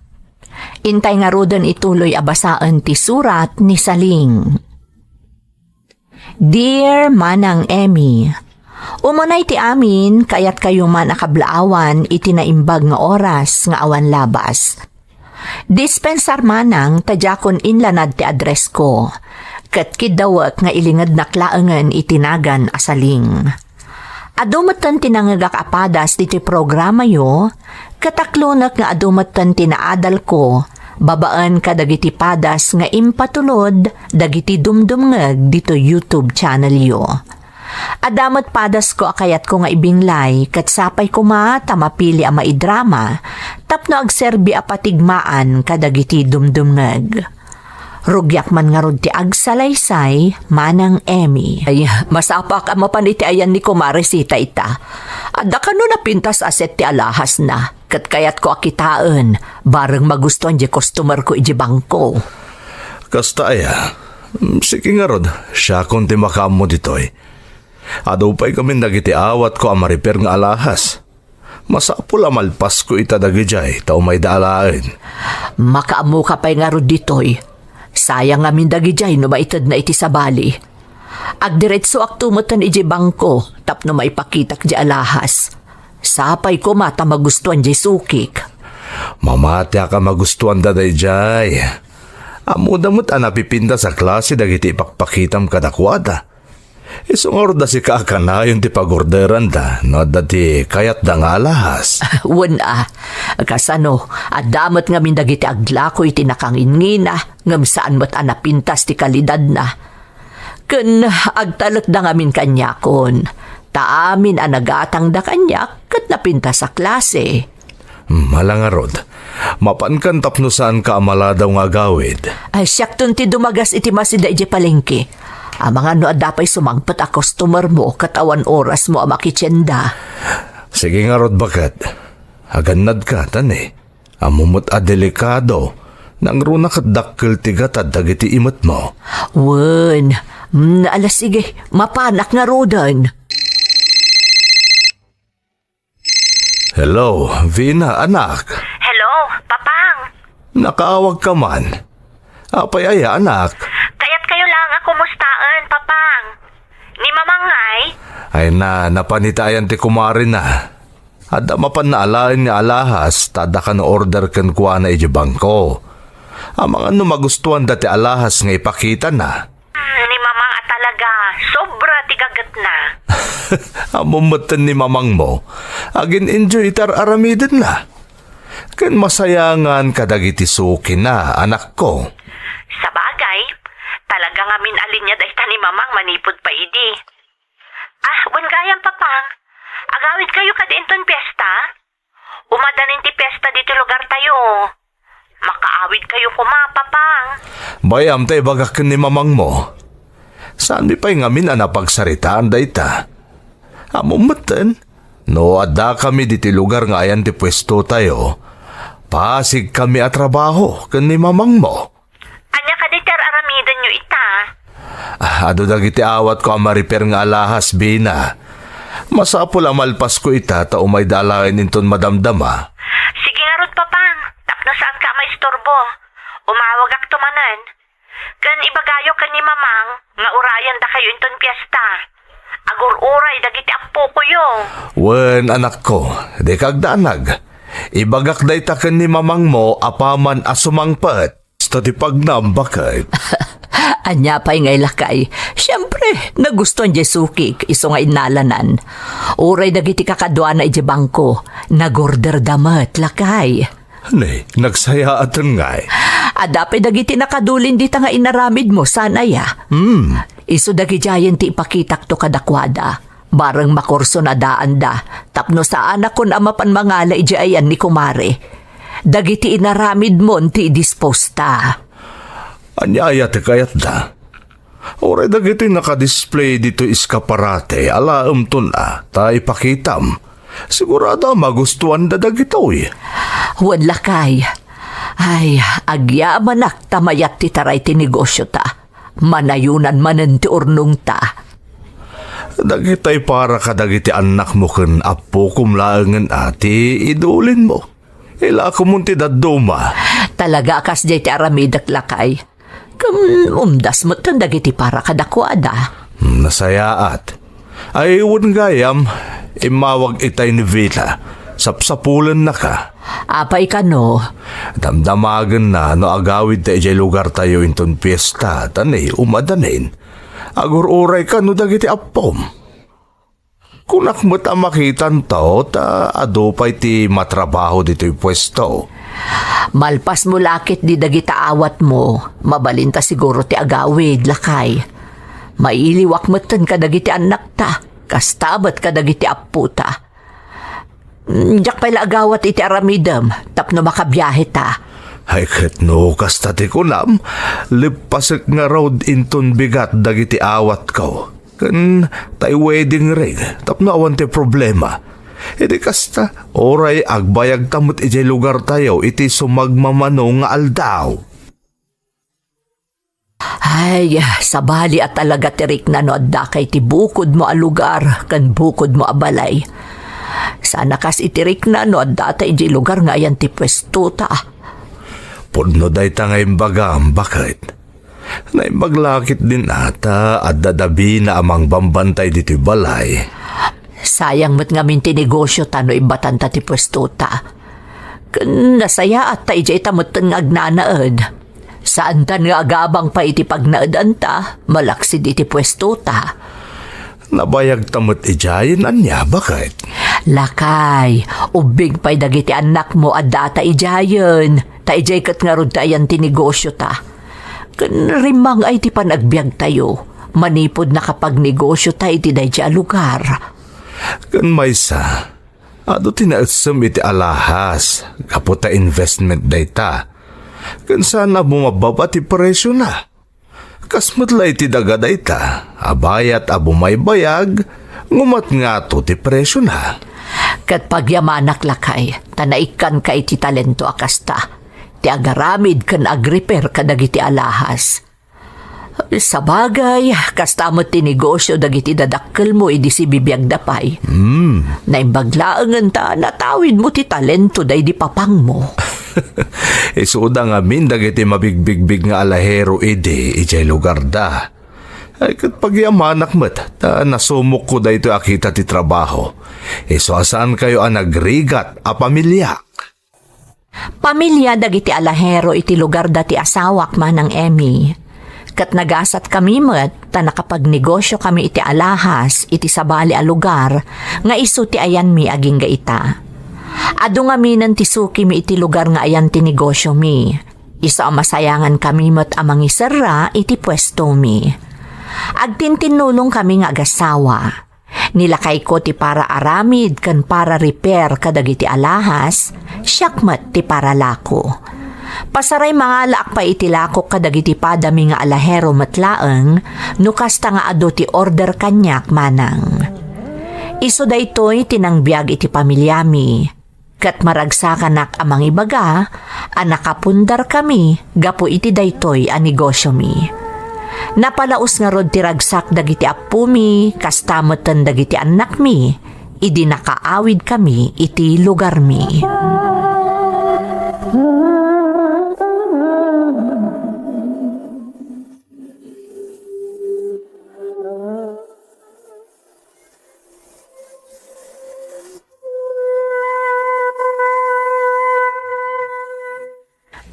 Intay ngaruden ituloy a basaen ti surat ni Saling. Dear Manang Emmy, umunay ti amin, kayatkayo man a kablaawan iti naimbag nga oras nga awan labas. Dispensar manang ta diakon inlanad ti addressko, ket kiddawek nga ilingednak laengen iti nagan a Saling. Adu metten ti nangngegak a padas ditoy programayo, ket aklonek nga adu metten ti naadalko babaen kadagiti padas nga impatulod dagiti dumdumngeg ditoy YouTube channelyo. Adda met padasko a kayatko nga ibinglay, ket sapay koma ta mapili a maidrama tapno agserbi a patigmaan kadagiti dumdumngeg. Rugiak man ngarud ti agsalaysay, Manang Emmy. Ay, masapak a mapan iti ayan ni Kumare Sita ita. Adda kano napintas a set ti alahasna, ket kayatko a kitaen, bareng magustuan diay customerko idiay bangko. Kasta aya? Mm, sige ngarud, siakon ti makaammo ditoy. Adu pay ngamin dagiti awatko a ma-repair nga alahas. Masapul a malpasko ita dagidiay ta umayda alaen. Makaammoka pay ngarud ditoy. Sayang ngamin dagidiay no maitedna iti sabali. Agdiretsoakto metten idiay bangko tapno maipakitak diay alahas. Sapay koma ta magustuan diay sukik. Mamatiak a magustuanda daydiay. Ammoda met a napipintas a klase dagiti ipakpakitam kadakuada. Isu ngarud a sika a kanayon ti pagorderanda no adda ti kayatda nga alahas. Wen a, kasano, adda met ngamin dagiti aglako iti nakangingina, ngem saan met a napintas ti kalidadna. Ken agtalekda ngamin kaniakon, ta amin a nagatangda kaniak ket napintas a klase. Hmm, ala ngarud. Mapankan tapno saanka a maladaw nga agawid. Ay, siakton ti dumagas iti masida idiay palengke. Amangan no adda pay sumangpet a customermo ket awan orasmo a makitienda. Sige ngarud, baket. Agannadka, ta ne. Ammo met a delikado. Nangruna ket dakkel ti gatad dagiti imetmo. Wen. Mm, ala sige, mapanak ngaruden. Hello, Vina, anak. Hello, Papang. Nakaawagka man. Apay aya, anak? Kayatkayo laeng a kumustaen, Papang. Ni Mamang ngay? Ay na, napan ita ayan ti kumarina. Adda mapan alaen nga alahas, ta adda kano order kenkuana idiay bangko. Amangan no magustuanda ti alahas nga ipakitana. Hmm, ni Mamang a talaga, sobra ti gagetna. Ammom metten ni mamangmo, agin-enjoy iti ar-aramidenna. Ken masayangan kadagiti sukina, anakko. Sabagay, talaga ngamin a linia dayta ni Mamang manipud pay idi. Ah, wen gayam, Papang, agawidkayo kadi inton fiesta? Umadanin ti fiesta ditoy lugartayo. Makaawidkayo koma, Papang. Bay-am ta ibagak ken ni mamangmo. Saanmi pay ngamin a napagsaritaan dayta. Ammom metten, no addakami ditoy lugar nga ayan ti puestotayo, pasigkami a trabaho ken ni mamangmo. Ania kadi ti ar-aramidenyo ita? Ah, adu dagiti awatko a mariper nga alahas, Bina. Masapul a malpasko ita ta umayda alaen inton madamdama. Sige ngarud, Papang. Tapno saanka a maisturbo, umawagakto manen. Ken ibagayo ken ni Mamang nga urayendakayo inton piesta. Agur-uray dagiti appokoyo. Wen, anakko, dika agdanag. Ibagak dayta ken ni mamangmo apaman a sumangpet. Kasta ti pagnam, baket. Ania pay ngay, lakay? Siempre, nagustuan diay sukik, isu nga innalanan. Uray dagiti kakaduana idiay bangko, nagorderda met, lakay. Ne, nagsayaaten ngay. Adda pay dagiti nakadulin dita nga inaramidmo, saan aya? Hmm. Isu dagidiayen ti ipakitakto kadakuada. Bareng makursunadaanda, tapno saanakon a mapan mangala idiay ayan ni kumare. Dagiti inaramidmon ti idisposta. Ania aya ti kayatda? Uray dagitoy nakadisplay ditoy eskaparate, alaemton a, ta ipakitam. Sigurado a magustuanda dagitoy. Wen, lakay. Ay, agyamanak ta mayat ti taray ti negosiota. Manayonan manen ti urnongta. Dagitoy para kadagiti annakmo ken appokom laengen a ti idulinmo. Ilakomon ti dadduma. Talaga a kasdiay ti aramidek, lakay. Ken umdas metten dagiti para kadakuada. Hmm, nasayaat. Ay, wen gayam, immawag itay ni Vita. Sapsapulennaka. Apay kano? Damdamagenna no agawidta idiay lugartayo inton piesta, ta ni umadanin. Agur-uray kano dagiti appom. Kunak met a makitanto ta adu pay ti matrabaho ditoy puesto. Malpasmo la ketdi dagita awatmo, mabalinta siguro ti agawid, lakay. Mailiwak metten kadagiti annakta, kasta met kadagiti appota. Diak pay la agawat iti aramidem tapno makabiaheta. Ay, ket no kasta ti kunam, leppasek ngarud inton bigat dagiti awatko. Ken tay wedding ring tapno awan ti problema. Idi kasta, uray agbayagta met idiay lugartayo iti sumagmamano nga aldaw. Ay, sabali a talaga ti rikna no addaka iti bukodmo a lugar ken bukodmo a balay. Sana kas iti rikna no addata idiay lugar nga ayan ti puestota. Pudno dayta nga imbagam, baket. Naimbag la ketdin a ta adda da Bina a mangbambantay ditoy balay. Sayang met ngamin ti negosiota no ibbatanta ti puestota. Ken nasayaat ta idiayta metten nga agnanaed. Saanta nga agabang pay iti pagnaedanta, malaksid iti puestota. Nabayagta met idiayen ania, baket? Lakay, ubbing pay dagiti annakmo a data idiayen, ta idiay ket ngarud ti ayan ti negosiota. Ken rimmang-ay ti panagbiagtayo, manipud nakapagnegosiota iti daydiay a lugar. Ken maysa, adu ti naessem iti alahas, gapu ta investment dayta. Ken saan a bumababa ti presiona. Kas met la iti daga dayta, a bayat a bumaybayag, ngumat ngato ti presiona. Ket pagyamanak lakay, ta naikkanka iti talento a kasta, ti agaramid ken agrepair kadagiti alahas. Sabagay, kasta met ti negosio dagiti dadakkelmo idi sibibiagda pay. Hmm. Naimbag laengen ta natawidmo ti talento daydi papangmo. Isuda ngamin dagiti mabigbigbig nga alahero idi idiay lugarda. Ay, ket pagyamanak met, ta nasumokko daytoy a kita ti trabaho. Isu a saankayo a nagrigat a pamiliak. Pamilia dagiti alahero iti lugarda ti asawak, Manang Emmy. Ket nagasatkami met ta nakapagnegosiokami iti alahas iti sabali a lugar nga isu ti ayanmi agingga ita. Adu ngaminen ti sukimi iti lugar nga ayan ti negosiomi. Isu a masayangankami met a mangiserra iti puestomi. Agtintinnulongkami nga agasawa. Ni lakayko ti para aramid ken para repair kadagiti alahas, siak met ti para lako. Pasaray mangalaak pay iti lakok kadagiti padami nga alahero met laeng no kasta nga adu ti order kaniak, Manang. Isu daytoy ti nangbiag iti pamiliami. Ket maragsakanak a mangibaga a nakapundarkami gapu iti daytoy a negosiomi. Napalaus ngarud ti ragsak dagiti appomi, kasta metten dagiti annakmi, idi nakaawidkami iti lugarmi.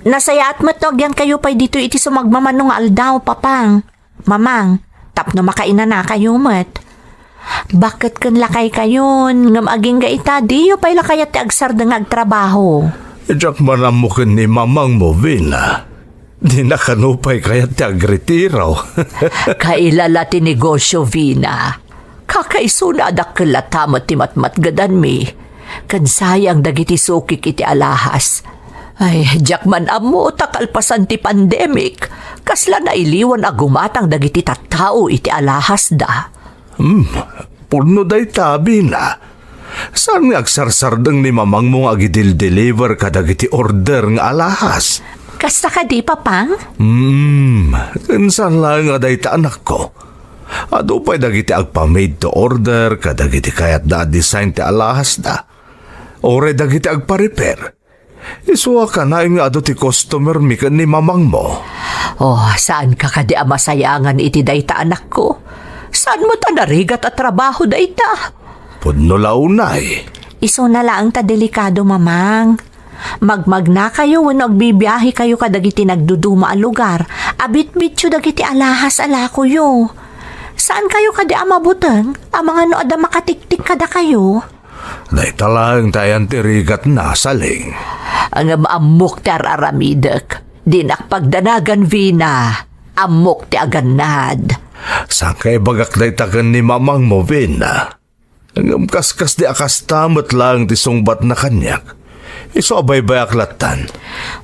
Nasayaat met no agyankayo pay ditoy iti sumagmamano nga aldaw, Papang, Mamang, tapno makainanakayo met. Bakket ken lakaykayon, ngem agingga ita, diyo pay la kayat ti agsardeng nga agtrabaho. Diak man ammo ken ni mamangmo, Vina. Dina kano pay kayat ti agretiro. Kailala ti negosio, Vina. Kakaisuna a dakkel latta met ti matmatgedanmi. Ken sayang dagiti sukik iti alahas. Ay, diak man ammo ta kalpasan ti pandemic, kasla nailiwan a gumatang dagiti tattao iti alahasda. Hmm, pudno dayta, Vina. Saan nga agsarsardeng ni mamangmo nga agidildeliver kadagiti order nga alahas? Kasta kadi, Papang? Hmm, ken saan laeng a dayta, anakko. Adu pay dagiti agpa-made to order kadagiti kayatda a design ti alahasda. Uray dagiti agpa-repair. Isu a kanayon nga adu ti customermi ken ni mamangmo. Oh, saanka kadi a masayangan iti dayta, anakko? Saan met a narigat a trabaho dayta? Pudno la unay. Isuna laeng ta delikado, Mamang. Magmagnakayo wenno agbibiahekayo kadagiti nagduduma a lugar a bitbityo dagiti alahas a lakoyo. Saankayo kadi a mabuteng amangan no adda makatiktik kadakayo? Dayta laeng ti ayan ti rigatna, Saling. Ngem ammok ti ar-aramidek. Dinak pagdanagan, Vina. Ammok ti agannad. Saan nga ibagak dayta ken ni mamangmo, Vina? Ngem kaskasdi a kasta met laeng ti sungbatna kaniak. Isu a baybayak lattan.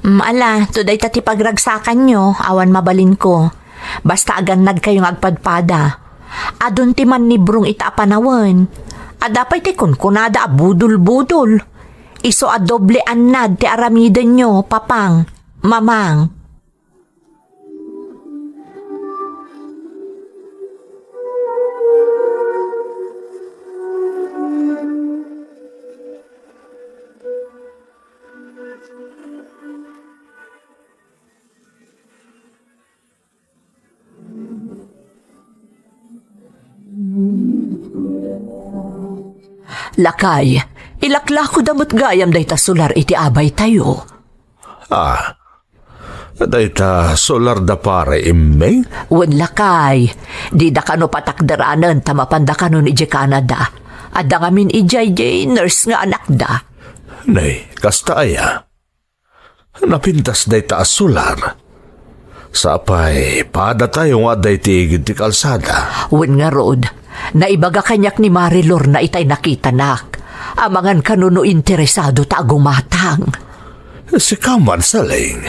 Mm, ala, to dayta ti pagragsakanyo, awan mabalinko. Basta agannadkayo nga agpadpada. Adun ti mannibrong ita a panawen. Adda pay ti kunkunada a budol-budol. Isu a doble annad ti aramidenyo, Papang, Mamang. Lakay, ilaklakoda met gayam dayta solar iti abaytayo. Ah, dayta solar da Pare Imming? Wen, lakay, dida kano patakderanen ta mapanda kano idiay Canada. Adda ngamin idiay diay nurse nga anakda. Nay, kasta aya? Napintas dayta a solar. Sapay, padatayo nga adda iti igid ti kalsada. Wen ngarud, naibaga kaniak ni Mari Lorna itay nakitanak. Amangan kano no interesado ta agumatang. Sika man, Saling.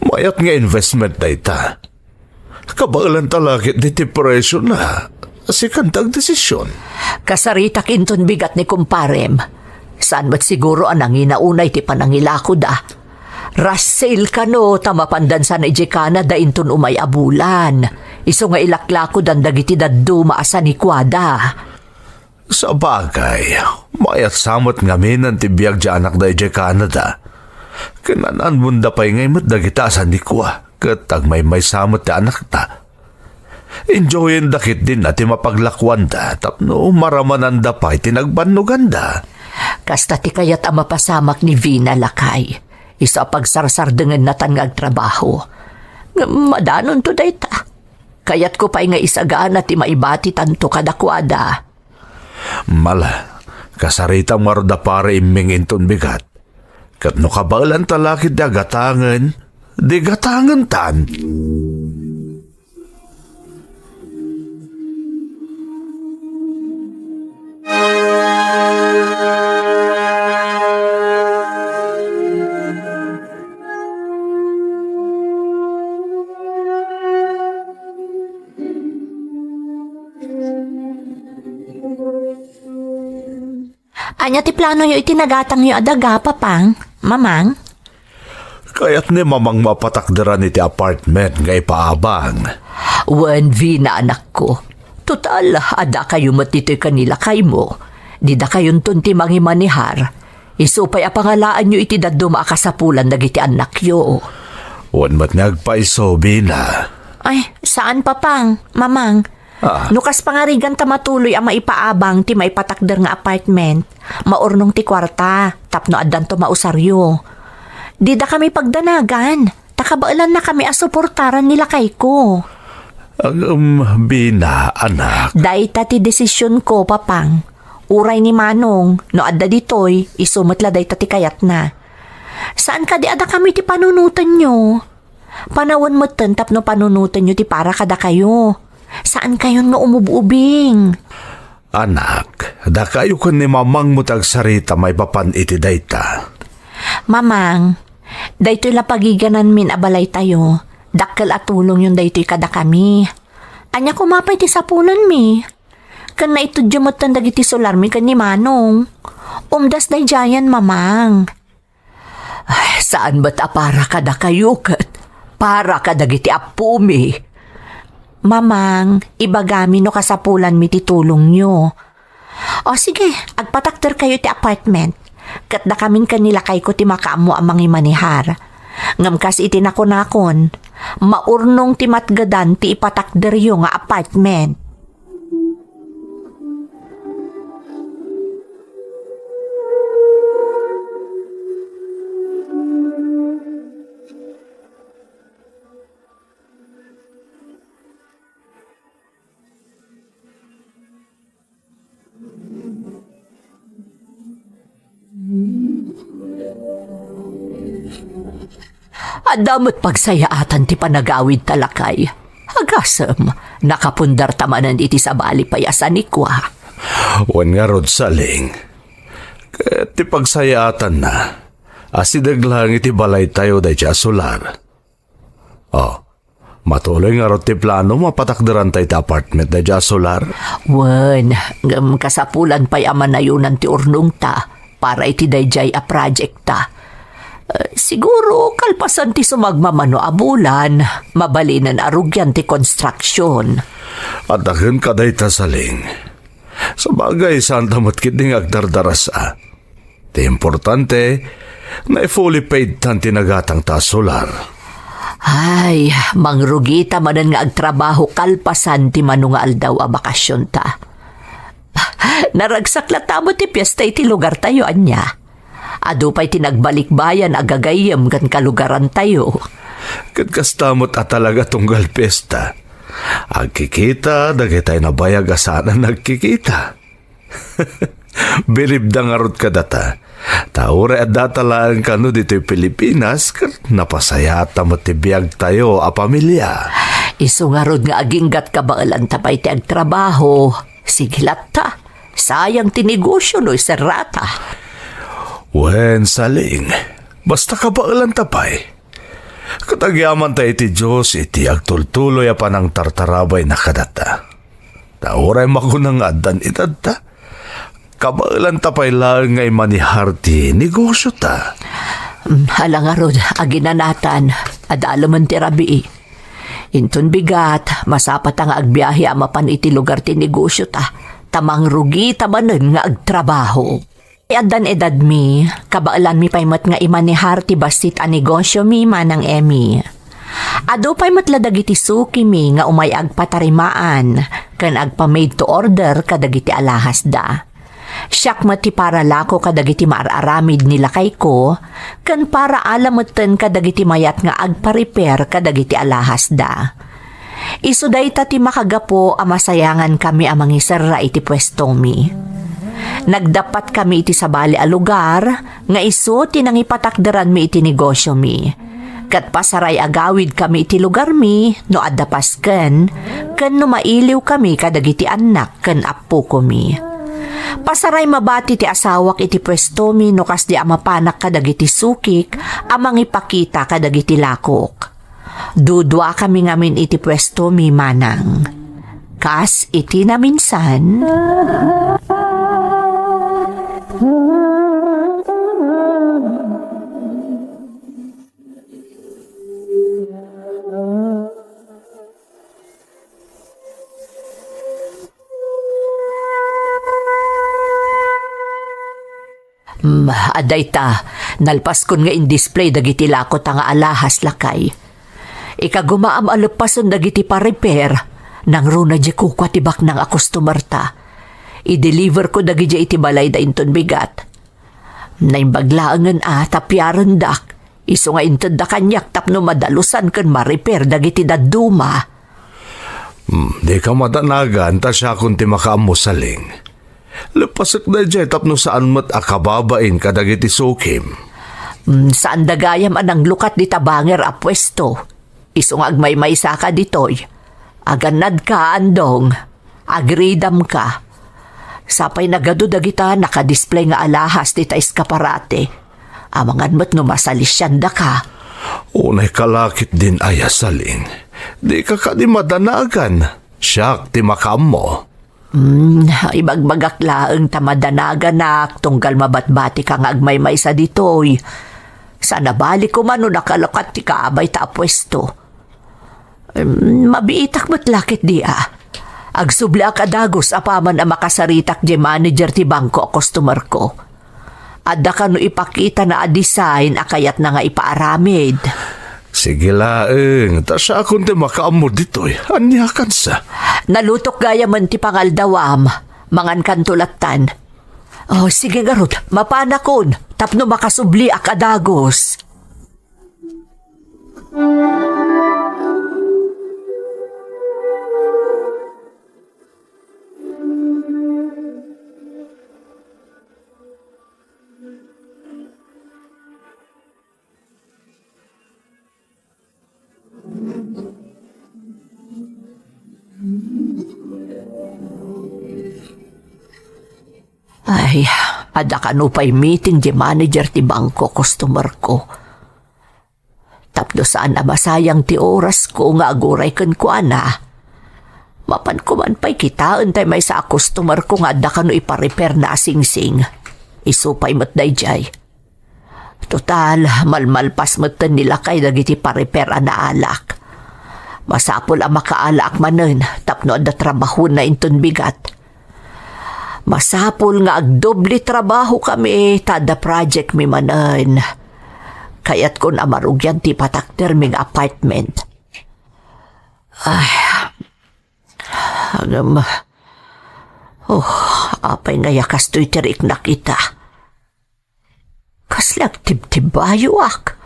Mayat nga investment dayta. Kabaelanta la ketdi ti presiona. Sikan ti agdesisyon. Kasaritak inton bigat ni kumparem. Saan met siguro a nangina unay ti panangilakoda. Rush sale kano ta mapandan sana idiay Canada inton umay a bulan. Isu nga ilaklakodan dagiti dadduma a sanikuada. Sabagay, mayat sa met ngaminen ti biag ti anakda idiay Canada. Ken an-anmonda pay ngay met dagita a sanikua, ket agmaymaysa met ti anakda. Enjoyenda ketdin ti mapaglakuanda tapno maramananda pay ti nagbannoganda. Kasta ti kayat a mapasamak ni Vina, lakay. Isu a pagsarsardengenna tan nga agtrabaho. Ngem madanonto dayta. Kayatko pay nga isagana ti maibatitanto kadakuada. Ala, kasaritam ngarud a Pare Imming inton bigat. Ket no kabaelanta la ketdi a gatangen, di gatangentan. Ania ti planoyo iti nagatangyo a daga, Papang, Mamang? Kayat ni Mamang mapatakderan iti apartment nga ipaabang. Wen, Vina, anakko. Total, adda kayo met ditoy ken ni lakaymo. Dida kayonton ti mangimanehar. Isu pay a pangalaanyo iti dadduma a kasapulan dagiti annakyo. Wen met nga agpaiso, Vina. Ay, saan, Papang, Mamang. Ah. No kas pangarigan ta matuloy a maipaabang ti maipatakder nga apartment, maurnong ti kuarta tapno addanto mausaryo. Dida kami pagdanagan, ta kabaelannakami a suportaran ni lakayko. Agem, Vina, anak. Dayta ti desisionko, Papang. Uray ni Manong, no adda ditoy, isu met la dayta ti kayatna. Saan kadi a dakami ti panunotenyo? Panawen metten tapno panunotenyo ti para kadakayo. Saankayon nga umub-ubing. Anak, dakayo ken ni mamangmo ti agsarita maipapan iti dayta. Mamang, daytoy la pagigananmin a balaytayo. Dakkel a tulongyon daytoy kadakami. Ania koma pay ti sapulanmi? Ken naitudyo metten dagiti solarmi ken ni Manong. Umdas daydiayen, Mamang. Ay, saan met a para kadakayo ket para kadagiti appomi. Mamang, ibagami no kasapulanmi ti tulongyo. O sige, agpatakderkayo iti apartment. Ket dakamin ken ni lakayko ti makaammo a mangimanehar. Ngem kas iti nakunakon, maurnong ti matgedan ti ipatakderyo nga apartment. Adda met pagsayaatan ti panagawidta, lakay. Agasem, nakapundarta manen iti sabali pay a sanikua. Wen ngarud, Saling. Ket ti pagsayaatanna, asideg laeng iti balaytayo daydiay a solar. O, matuloy ngarud ti plano a patakderanta iti apartment daydiay a solar? Wen, ngem kasapulan pay a manayonan ti urnongta para iti daydiay a projectta. Eh, siguro, kalpasan ti sumagmamano a bulan, mabalinen a rugian ti construction. Adda kenka dayta, Saling. Sabagay, saanta met ketdi nga agdardarasa. Ti importante, nai-fully paid-tan ti nagatangta a solar. Ay, mangrugita manen nga agtrabaho kalpasan ti mano nga aldaw a bakasionta. Naragsak latta met ti piesta iti lugartayo, ania? Adu pay ti nagbalikbayan a gagayyem ken kalugarantayo. Ket kasta met a talaga tunggal piesta. Agkikita dagitay nabayag a saan a nagkikita. Bilibda ngarud kadata. Ta uray addata laeng kano ditoy Pilipinas, ket napasayaatta met ti biagtayo a pamilia. Isu ngarud nga aginggat kabaelanta pay ti agtrabaho. Sige latta. Sayang ti negosio no iserrata. Wen, Saling. Basta kabaelanta pay. Ket agyamanta iti Dios iti agtultuloy a panangtartarabayna kadata. Ta uray makuna nga addan edadta, kabaelanta pay laeng nga imanehar ti negosiota. Mm, ala ngarud, aginanatan, adda laeng ti rabii. Inton bigat, masapata nga agbiahe a mapan iti lugar ti negosiota, ta mangrugita manen nga agtrabaho. Addan edadmi, kabaelanmi pay met nga imanehar ti bassit a negosiomi, Manang Emmy. Adu pay met la dagiti sukimi nga umay agpatarimaan ken agpa-made to order kadagiti alahasda. Siak met ti paralako kadagiti maar-aramid ni lakayko, ken paraala metten kadagiti mayat nga agpa-repair kadagiti alahasda. Isu dayta ti makagapu a masayangankami a mangiserra iti puestomi. Nagdappatkami iti sabali a lugar nga isu ti nangipatakderanmi iti negosiomi. Ket pasaray agawidkami iti lugarmi no adda pasken ken no mailiwkami kadagiti annak ken appokomi. Pasaray mabati ti asawak iti puestomi no kasdi a mapanak kadagiti sukik a mangipakita kadagiti lakok. Duduakami ngamin iti puestomi, Manang. Kas iti naminsan. Hmm, adda ita, nalpaskon nga in-display dagiti lakota nga alahas, lakay. Ikagumaam a leppasen dagiti pa-repair, nangruna diay kukua ti baknang a customer-ta. I-deliver ko dagidiay iti balayda inton bigat. Naimbag laengen a tapiarendak, isu nga intedda kaniak tapno madalusan ken ma-repair dagiti dadduma. Hmm, dika madanagan ta siakon ti makaammo, Saling. Leppasek daydiay tapno saan met a kababain kadagiti sukim. Hmm, saanda gayam a nanglukat dita banger a puesto. Isu nga agmaymaysaka ditoy. Agannadka, Andong. Agridamka. Sapay nagadu dagita naka-display nga alahas dita eskaparate. Amangan met no masalisiandaka. Unay ka la ketdin aya, Saling. Dika kadi madanagan. Siak ti makaammo. Hmm, ibagbagak laeng ta madanaganak tunggal mabatbatika nga agmaymaysa ditoy. Saan a bali koma no nakalukat ti kaabayta a puesto. Em, mabiitak met la ketdi a. Agsubliak a dagus apaman a makasaritak diay manager ti bangko a customer-ko. Adda kano ipakitana a design a kayatna nga ipaaramid. Sige laeng, ta siakon ti makaammo ditoy. Ania kansa? Nalutok gayamen ti pangaldawam. Mangankanto lattan. Oh, sige ngarud, mapanakon, tapno makasubliak a dagus. Ay, adda kano pay meeting diay manager ti bangko, customer-ko. Tapno saan a masayang ti orasko nga aguray kenkuana. Mapanko man pay kitaen tay maysa a customer-ko nga adda kano ipa-repair-na a singsing. Isu pay met daydiay. Total, malmalpas metten ni lakay dagiti pa-repair a naalak. Masapul a makaalaak manen tapno adda trabahona inton bigat. Masapul nga agdoble trabahokami ta adda projectmi manen. Kayatkon a marugian ti patakdermi nga apartment. Ay, ngem, oh, apay nga aya kastoy ti riknak ita? Kasla agtibtibayoak.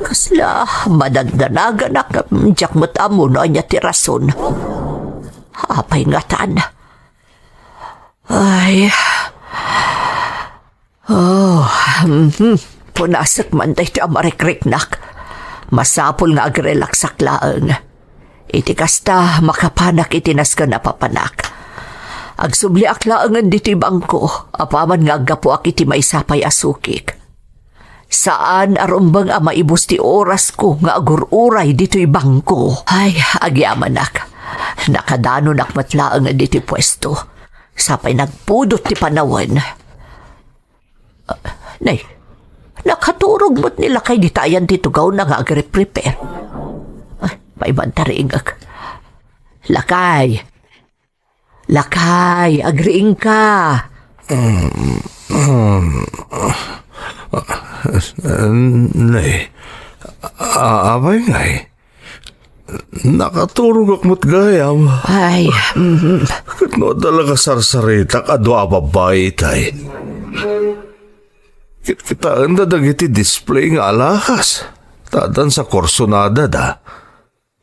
Kasla madandanaganak, diak met ammo no ania ti rason. Apay ngatan? Ay. Oh, mhm. Punasek man daytoy a marikriknak. Masapul nga agrelaksak laeng. Iti kasta, makapanak iti nasken a papanak. Agsubliak laengen ditoy bangko, apaman nga aggapuak iti maysa pay a sukik. Saan a rumbeng a maibus ti orasko nga agur-uray ditoy bangko. Ay, agyamanak. Nakadanonak met laengen ditoy puesto. Sapay nagpudot ti panawen. Ah, nay, nakaturog met ni lakay dita ayan ti tugawna nga agreprepare. Ay, paibantariingek. Lakay! Lakay, agriingka! Mm, mm. Nay, a-, apay ngay? Nakaturogak met gayam. Ay, mhm. Ket no adda la kasarsaritak a dua a babbai itay. Kitkitaenda dagiti display nga alahas. Ta addan sa kursonadada.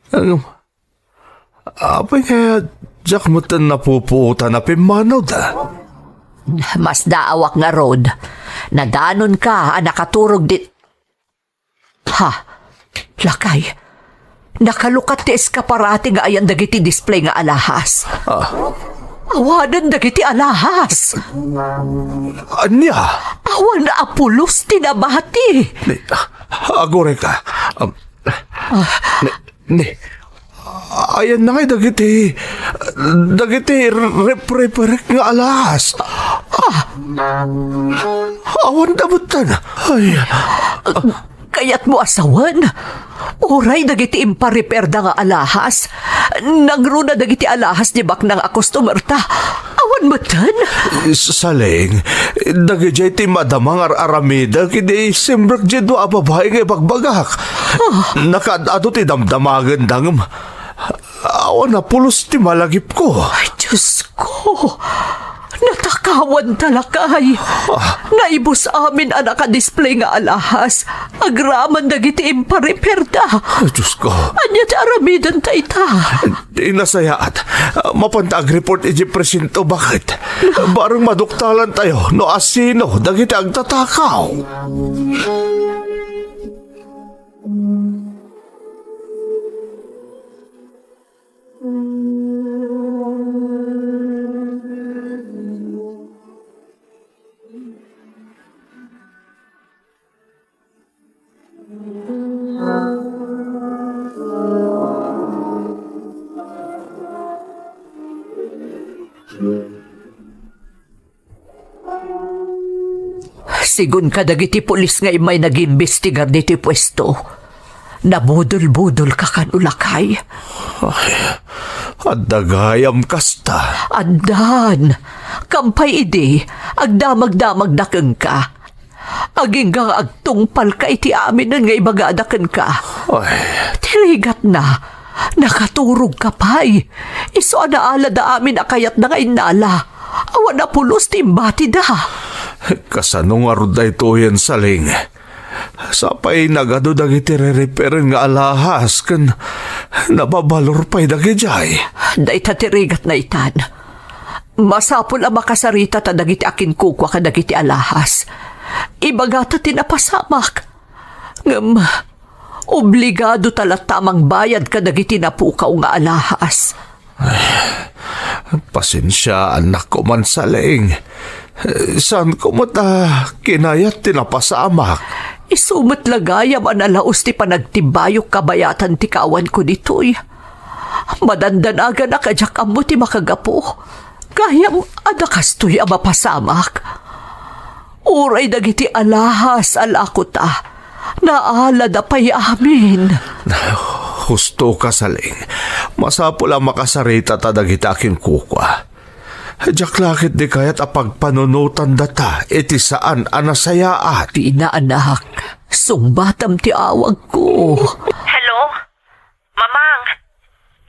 Ngem, apay nga diak metten napupuotan a pimmanawda? Masdaawak ngarud. Nadanonka a nakaturog di- Ha? Lakay, nakalukat ti eskaparate nga ayan dagiti display nga alahas. Ah. Awanen dagiti alahas. Ania? Awan a pulos ti nabati. Ni, ah, agurayka. Um, ni, ni, Ayanna ngay dagiti, dagiti repreperek nga alas. Ah! Awan da metten. Ay. Kayatmo a sawen? Uray dagiti impareperda nga alahas, nangruna dagiti alahas ni baknang a customer ta. Awan Metten? Saling, dagidiay ti madama nga ar-aramidek idi simrek diay dua a babai nga ibagbagak. Nakaad-adu ti damdamagenda ngem awan a pulos ti malagipko. Ay, Diyos ko! Natakawanta, lakay! Naibus amin a nakadisplay nga alahas agraman dagiti impareperda. Ay, Diyos ko! Ania ti aramidenta ita? Di nasayaat. Mapanta agreport iti presinto, baket bareng maduktalantayo no asino dagiti agtatakaw. Sigun kadagiti pulis nga immay nagimbestigar ditoy puesto, nabudol-budolka kano, lakay. Ay, adda gayam kasta. Addan. Kampay idi, agdamagdamagda kenka. Agingga nga agtungpalka iti aminen nga ibagada kenka. Ay. Ti rigatna, nakaturogka pay. Isu a naalada amin a kayatna nga innala. Awan a pulos ti imbatida. Kasano ngarud daytoyen, Saling? Sapay nagadu dagiti rereperen nga alahas ken nababalor pay dagidiay. Dayta ti rigatna itan. Masapul a makasarita ta dagiti akinkukua kadagiti alahas. Ibagata ti napasamak. Ngem, obligado ta latta a mangbayad kadagiti napukaw nga alahas. Ay, pasensiaannak koman, Saling. Saanko met a kinayat ti napasamak. Isu met la gayam a nalaus ti panagtibbayok kabayatan ti kaawanko ditoy. Madandanaganak a diak ammo ti makagapu. Gayam a dakastoy a mapasamak. Uray dagiti alahas a lakota, naalada pay amin. Husto ka, Saling. Masapul a makasarita ta dagiti akinkukua. Diak la ketdi kayat a pagpanunotandata iti saan a nasayaat. Pina, anak, sungbatam ti awagko. Hello? Mamang,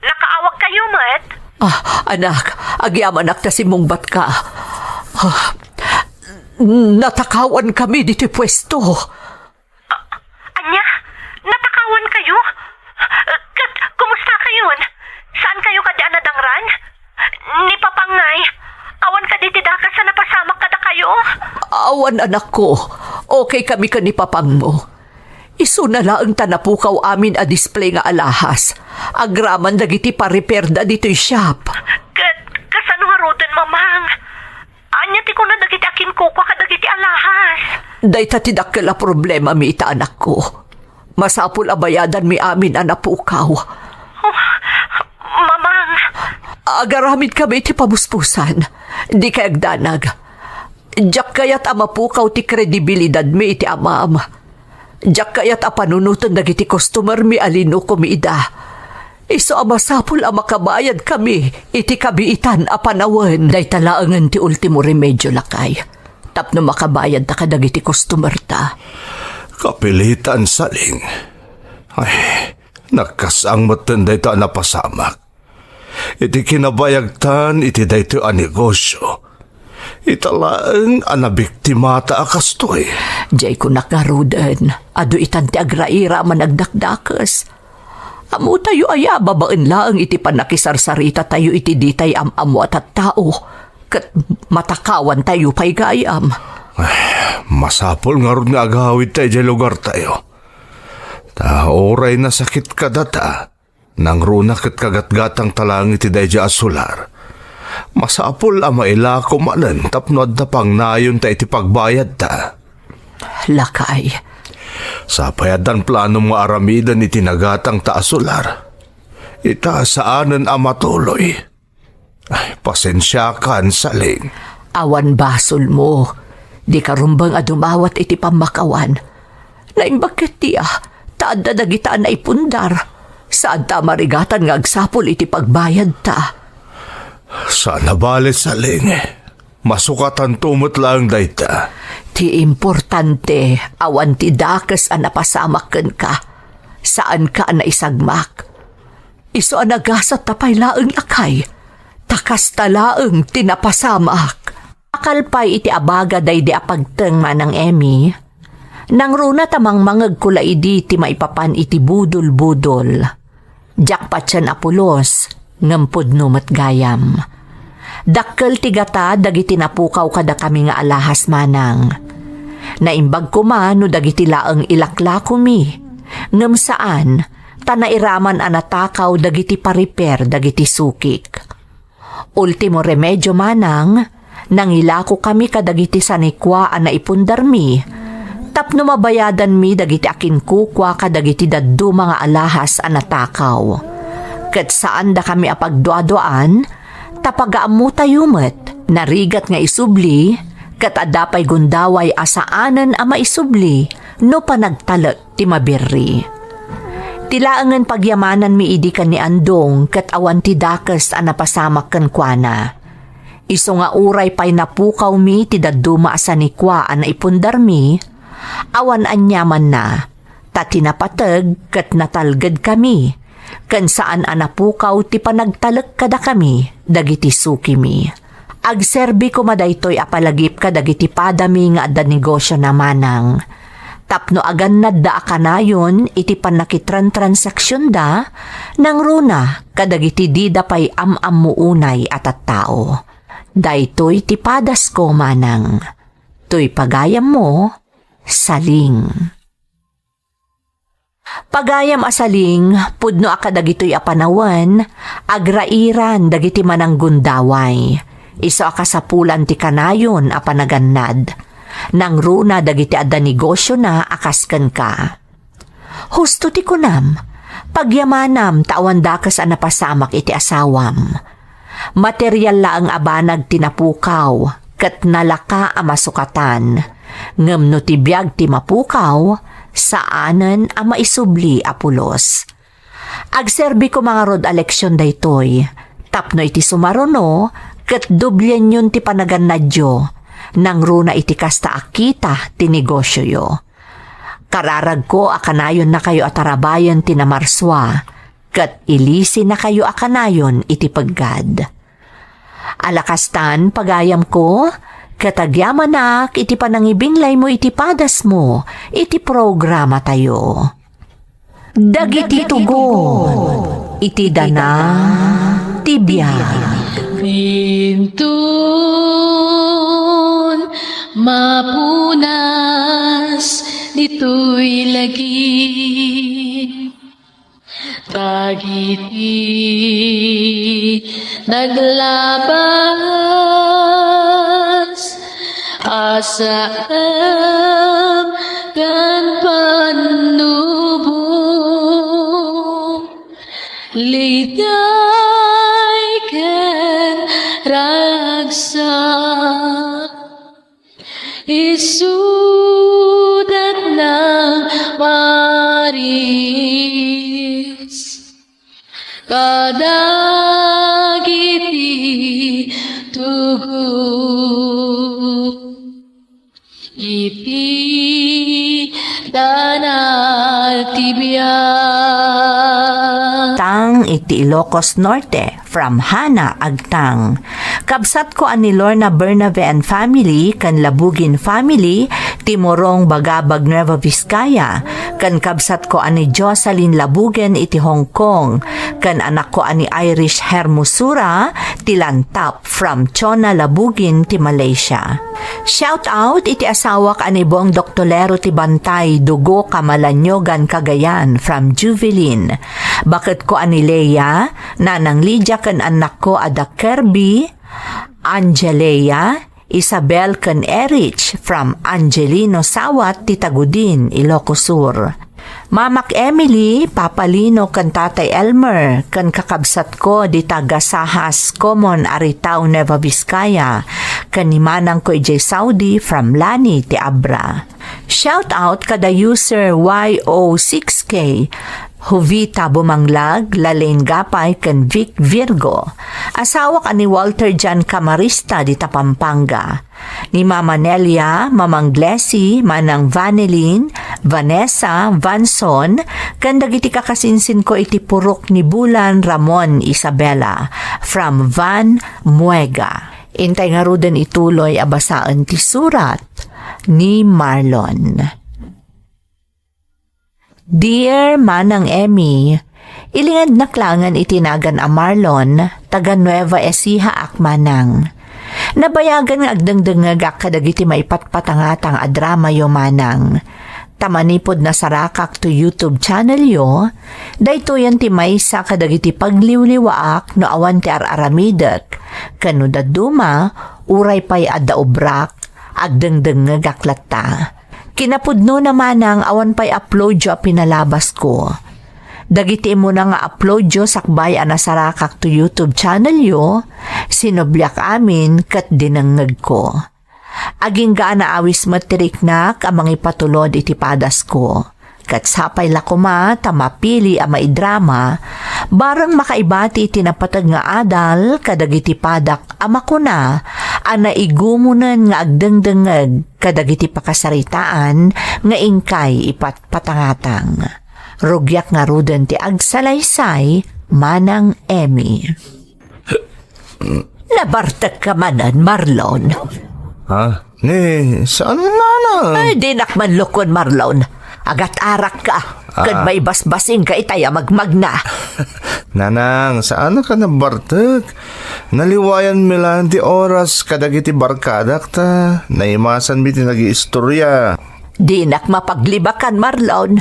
nakaawagkayo met? Ah, anak, agyamanak ta simmungbatka. Ah, natakawan kami ditoy puesto. Ah, ania? Natakawan kayo? Ket kumusta kayon? Saan kayo kadi a nadangran? Ni Papang ngay, awan kadi ti dakas a napasamak kadakayo? Awan, anakko. Okay kami ken ni Papangmo. Isuna laeng ta napukaw amin a display nga alahas agraman dagiti parepairda ditoy shop. Ket kasano ngaruden, Mamang? Ania ti kuna dagiti akinkukua kadagiti alahas? Dayta ti dakkel a problemami ita, anakko. Masapul a bayadanmi amin a napukaw. Oh, Mamang. Agaramidkami iti pamuspusan. Dikay agdanag. Diak kayat a mapukaw ti kredibilidadmi iti amam. Diak kayat a panunoten dagiti customermi a linukomi ida. Isu a masapul a makabayadkami iti kabiitan a panawen. Dayta laengen ti ultimo remedio, lakay, tapno makabayadta kadagiti customerta. Kapilitan, Saling. Ay, nagkasang metten dayta a napasamak. Iti kinabayagtan iti daytoy a negosio, ita laeng a nabiktimata a kastoy. Jay kunak ngaruden, adu itan ti agraira a managdakdakes. Ammotayo aya babaen laeng iti pannakisarsarita tayo iti ditay am-ammo a tattao, ket matakawan tayo pay gayam. Ay, masapul ngarud nga agawid tayo idiay lugar tayo. Ta uray nasakit kadata, nangruna ket kagatgatang ta laeng iti daydiay a solar. Masapul a mailako manen tapno adda pangnayon ta iti pagbayadta. Lakay. Sapay addan planom nga aramiden iti nagatang ta a solar. Ita saanen a matuloy. Ay, pasensiakan, Saling. Awan basolmo. Dika rumbeng a dumawat iti pammakawan. Naimbag ket dia, ta adda dagita a naipundar. Saanta a marigatan nga agsapul iti pagbayadta. Saan a bale, Saling. Masukatanto met laeng dayta. Ti importante, awan ti dakes a napasamak kenka. Saanka a naisagmak. Isu a nagasat ta pay laeng, lakay. Ta kasta laeng ti napasamak. Nakalpay iti abaga daydi a pagteng, Manang Emmy. Nangruna ta mangmangegko la idi ti maipapan iti budol-budol. Diak patien a pulos, ngem pudno met gayam. Dakkel ti gata dagiti napukaw kadakami nga alahas, Manang. Naimbag koma no dagiti laeng ilaklakomi, ngem saan, ta nairaman a natakaw dagiti pariper dagiti sukik. Ultimo remedio, Manang, nangilakokami kadagiti sanikua a naipundarmi, tapno mabayadanmi dagiti akinkukua kadagiti dadduma nga alahas a natakaw. Ket saandakami a pagduaduaan, ta pagaammotayo met, narigat nga isubli, ket adda pay gundaway a saanen a maisubli no panagtalek ti mabirri. Ti laengen pagyamananmi idi ken ni Andong ket awan ti dakes a napasamak kenkuana. Isu nga uray pay napukawmi ti dadduma a sanikua a naipundarmi, awan aniamanna, ta ti napateg ket natalgedkami, ken saan a napukaw ti panagtalek kadakami dagiti sukimi. Agserbi koma daytoy a palagip kadagiti padami nga adda negosiona, Manang. Tapno agannadda a kanayon iti pannakitrantransaksionda, nangruna kadagiti dida pay am-ammo unay a tattao. Daytoy ti padasko, Manang. Toy pagayammo, Saling. Pagayam a Saling, pudno a kadagitoy a panawen, agrairan dagiti mananggundaway. Isu a kasapulan ti kanayon a panagannad. Nangruna dagiti adda negosiona a kas kenka. Husto ti kunam, pagyamanam ta awan dakes a napasamak iti asawam. Material laeng a banag ti napukaw, ket nalaka a masukatan. Ngem no ti biag ti mapukaw, saanen a maisubli a pulos. Agserbi koma ngarud a leksion daytoy, tapno iti sumaruno, ket doblienyon ti panagannadyo, nangruna iti kasta a kita ti negosioyo. Kararagko a kanayonnakayo a tarabayen ti namarsua, ket ilisinakayo a kanayon iti peggad. Ala kastan, pagayamko, ket agyamanak iti panangibinglaymo iti padasmo iti programatayo. Dagiti tugon iti dana ti biag. Inton mapunas ditoy lagip. Dagiti naglabas a saem ken pannubo, liday ken ragsak. Isudat nang maris kadagiti tugo iti dana ti biag. Tang iti Ilocos Norte. From Hana Agtang. Kabsatko a ni Lorna Bernabe and family ken Labugin family ti Morong, Bagabag, Nueva Vizcaya, ken kabsatko a ni Jocelyn Labugin iti Hong Kong, ken anakko a ni Irish Hermosura ti Lantap from Chona, Labugin ti Malaysia. Shout out iti asawak a ni Bong Doktolero ti Bantay, Dugo, Kamalanyogan, Cagayan from Juvelin. Baketko a ni Lea, Nanang Lydia ken annakko a da Kirby, Angelea, Isabel ken Erich from Angelino Sawat ti Tagudin, Ilocos Sur. Mamak Emily, Papa Lino ken Tatay Elmer, ken kakabsatko dita Gasahas Common, Aritao, Nueva Vizcaya, ken ni manangko idiay Saudi from Lani ti Abra. Shout out kada user Y O six K. Jovita Bumanglag, Lalaine Gapay, ken Vic Virgo. Asawak a ni Walter John Camarista dita Pampanga. Ni Mama Nelia Mamanglesi, Manang Vanilin, Vanessa, Vanson, ken dagiti kakasinsinko iti purok ni Bulan Ramon Isabela, from Van Muega. Intay ngaruden ituloy a basaen ti surat ni Marlon. Dear Manang Emmy, ilingadnak laengen iti nagan a Marlon, taga Nueva Ecija ak, Manang. Nabayagen nga agdengdengngegak kadagiti maipatpatangatang a dramayo, Manang. Ta manipud nasarakak to YouTube channelyo, daytoyen ti maysa kadagiti pagliwliwaak no awan ti ar-aramidek, ken no dadduma, uray pay adda obrak, agdengdengngegak latta. Kinapudnona, Manang, awan pay uploadyo a pinalabasko. Dagiti immuna nga uploadyo sakbay a nasarakak to YouTube channelyo, sinubliak amin ket dinengngegko. Agingga a naawis met ti riknak a mangipatulod iti padasko. Ket sapay la koma ta mapili a maidrama, bareng makaibati iti napateg nga adal kadagiti padak a makuna a naigumonen nga agdengdengngeg kadagiti pakasaritaan nga inkay ipatpatangatang. Rugiak ngaruden ti agsalaysay, Manang Emmy. Nabartekka manen, Marlon. Ha? Ni, saan, Nanang? Ay, dinak man lukon, Marlon. Agat-arakka, ket Ah. maibasbasingka itay a magmagna. Nanang, saanak a nabartek? Naliwayanmi laeng ti oras kadagiti barkadak ta naimasanmi ti nagiistorya. Dinak mapaglibakan, Marlon.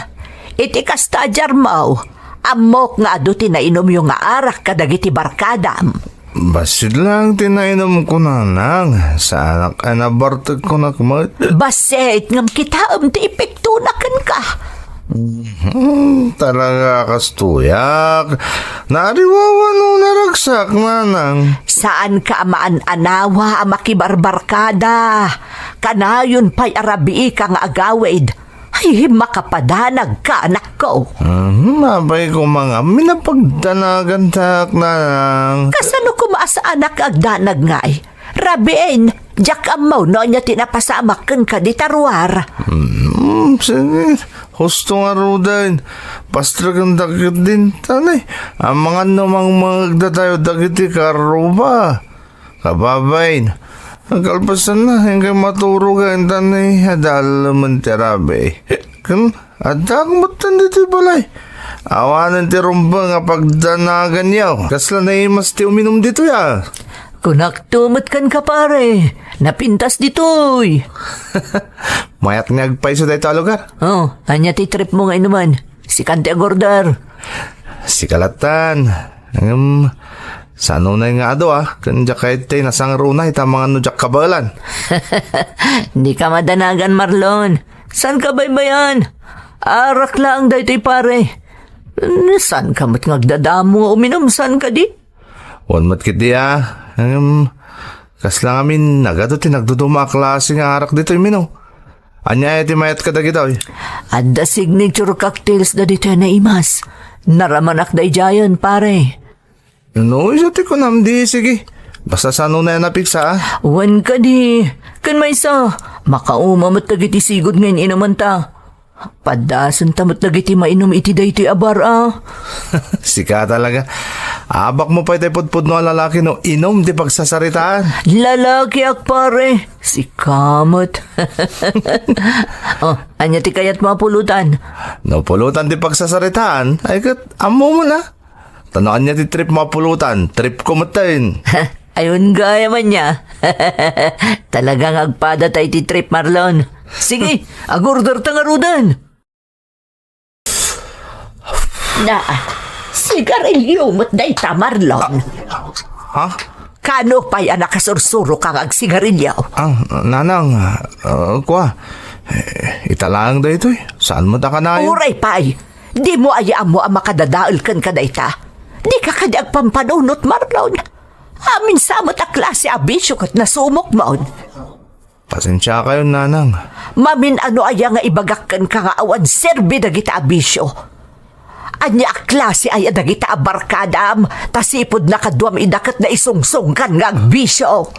Iti kasta a diarmo, ammok nga adu ti nainumyo nga arak kadagiti barkadam. Bassit laeng ti nainumko, Nanang. Saanak a nabartek, kunak met. Bassit ngem kitaem ti epektona kenka. Hmm, talaga kastoyak. Naariwawa no naragsak, Nanang. Saanka a maan-anawa a makibarbarkada. Kanayon pay a rabiika nga agawid. Ay, makapadanagka, anakko. Hmm, apay koma nga, minapagdanagantak, Nanang. Kasano koma a saanak agdanag ngay? Rabiin, diak ammo no ania ti napasamak kenka dita ruar. Hmm, sige. Husto ngaruden. Pastrekendak ketdin, ta ni, amangan no mangmangegda tayo dagiti karuba. Kababain, kalpasanna, inkay maturogen ta ni adalemen ti rabii. Ken, addaak metten ditoy balay. Awanen ti rumbeng a pagdanaganyo. Kasla naimas ti uminum ditoy, a. Kunakto met kenka, pare. Napintas ditoy. Mayat nga agpayso daytoy a lugar. Oh, ania ti tripmo nga inuman? Sikan ti agorder. Sika lattan. Ngem, sanonay nga adu, a, ken diak kayat ti nasangruanay ta amangan no diak kabaelan. Dika madanagan, Marlon. Saanka baybay-an? Arak laeng daytoy, pare. Saanka met nga agdadamo nga uminum, saan kadi? Wen met ketdi, a. Ngem, kasla ngamin nagadu ti nagduduma a klase nga arak ditoy, Mino. Ania aya ti mayat kadagitoy? Adda signature cocktails dagitoy a naimas. Naramanak daydiayen, pare. No, isu ti kunam di, sige. Basta sanonay a napigsa, a. Wen kadi. Ken maysa, makauma met dagiti sigud nga in-inumanta. Paddasen ta met dagiti mainum iti daytoy a bar, a. Sika talaga. Abakmo pay tay pudpudno a lalaki no inum ti pagsasaritaan. Lalakiak, pare. Sika met. Oh, ania ti kayatmo a pulutan? No pulutan ti pagsasaritaan, ay ket ammom a. Ta no ania ti tripmo a pulutan, tripko metten. Ay, wen gayam ania. Talaga nga agpada tay ti trip, Marlon. Sige, agorder ta ngaruden. Na, sigarilyo met dayta, Marlon. Ha? Kano pay a nakasursuroka nga agsigarilyo? Ah, Nanang, ah, kua, eh, ita laeng daytoy. Saan met a kanayon? Uray pay, dimo aya ammo a makadadael kenka dayta? Dika kadi agpampanunot, Marlon? Amin sa met a klase a bisio ket nasumokmon. Pasensiakayon, Nanang. Mamin-ano aya nga ibagak kenka nga awan serbi dagita a bisio? Ania a klase aya dagita a barkadam? Ta sipud nakaduam ida ket naisungsongkan nga agbisio.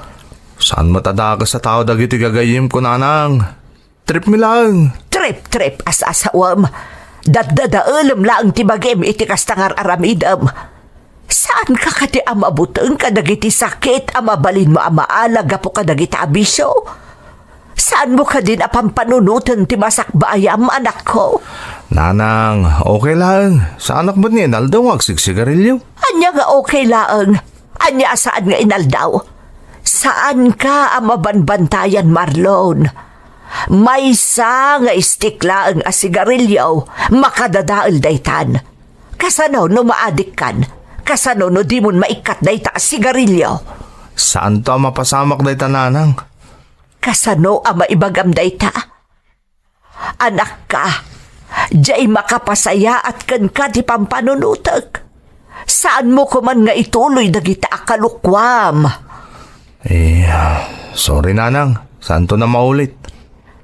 Saan met a dakes a tao dagiti gagayyemko, nanang. Trip mi laeng. Trip-trip, as-asawem. Daddadaelem laeng ti bagim iti kasta nga ar-aramidem. Saanka kadi a mabuteng kadagiti sakit a mabalinmo a maala gapu kadagita a bisio? Saanmo kadin a pampanunoten ti masakbayam, anakko? Nanang, okay laeng. Saanak met nga inaldaw nga agsigsigarilyo. Ania nga okay laeng? Ania a saan nga inaldaw? Saanka a mabanbantayan, Marlon. Maysa nga istik laeng a sigarilyo, makadadael daytan. Kasano no maadikkan? Kasano no dimon maikkat dayta a sigarilyo? Saanto a mapasamak dayta, nanang. Kasano a maibagam dayta? Anakka, diay makapasayaat kenka ti pampanunotek. Saanmo koman nga ituloy dagita a kalukuam. Eh, sorry, nanang. Saanton a maulit.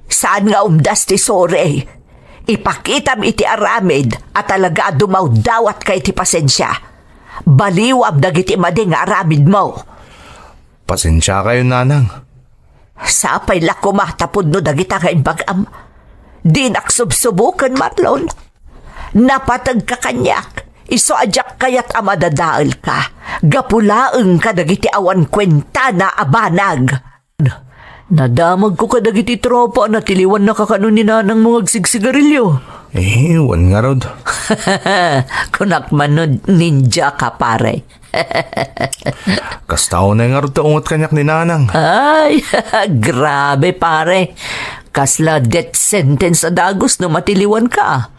Saan nga umdas ti sorry. Ipakitam iti aramid a talaga a dumawdawatka iti pasensia. Baliwam dagiti madi nga aramidmo. Pasensiakayon, nanang. Sapay la koma ta pudno dagita nga imbagam. Dinak subsuboken, Marlon. Napategka kaniak, isu a diak kayat a madadaelka, gapu laeng kadagiti awan kuentana a banag. Nadamagko kadagiti tropa a natiliwannaka kano ni nanangmo nga agsigsigarilyo. Eh, wen ngarud. Kunak man no ninja ka, pare. Kasta unay ngarud ti ungot kaniak ni nanang. Ay, grabe, pare. Kasla death sentence a dagus no matiliwanka.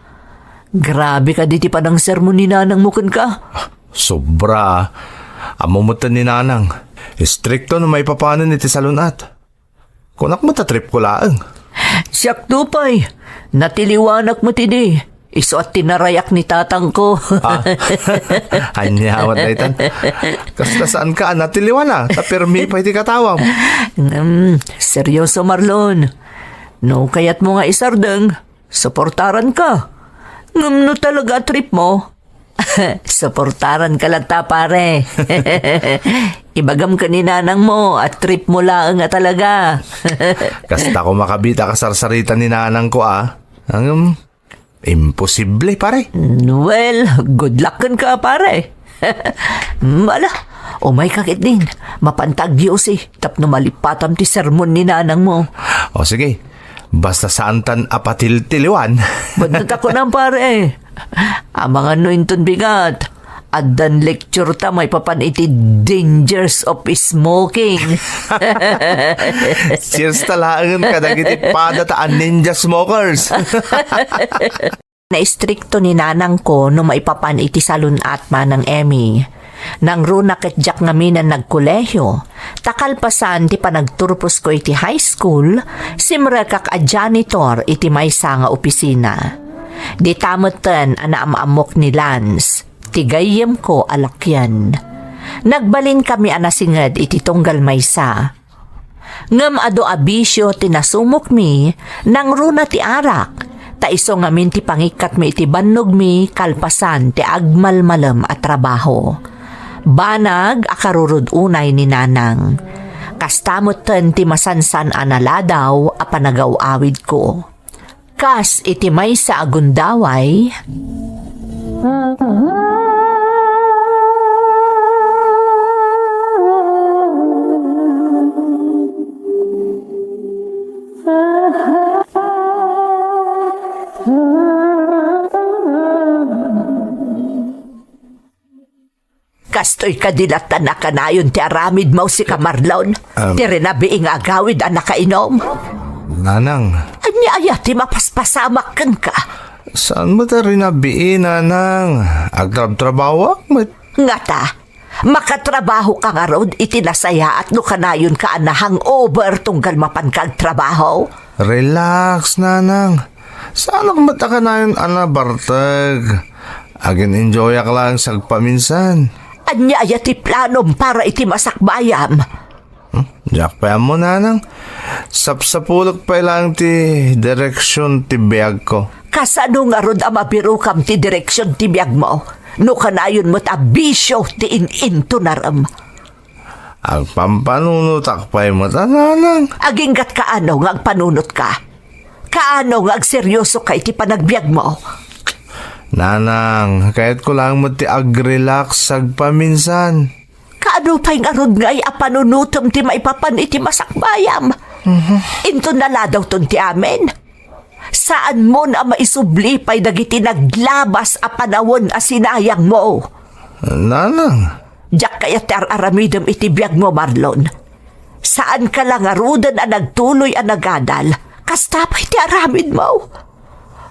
Grabe kadi ti panangsermon ni nanangmo kenka. Sobra, ah. Ammo metten ni nanang, istrikto no maipapanen iti salun-at. Kunak met a tripko laeng. Siakto pay, natiliwanak met idi. Isu a tinarayak ni tatangko. Ah, ania met daytan? Kasta saanka a natiliwan a, ta permi pay ti katawam. Ngem, seryoso, Marlon. No kayatmo nga isardeng, suportaranka. Ngem no talaga a tripmo, suportaranka latta, pare. Ibagam ken ni nanangmo a tripmo laeng a talaga. Kasta koma kabit a kasarsarita ni nanangko, ah. Ngem, imposible, pare. Well, good luck kenka, pare. Ala, umayka ketdin. Mapanta aggiusi tapno malipatam ti sermon ni nanangmo. O sige, basta saantan a patiltiliwan. Ba't natakunan, pare? Amangan no inton bigat, addan lecture ta maipapan iti dangers of smoking. Cheers ta laengen kadagiti pada ta a ninja smokers. Naistrikto ni nanangko no maipapan iti salun-at, Manang Emmy. Nangruna ket diak ngamin a nagkolehiyo, ta kalpasan ti panagturposko iti high school, simrekak a janitor iti maysa nga opisina. Dita metten a naam-ammok ni Lance, ti gayyemko a lakyan. Nagbalinkami a nasinged iti tunggal maysa. Ngem adu a bisio ti nasumokmi, nangruna ti arak, ta isu ngamin ti pangikkatmi iti bannogmi kalpasan ti agmalmalem a trabaho. Banag a karurod unay ni Nanang. Kasta metten ti masansan a naladaw a panagaw-awidko. Kas iti maysa a gundaway, kastoy kadi latta a kanayon ti aramidmo, sika Marlon? Um, ti rinabii nga agawid a nakainum? Nanang. Ania aya ti mapaspasamak kenka? Saan met a rinabii, Nanang? Agtrabtrabahoak met. Ngata, makatrabahoka ngarud iti nasayaat no kanayonka a na-hangover tunggal mapanka agtrabaho? Relax, Nanang. Saanak met a kanayon a nabartek. Agin-enjoyak laeng sagpaminsan. Ania aya ti planom para iti masakbayam? Hmm? Diak pay ammo, nanang. Sapsapulek pay laeng ti direksion ti biagko. Kasano ngarud a mabirokam ti direksion ti biagmo? No kanayon met a bisio ti in-intunarem. Agpampanunotak pay met a, nanang. Aginggat kaano nga agpanunotka? Kaano nga agseriosoka iti panagbiagmo? Nanang, kayatko laeng met ti ag-relax agpaminsan. Kaano pay ngarud ngay a panunotem ti maipapan iti masakbayam? Mhm. Inton naladawton ti amin, saanmon a maisubli pay dagiti naglabas a panawen a sinayangmo. Nanang. Diak kayat ti ar-aramidem iti biagmo, Marlon. Saanka la ngaruden a nagtuloy a nagadal. Kasta pay ti aramidmo.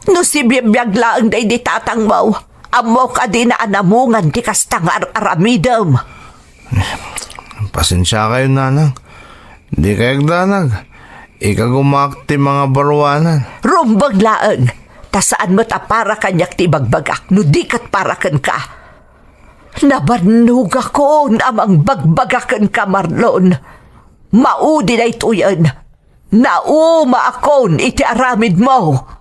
No sibibiag laeng daydi tatangmo, ammok a dina a namungan ti kasta nga ar-aramidem. Pasensiakayon, nanang. Dikay agdanag. Ikagumaak ti mangabaruanan. Rumbeng laeng. Ta saan met a para kaniak ti ibagbagak no di ket para kenka. Nabannogakon a mangbagbaga kenka, Marlon. Maudi daytoyen. Naumaakon iti aramidmo.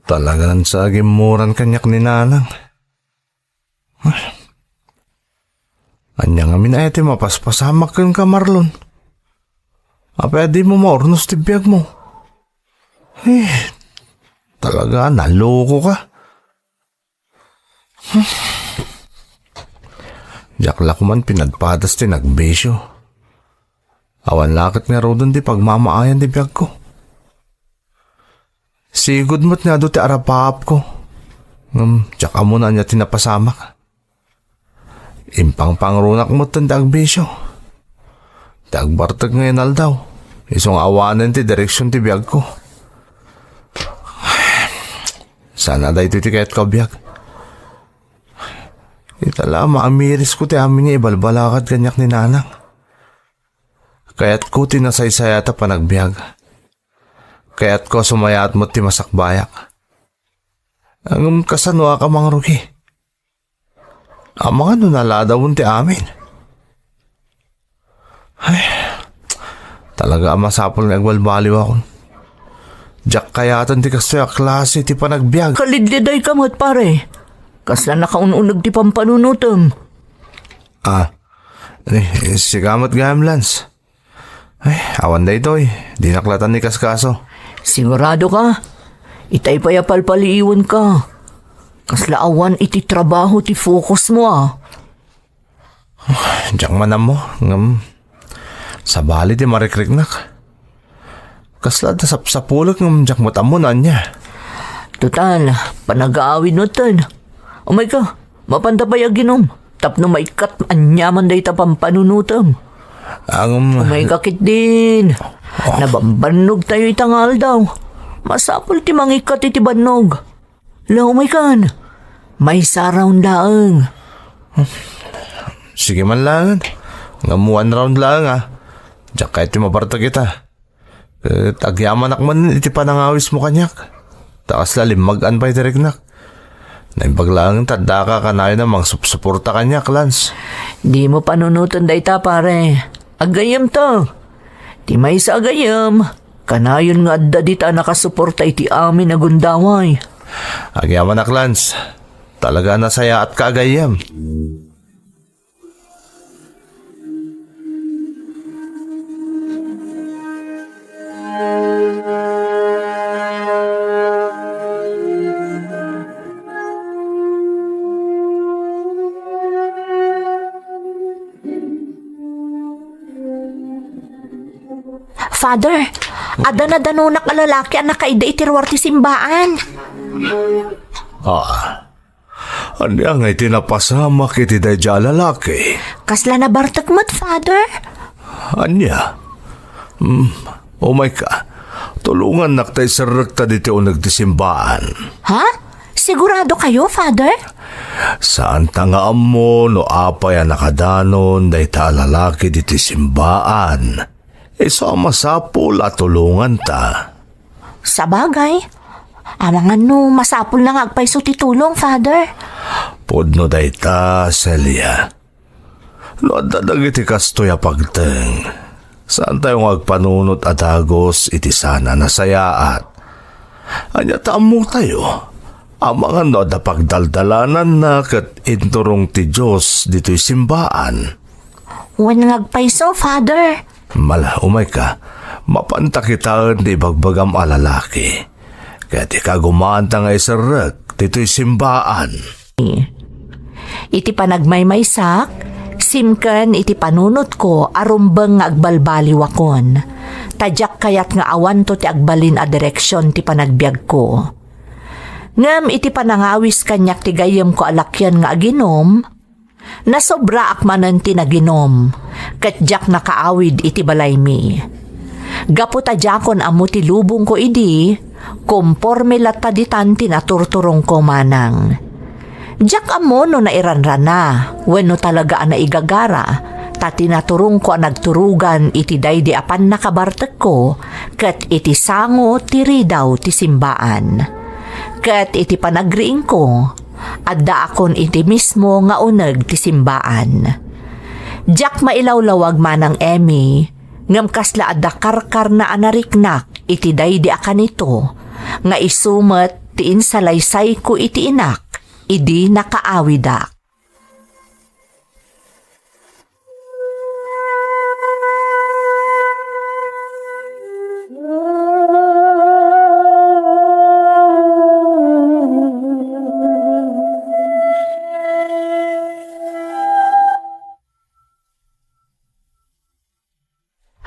Talagan sa agimmuran kaniak ni nanang. Ania ngamin aya ti mapaspasamak kenka, Marlon? Apay a dimo maurnos ti biagmo? Eh, talaga, naloko ka. Diak la koman pinadpadas ti nagbisio. Awan la ket ngaruden ti pagmamaayan ti biagko. Sigud met nga adu ti arapaapko. Ngem diak ammo no ania ti napasamak. Impangpangrunak metten ti agbisio. Ti agbartek nga inaldaw, isu nga awanen ti direksion ti biagko. Sana daytoy ti kayatko a biag. Ita la, maamirisko ti amin nga ibalbalakad kaniak ni nanang. Kayatko ti nasaysayat a panagbiag. Kayatko a sumayaat met ti masakbayak. Ngem kasano a ka mangrugi? Amangan no naladawen ti amin. Ay, talaga a masapul nga agbalbaliwakon. Diak kayaten ti kastoy a klase ti panagbiag. Kalidlidayka met, pare. Kasla nakaun-uneg ti pampanunotem. Ah, eh, sika met gayam, Lance. Ay, awan daytoy. Dinak la tan ikaskaso. Sigurado ka? Itay pay a palpaliiwen ka. Kasla awan iti trabaho ti focus mo, ah. Diak man ammo, ngem sabali ti marikriknak. Kasla adda sapsapulek ngem diak met ammo no ania. Total, panagaawid metten. Umayka, mapanta pay aginom. Tapno maikkat aniaman dayta pampanunotem. Ngem, umayka ketdin. Oh. Nabambannogtayo ita nga aldaw. Masapul ti mangikkat iti bannog. La, umaykan. Maysa round laeng. Sige man laeng. Ngem one round laeng, ah. Diak kayat ti mabartek ita. Ket agyamanak manen iti panangawismo kaniak. Ta kasla limmag-an pay ti riknak. Naimbag laeng ta addaka kanayon a mangsupsuporta kaniak, Lance. Dimo panunoten dayta, pare. Aggayem to. Ti maysa a gayyem, kanayon nga adda dita a nakasuporta iti amin a gundaway. Agyamanak, Lance. Talaga a nasayaatka a gayyem. Father, adda nadanonak a lalaki a nakaidda iti ruar ti simbaan. Ah, ania nga iti napasamak iti daydiay a lalaki? Kasla nabartek met, Father. Ania? Hmm, umayka. Tulongannak ta iserrekta ditoy uneg ti simbaan. Ha? Sigurado kayo, Father? Saanta nga ammo no apay a nakadanon dayta a lalaki ditoy simbaan. Isu a masapul a tulonganta. Sabagay, amangan no masapulna nga agpayso ti tulong, Father. Pudno dayta, Celia. No adda dagiti kastoy a pagteng, saantayo nga agpanunot a dagus iti saan a nasayaat. Ania ta ammotayo, amangan no adda pagdaldalananna ket inturong ti Dios ditoy simbaan. Wen nga agpayso, Father. Mala, umayka. Mapanta kitaen ti ibagbagam a lalaki. Ket ikagumaanta nga iserrek ditoy simbaan. Iti panagmaymaysak, simken iti panunotko a rumbeng nga agbalbaliwakon. Ta diak kayat nga awanto ti agbalin a direksion ti panagbiagko. Ngem iti panangawis kaniak ti gayyemko a lakian nga aginom, nasobraak manen ti naginom, ket diak nakaawid iti balaymi. Gapu ta diakon ammo ti lubongko idi, komporme latta ditan ti naturturongko manang. Diak ammo no nairanrana wenno talaga a naigagara, ta ti naturongko a nagturugan iti daydi a pannakabartekko ket iti sango ti ridaw ti simbaan. Ket iti panagriingko, addaakon iti mismo nga uneg ti simbaan. Diak mailawlawag manang Emmy, ngem kasla adda karkarna a nariknak iti daydi a kanito, nga isu met ti insalaysayko iti inak idi nakaawidak.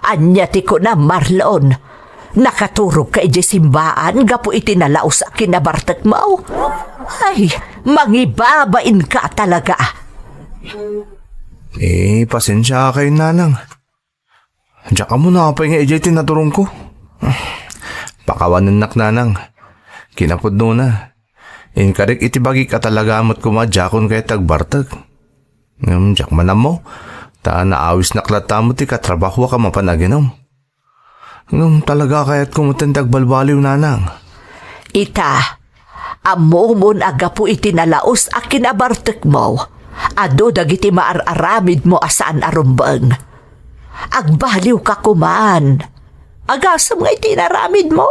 Ania ti kunam, Marlon? Nakaturogka idiay simbaan gapu iti nalaus a kinabartekmo? Ay, mangibabainka talaga. Eh, pasensiakayo, nanang. Diak ammo no apay nga idiay ti naturongko. Pakawanennak, nanang. Kinapudnona, inkarik iti bagik a talaga met koma a diakon kayat ti agbartek. Ngem diak man ammo, ta naawisnak latta met ti katrabahoak a mapan aginom. Ngem talaga kayatko metten ti agbalbaliw, nanang. Ita, ammomon a gapu iti nalaus a kinabartekmo, adu dagiti maar-aramidmo a saan a rumbeng. Agbaliwka koman. Agasem nga iti inaramidmo,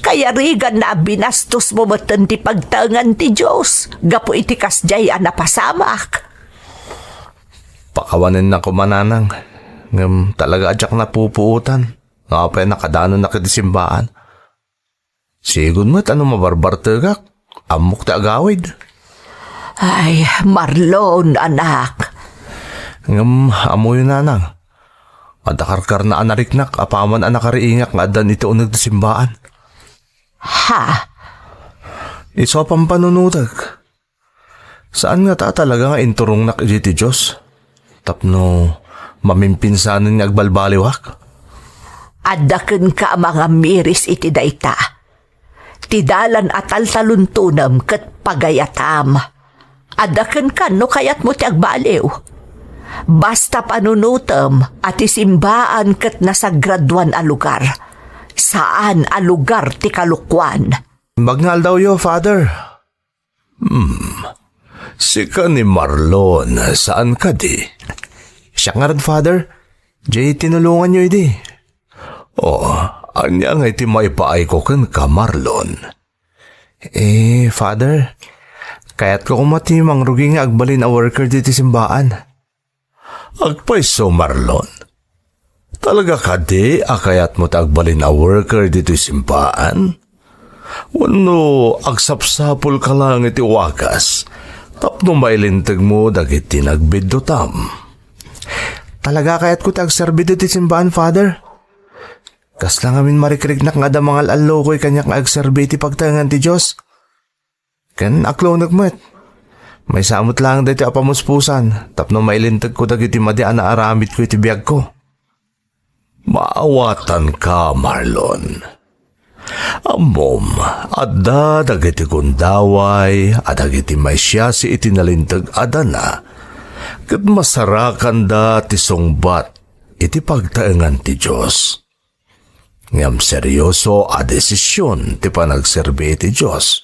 kayariganna a binastosmo metten ti pagtaengan ti Dios gapu iti kasdiay a napasamak. Pakawanennak koma, nanang, ngem talaga a diak napupuotan nga apay a nakadanonnak iti simbaan. Sigun met a no mabarbartekak, ammok ti agawid. Ay, Marlon, anak. Ngem ammoyo, nanang, adda karkarna a nariknak apaman a nakariingak nga addan iti uneg ti simbaan. Ha? Isu a pampanunotek. Saan ngata a talaga nga inturongnak idiay ti Dios tapno mamimpinsanen nga agbalbaliwak? Adda kenka a mangamiris iti dayta. Ti dalan a taltalontonem ket pagayatam. Adda kenka no kayatmo ti agbaliw. Basta panunotem a ti simbaan ket nasagradoan a lugar, saan a lugar ti kalokuan. Imbag nga aldawyo, Father. Hmm. Sika ni Marlon, saan kadi? Siak ngarud, Father. Diay tinulonganyo idi. Oh, ania ngay ti maipaayko kenka, Marlon? Eh, Father, kayatko koma ti mangrugi nga agbalin a worker ditoy simbaan. Agpayso, Marlon. Talaga kadi a kayatmo ti agbalin a worker ditoy simbaan? Wenno agsapsapulka laeng iti wagas tapno mailintegmo dagiti nagbiddutam? Talaga kayatko ti agserbi ditoy simbaan, Father. Kasla ngamin marikriknak nga adda mangal-allokay kaniak nga agserbi iti pagtaengan ti Dios. Ken aklonek met. Maysa met laeng daytoy a pamuspusan tapno mailintegko dagiti madi a naaramidko iti biagko. Maawatanka, Marlon. Ammom, adda dagiti gundaway a dagiti maisiasi iti nalinteg a dana, ket masarakanda ti sungbat iti pagtaengan ti Dios. Ngem serioso a desision ti panagserbi iti Dios.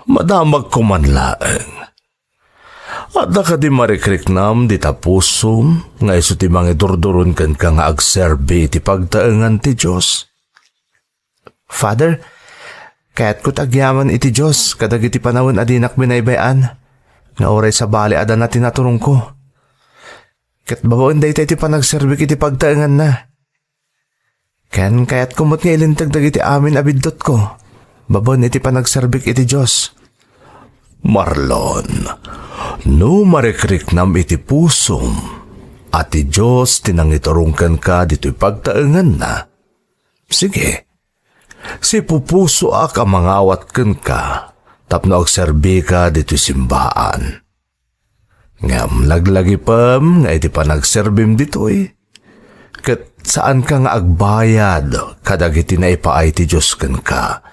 Madamag koman laeng. Adda kadi marikriknam dita pusom nga isu ti mangidurduron kenka nga agserbi iti pagtaengan ti Dios? Father, kayatko ti agyaman iti Dios kadagiti panawen a dinak binaybay-an, nga uray sabali a dana ti naturongko. Ket babaen dayta iti panagserbik iti pagtaenganna. Ken kayatko met nga ilinteg dagiti amin a biddutko babaen iti panagserbik iti Dios. Marlon, no marikriknam iti pusom a ti Dios ti nangiturong kenka ditoy pagtaenganna, sige, sipupusoak a mangawat kenka tapno agserbika ditoy simbaan. Ngem laglagipem nga iti panagserbim ditoy, ket saanka nga agbayad kadagiti naipaay ti Dios kenka.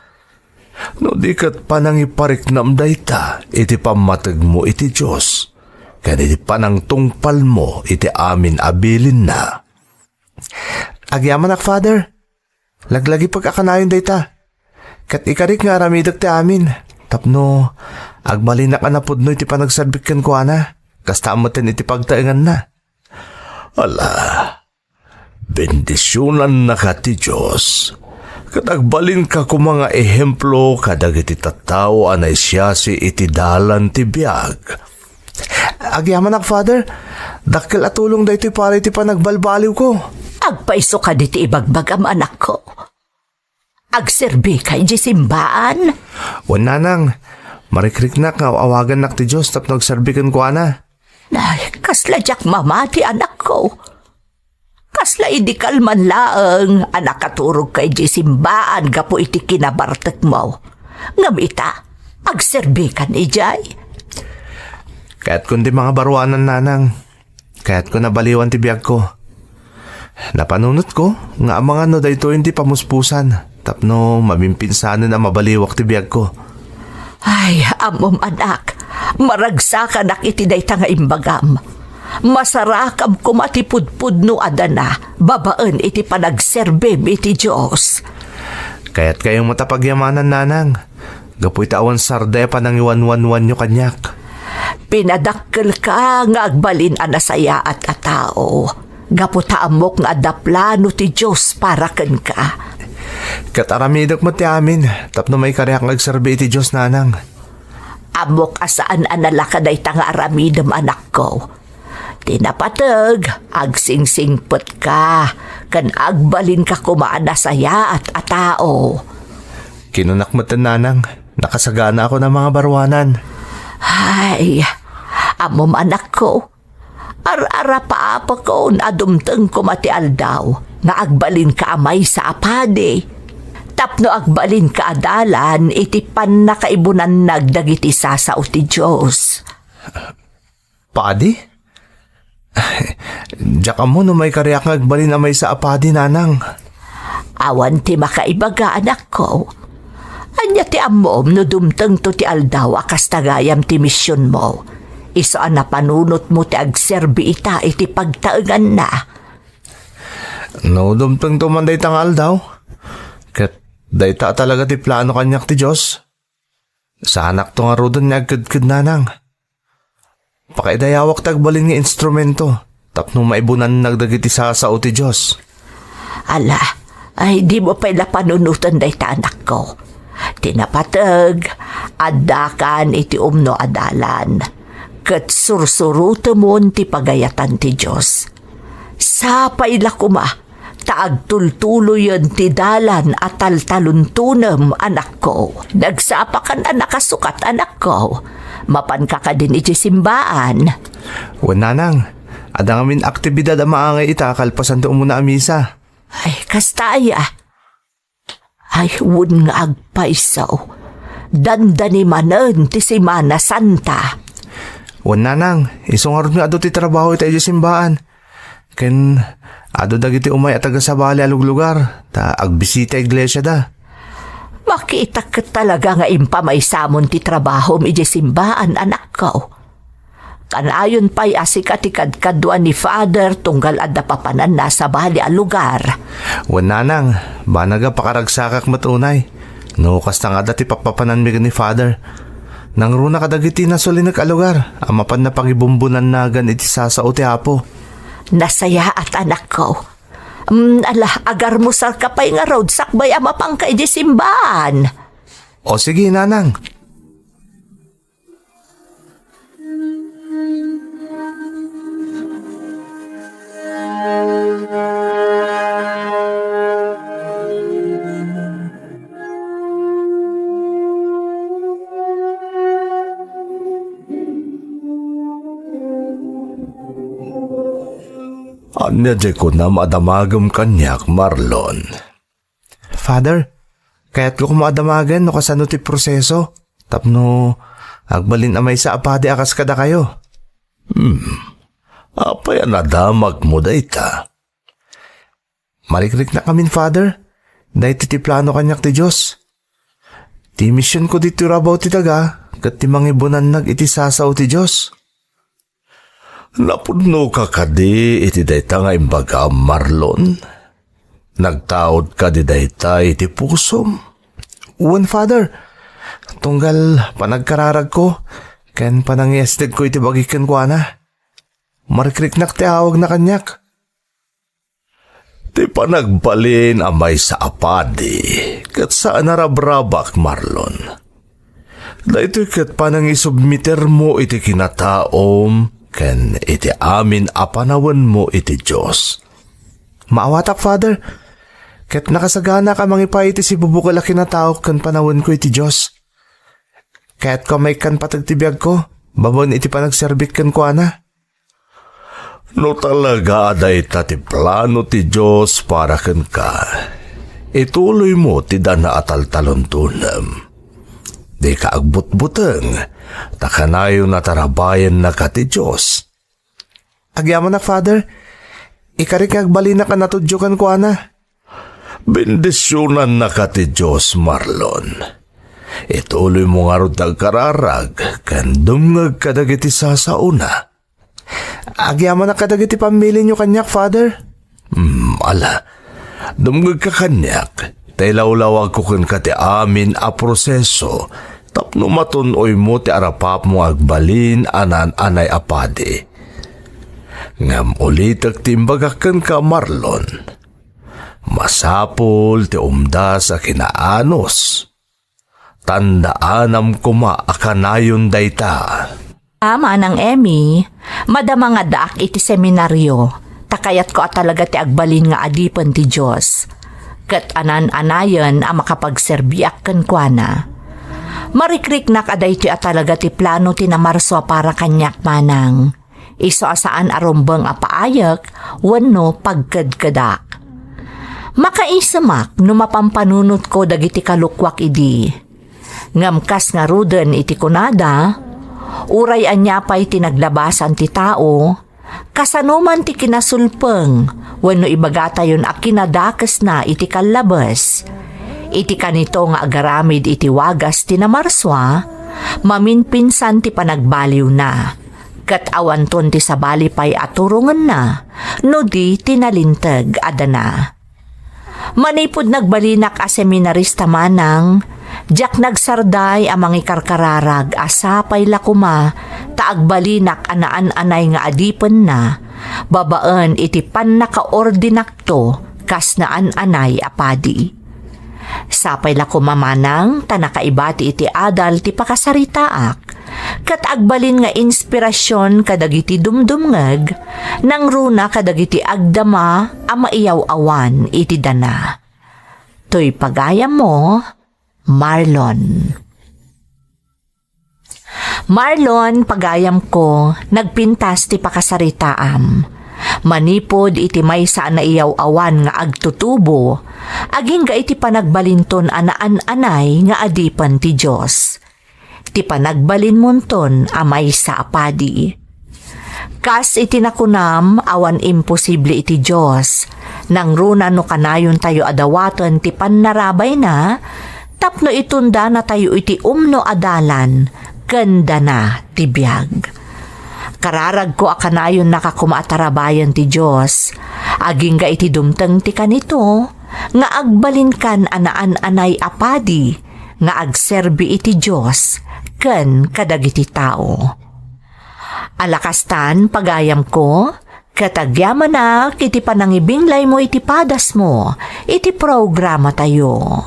No di ket panangipariknam dayta iti pammategmo iti Dios, ken iti panangtungpalmo iti amin a bilinna. Agyamanak, Father. Laglagipek a kanayon dayta. Ket ikarik nga aramidek ti amin, tapno agbalinak a napudno iti panagserbik kenkuana, kasta a metten iti pagtaenganna. Ala, bendisionannaka ti Dios, ket agbalinka koma nga ehemplo kadagiti tattao a naisiasi iti dalan ti biag. Agyamanak, Father. Dakkel a tulong daytoy para iti panagbalbaliwko. Agpayso kadi ti ibagbagam, anakko. Agserbi ka idiay simbaan? Wen, nanang, marikriknak nga aw-awagannak ti Dios tapno agserbi kenkuana. Ay, kasla diak mamati, anakko. Kasla idi kalman laeng a nakaturog ka idiay simbaan gapu iti kinabartekmo. Ngem ita, agserbi kan idiay. Kayatko ti mangabaruanan, nanang. Kayatko nga baliwan ti biagko. Napanunotko nga amangan no daytoy ti pamuspusan tapno mabimpinsanen a mabaliwak ti biagko. Ay, ammom, anak, maragsakanak iti dayta nga imbagam. Masarakam koma ti pudpudno a dana babaen iti panagserbim iti Dios. Kayatkayo met a pagyamanan, nanang, gapu iti awan sarday a panangiwanwanwanyo kaniak. Pinadakkelka nga agbalin a nasayaat a tao, gapu ta ammok nga adda plano ti Dios para kenka. Ket aramidek met ti amin tapno maikariak nga agserbi iti Dios, nanang. Ammok a saan a nalaka dayta nga aramidem, anakko. Ti napateg, agsingsingpetka, ken agbalinka koma a nasayaat a tao. Kinunak metten, nanang, nakasaganaakon a mangabaruanan. Ay, ammom, anakko, ar-arapaapakon a dumteng koma ti aldaw nga agbalinka a maysa a padi, tapno agbalinka a dalan iti pannakaibunannag dagiti sasao ti Dios. Padi? Diak ammo no maikariak nga agbalin a maysa a padi, nanang. Awan ti makaibaga, anakko. Ania ti ammom no dumtengto ti aldaw a kasta gayam ti misionmo? Isu a napanunotmo ti agserbi ita iti pagtaenganna. No dumtengto man dayta nga aldaw, ket dayta a talaga ti plano kaniak ti Dios. Saanakto ngaruden nga agkedked, nanang. Pakaidayawak ti agbalin nga instrumento tapno maibunannag dagiti sasao ti Dios. Ala, ay, dimo pay la panunoten dayta, anakko. Ti napateg, addakan iti umno a dalan, ket sursurotemon ti pagayatan ti Dios. Sapay la koma ta agtultuloyen ti dalan a taltaluntonem, anakko. Nagsapakan a nakasukat, anakko. Mapanka kadin iti simbaan? Wen, nanang, adda ngamin aktibidad a maangay ita kalpasan ti umuna a misa. Ay, kasta aya. Ay, wen nga agpayso. Dandani manen ti Semana Santa. Wen, nanang, isu ngarud nga adu ti trabaho ita idiay simbaan. Ken Adu dagiti umay a taga-sabali a luglugar, ta agbisita iglesiada. Makitak ket talaga nga impamaysamon ti trabahom idiay simbaan, anakko. Kanayon pay a sika ti kadkaduan ni Father tunggal adda papananna a sabali a lugar. Wen, nanang, banag a pakaragsakak met unay. No kasta nga adda ti papapananmi ken ni Father. Nangruna kadagiti nasulinek a lugar a mapanna pangibumbunannagan iti sasao ti Apo. Nasayaat, anakko. Mm, ala, agarmusarka pay ngarud sakbay a mapanka idiay simbaan. O sige, nanang. Ania diay kunam a damagem kaniak, Marlon? Father, kayatko koma a damagen no kasano ti proseso tapno agbalin a maysa a padi a kas kadakayo. Hmm. Apay a nadamagmo dayta? Marikriknak ngamin, Father. Daytoy ti plano kaniak ti Dios. Ti misionko ditoy rabaw ti daga ket ti mangibunannag iti sasao ti Dios. Napudnoka kadi iti dayta nga imbagam, Marlon? Nagtaud kadi dayta iti pusom? Wen, Father. Tunggal panagkararagko ken panangiestegko iti bagi kenkuana, marikriknak ti awagna kaniak. Ti panagbalin a maysa a padi ket saan a rabrabak, Marlon. Daytoy ket panangisubmitermo iti kinataom ken iti amin a panawenmo iti Dios. Maawatak, Father, ket nakasaganak a mangipaay iti sibubukel a kinataok ken panawenko iti Dios. Kayatko a maikkan pateg ti biagko babaen iti panagserbik kenkuana. No talaga a dayta ti plano ti Dios para kenka, ituloymo ti dana a taltalontonem. Dika agbutbuteng, ta kanayon a tarabayennaka ti Dios. Agyamanak, Father. Ikarik nga agbalinak a natudyo kenkuana. Bendisionannaka ti Dios, Marlon. Ituloymo ngarud ti agkararag ken dumngeg kadagiti sasaona. Agyamanak kadagiti pammilinyo kaniak, Father. Hmm, ala. Dumngegka kaniak, ta ilawlawagko kenka ti amin a proseso tapno matun-oymo ti arapapmo nga agbalin a naan-anay a padi. Ngem ulitek ti imbagak kenka, Marlon. Masapul ti umdas a kinaanus. Tandaanam koma a kanayon dayta. A, Manang Emmy, madama nga addaak iti seminario, ta kayatko a talaga ti agbalin nga adipen ti Dios, ket anan-anayen a makapagserbiak kenkuana. Marikriknak a daytoy a talaga ti plano ti namarsua para kaniak, Manang. Isu a saan a rumbeng a paayek wenno pagkedkedak. Makaisemak no mapampanunotko dagiti kalukoak idi. Ngem kas ngaruden iti kunada, uray ania pay ti naglabasan ti tao, kasano man ti kinasulpeng wenno ibagatayon a kinadakesna iti kallabes. Iti kanito nga agaramid iti wagas ti namarsua, maminpinsan ti panagbaliwna. Ket awanton ti sabali pay a turongenna no di ti nalinteg a dana. Manipud nagbalinak a seminarista, Manang, diak nagsarday a mangikarkararag a sapay la koma ta agbalinak a naan-anay nga adipenna babaen iti pannakaordinakto kas naan-anay a padi. Sapay la koma, Manang, ta nakaibati iti adal ti pakasaritaak, ket agbalin nga inspirasyon kadagiti dumdumngeg, nangruna kadagiti agdama a maiyaw-awan iti dana. Toy pagayammo, Marlon. Marlon, pagayamko, nagpintas ti pakasaritaam. Manipud iti maysa a naiyaw-awan nga agtutubo, agingga iti panagbalinton a naan-anay nga adipen ti Dios. Ti panagbalinmonton a maysa a padi. Kas iti nakunam, awan imposible iti Dios. Nangruna no kanayontayo a dawaten ti pannarabayna, tapno itundanatayo iti umno a dalan ken dana ti biag. Kararagko a kanayonnaka koma a tarabayen ti Dios. Agingga iti dumteng ti kanito, nga agbalinkan a naan-anay a padi nga agserbi iti Dios ken kadagiti tao. A la kastan, pagayamko, ket agyamanak iti panangibinglaymo iti padasmo iti programatayo.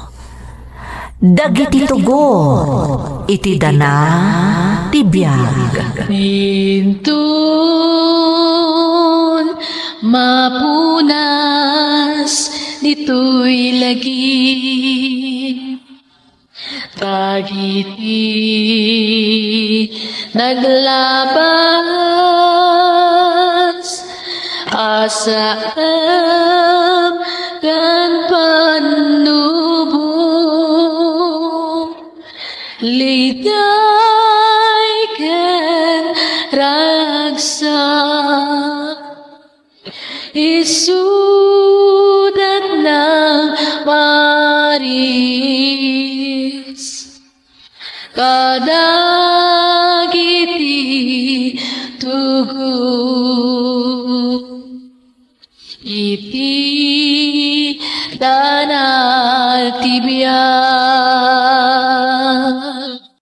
Dagiti tugot iti dana ti biag. Inton mapunas ditoy lagip, dagiti naglabas a saem ken pannubo, liday ken ragsak. Isudat nang maris kadagiti tugot iti dana ti biag.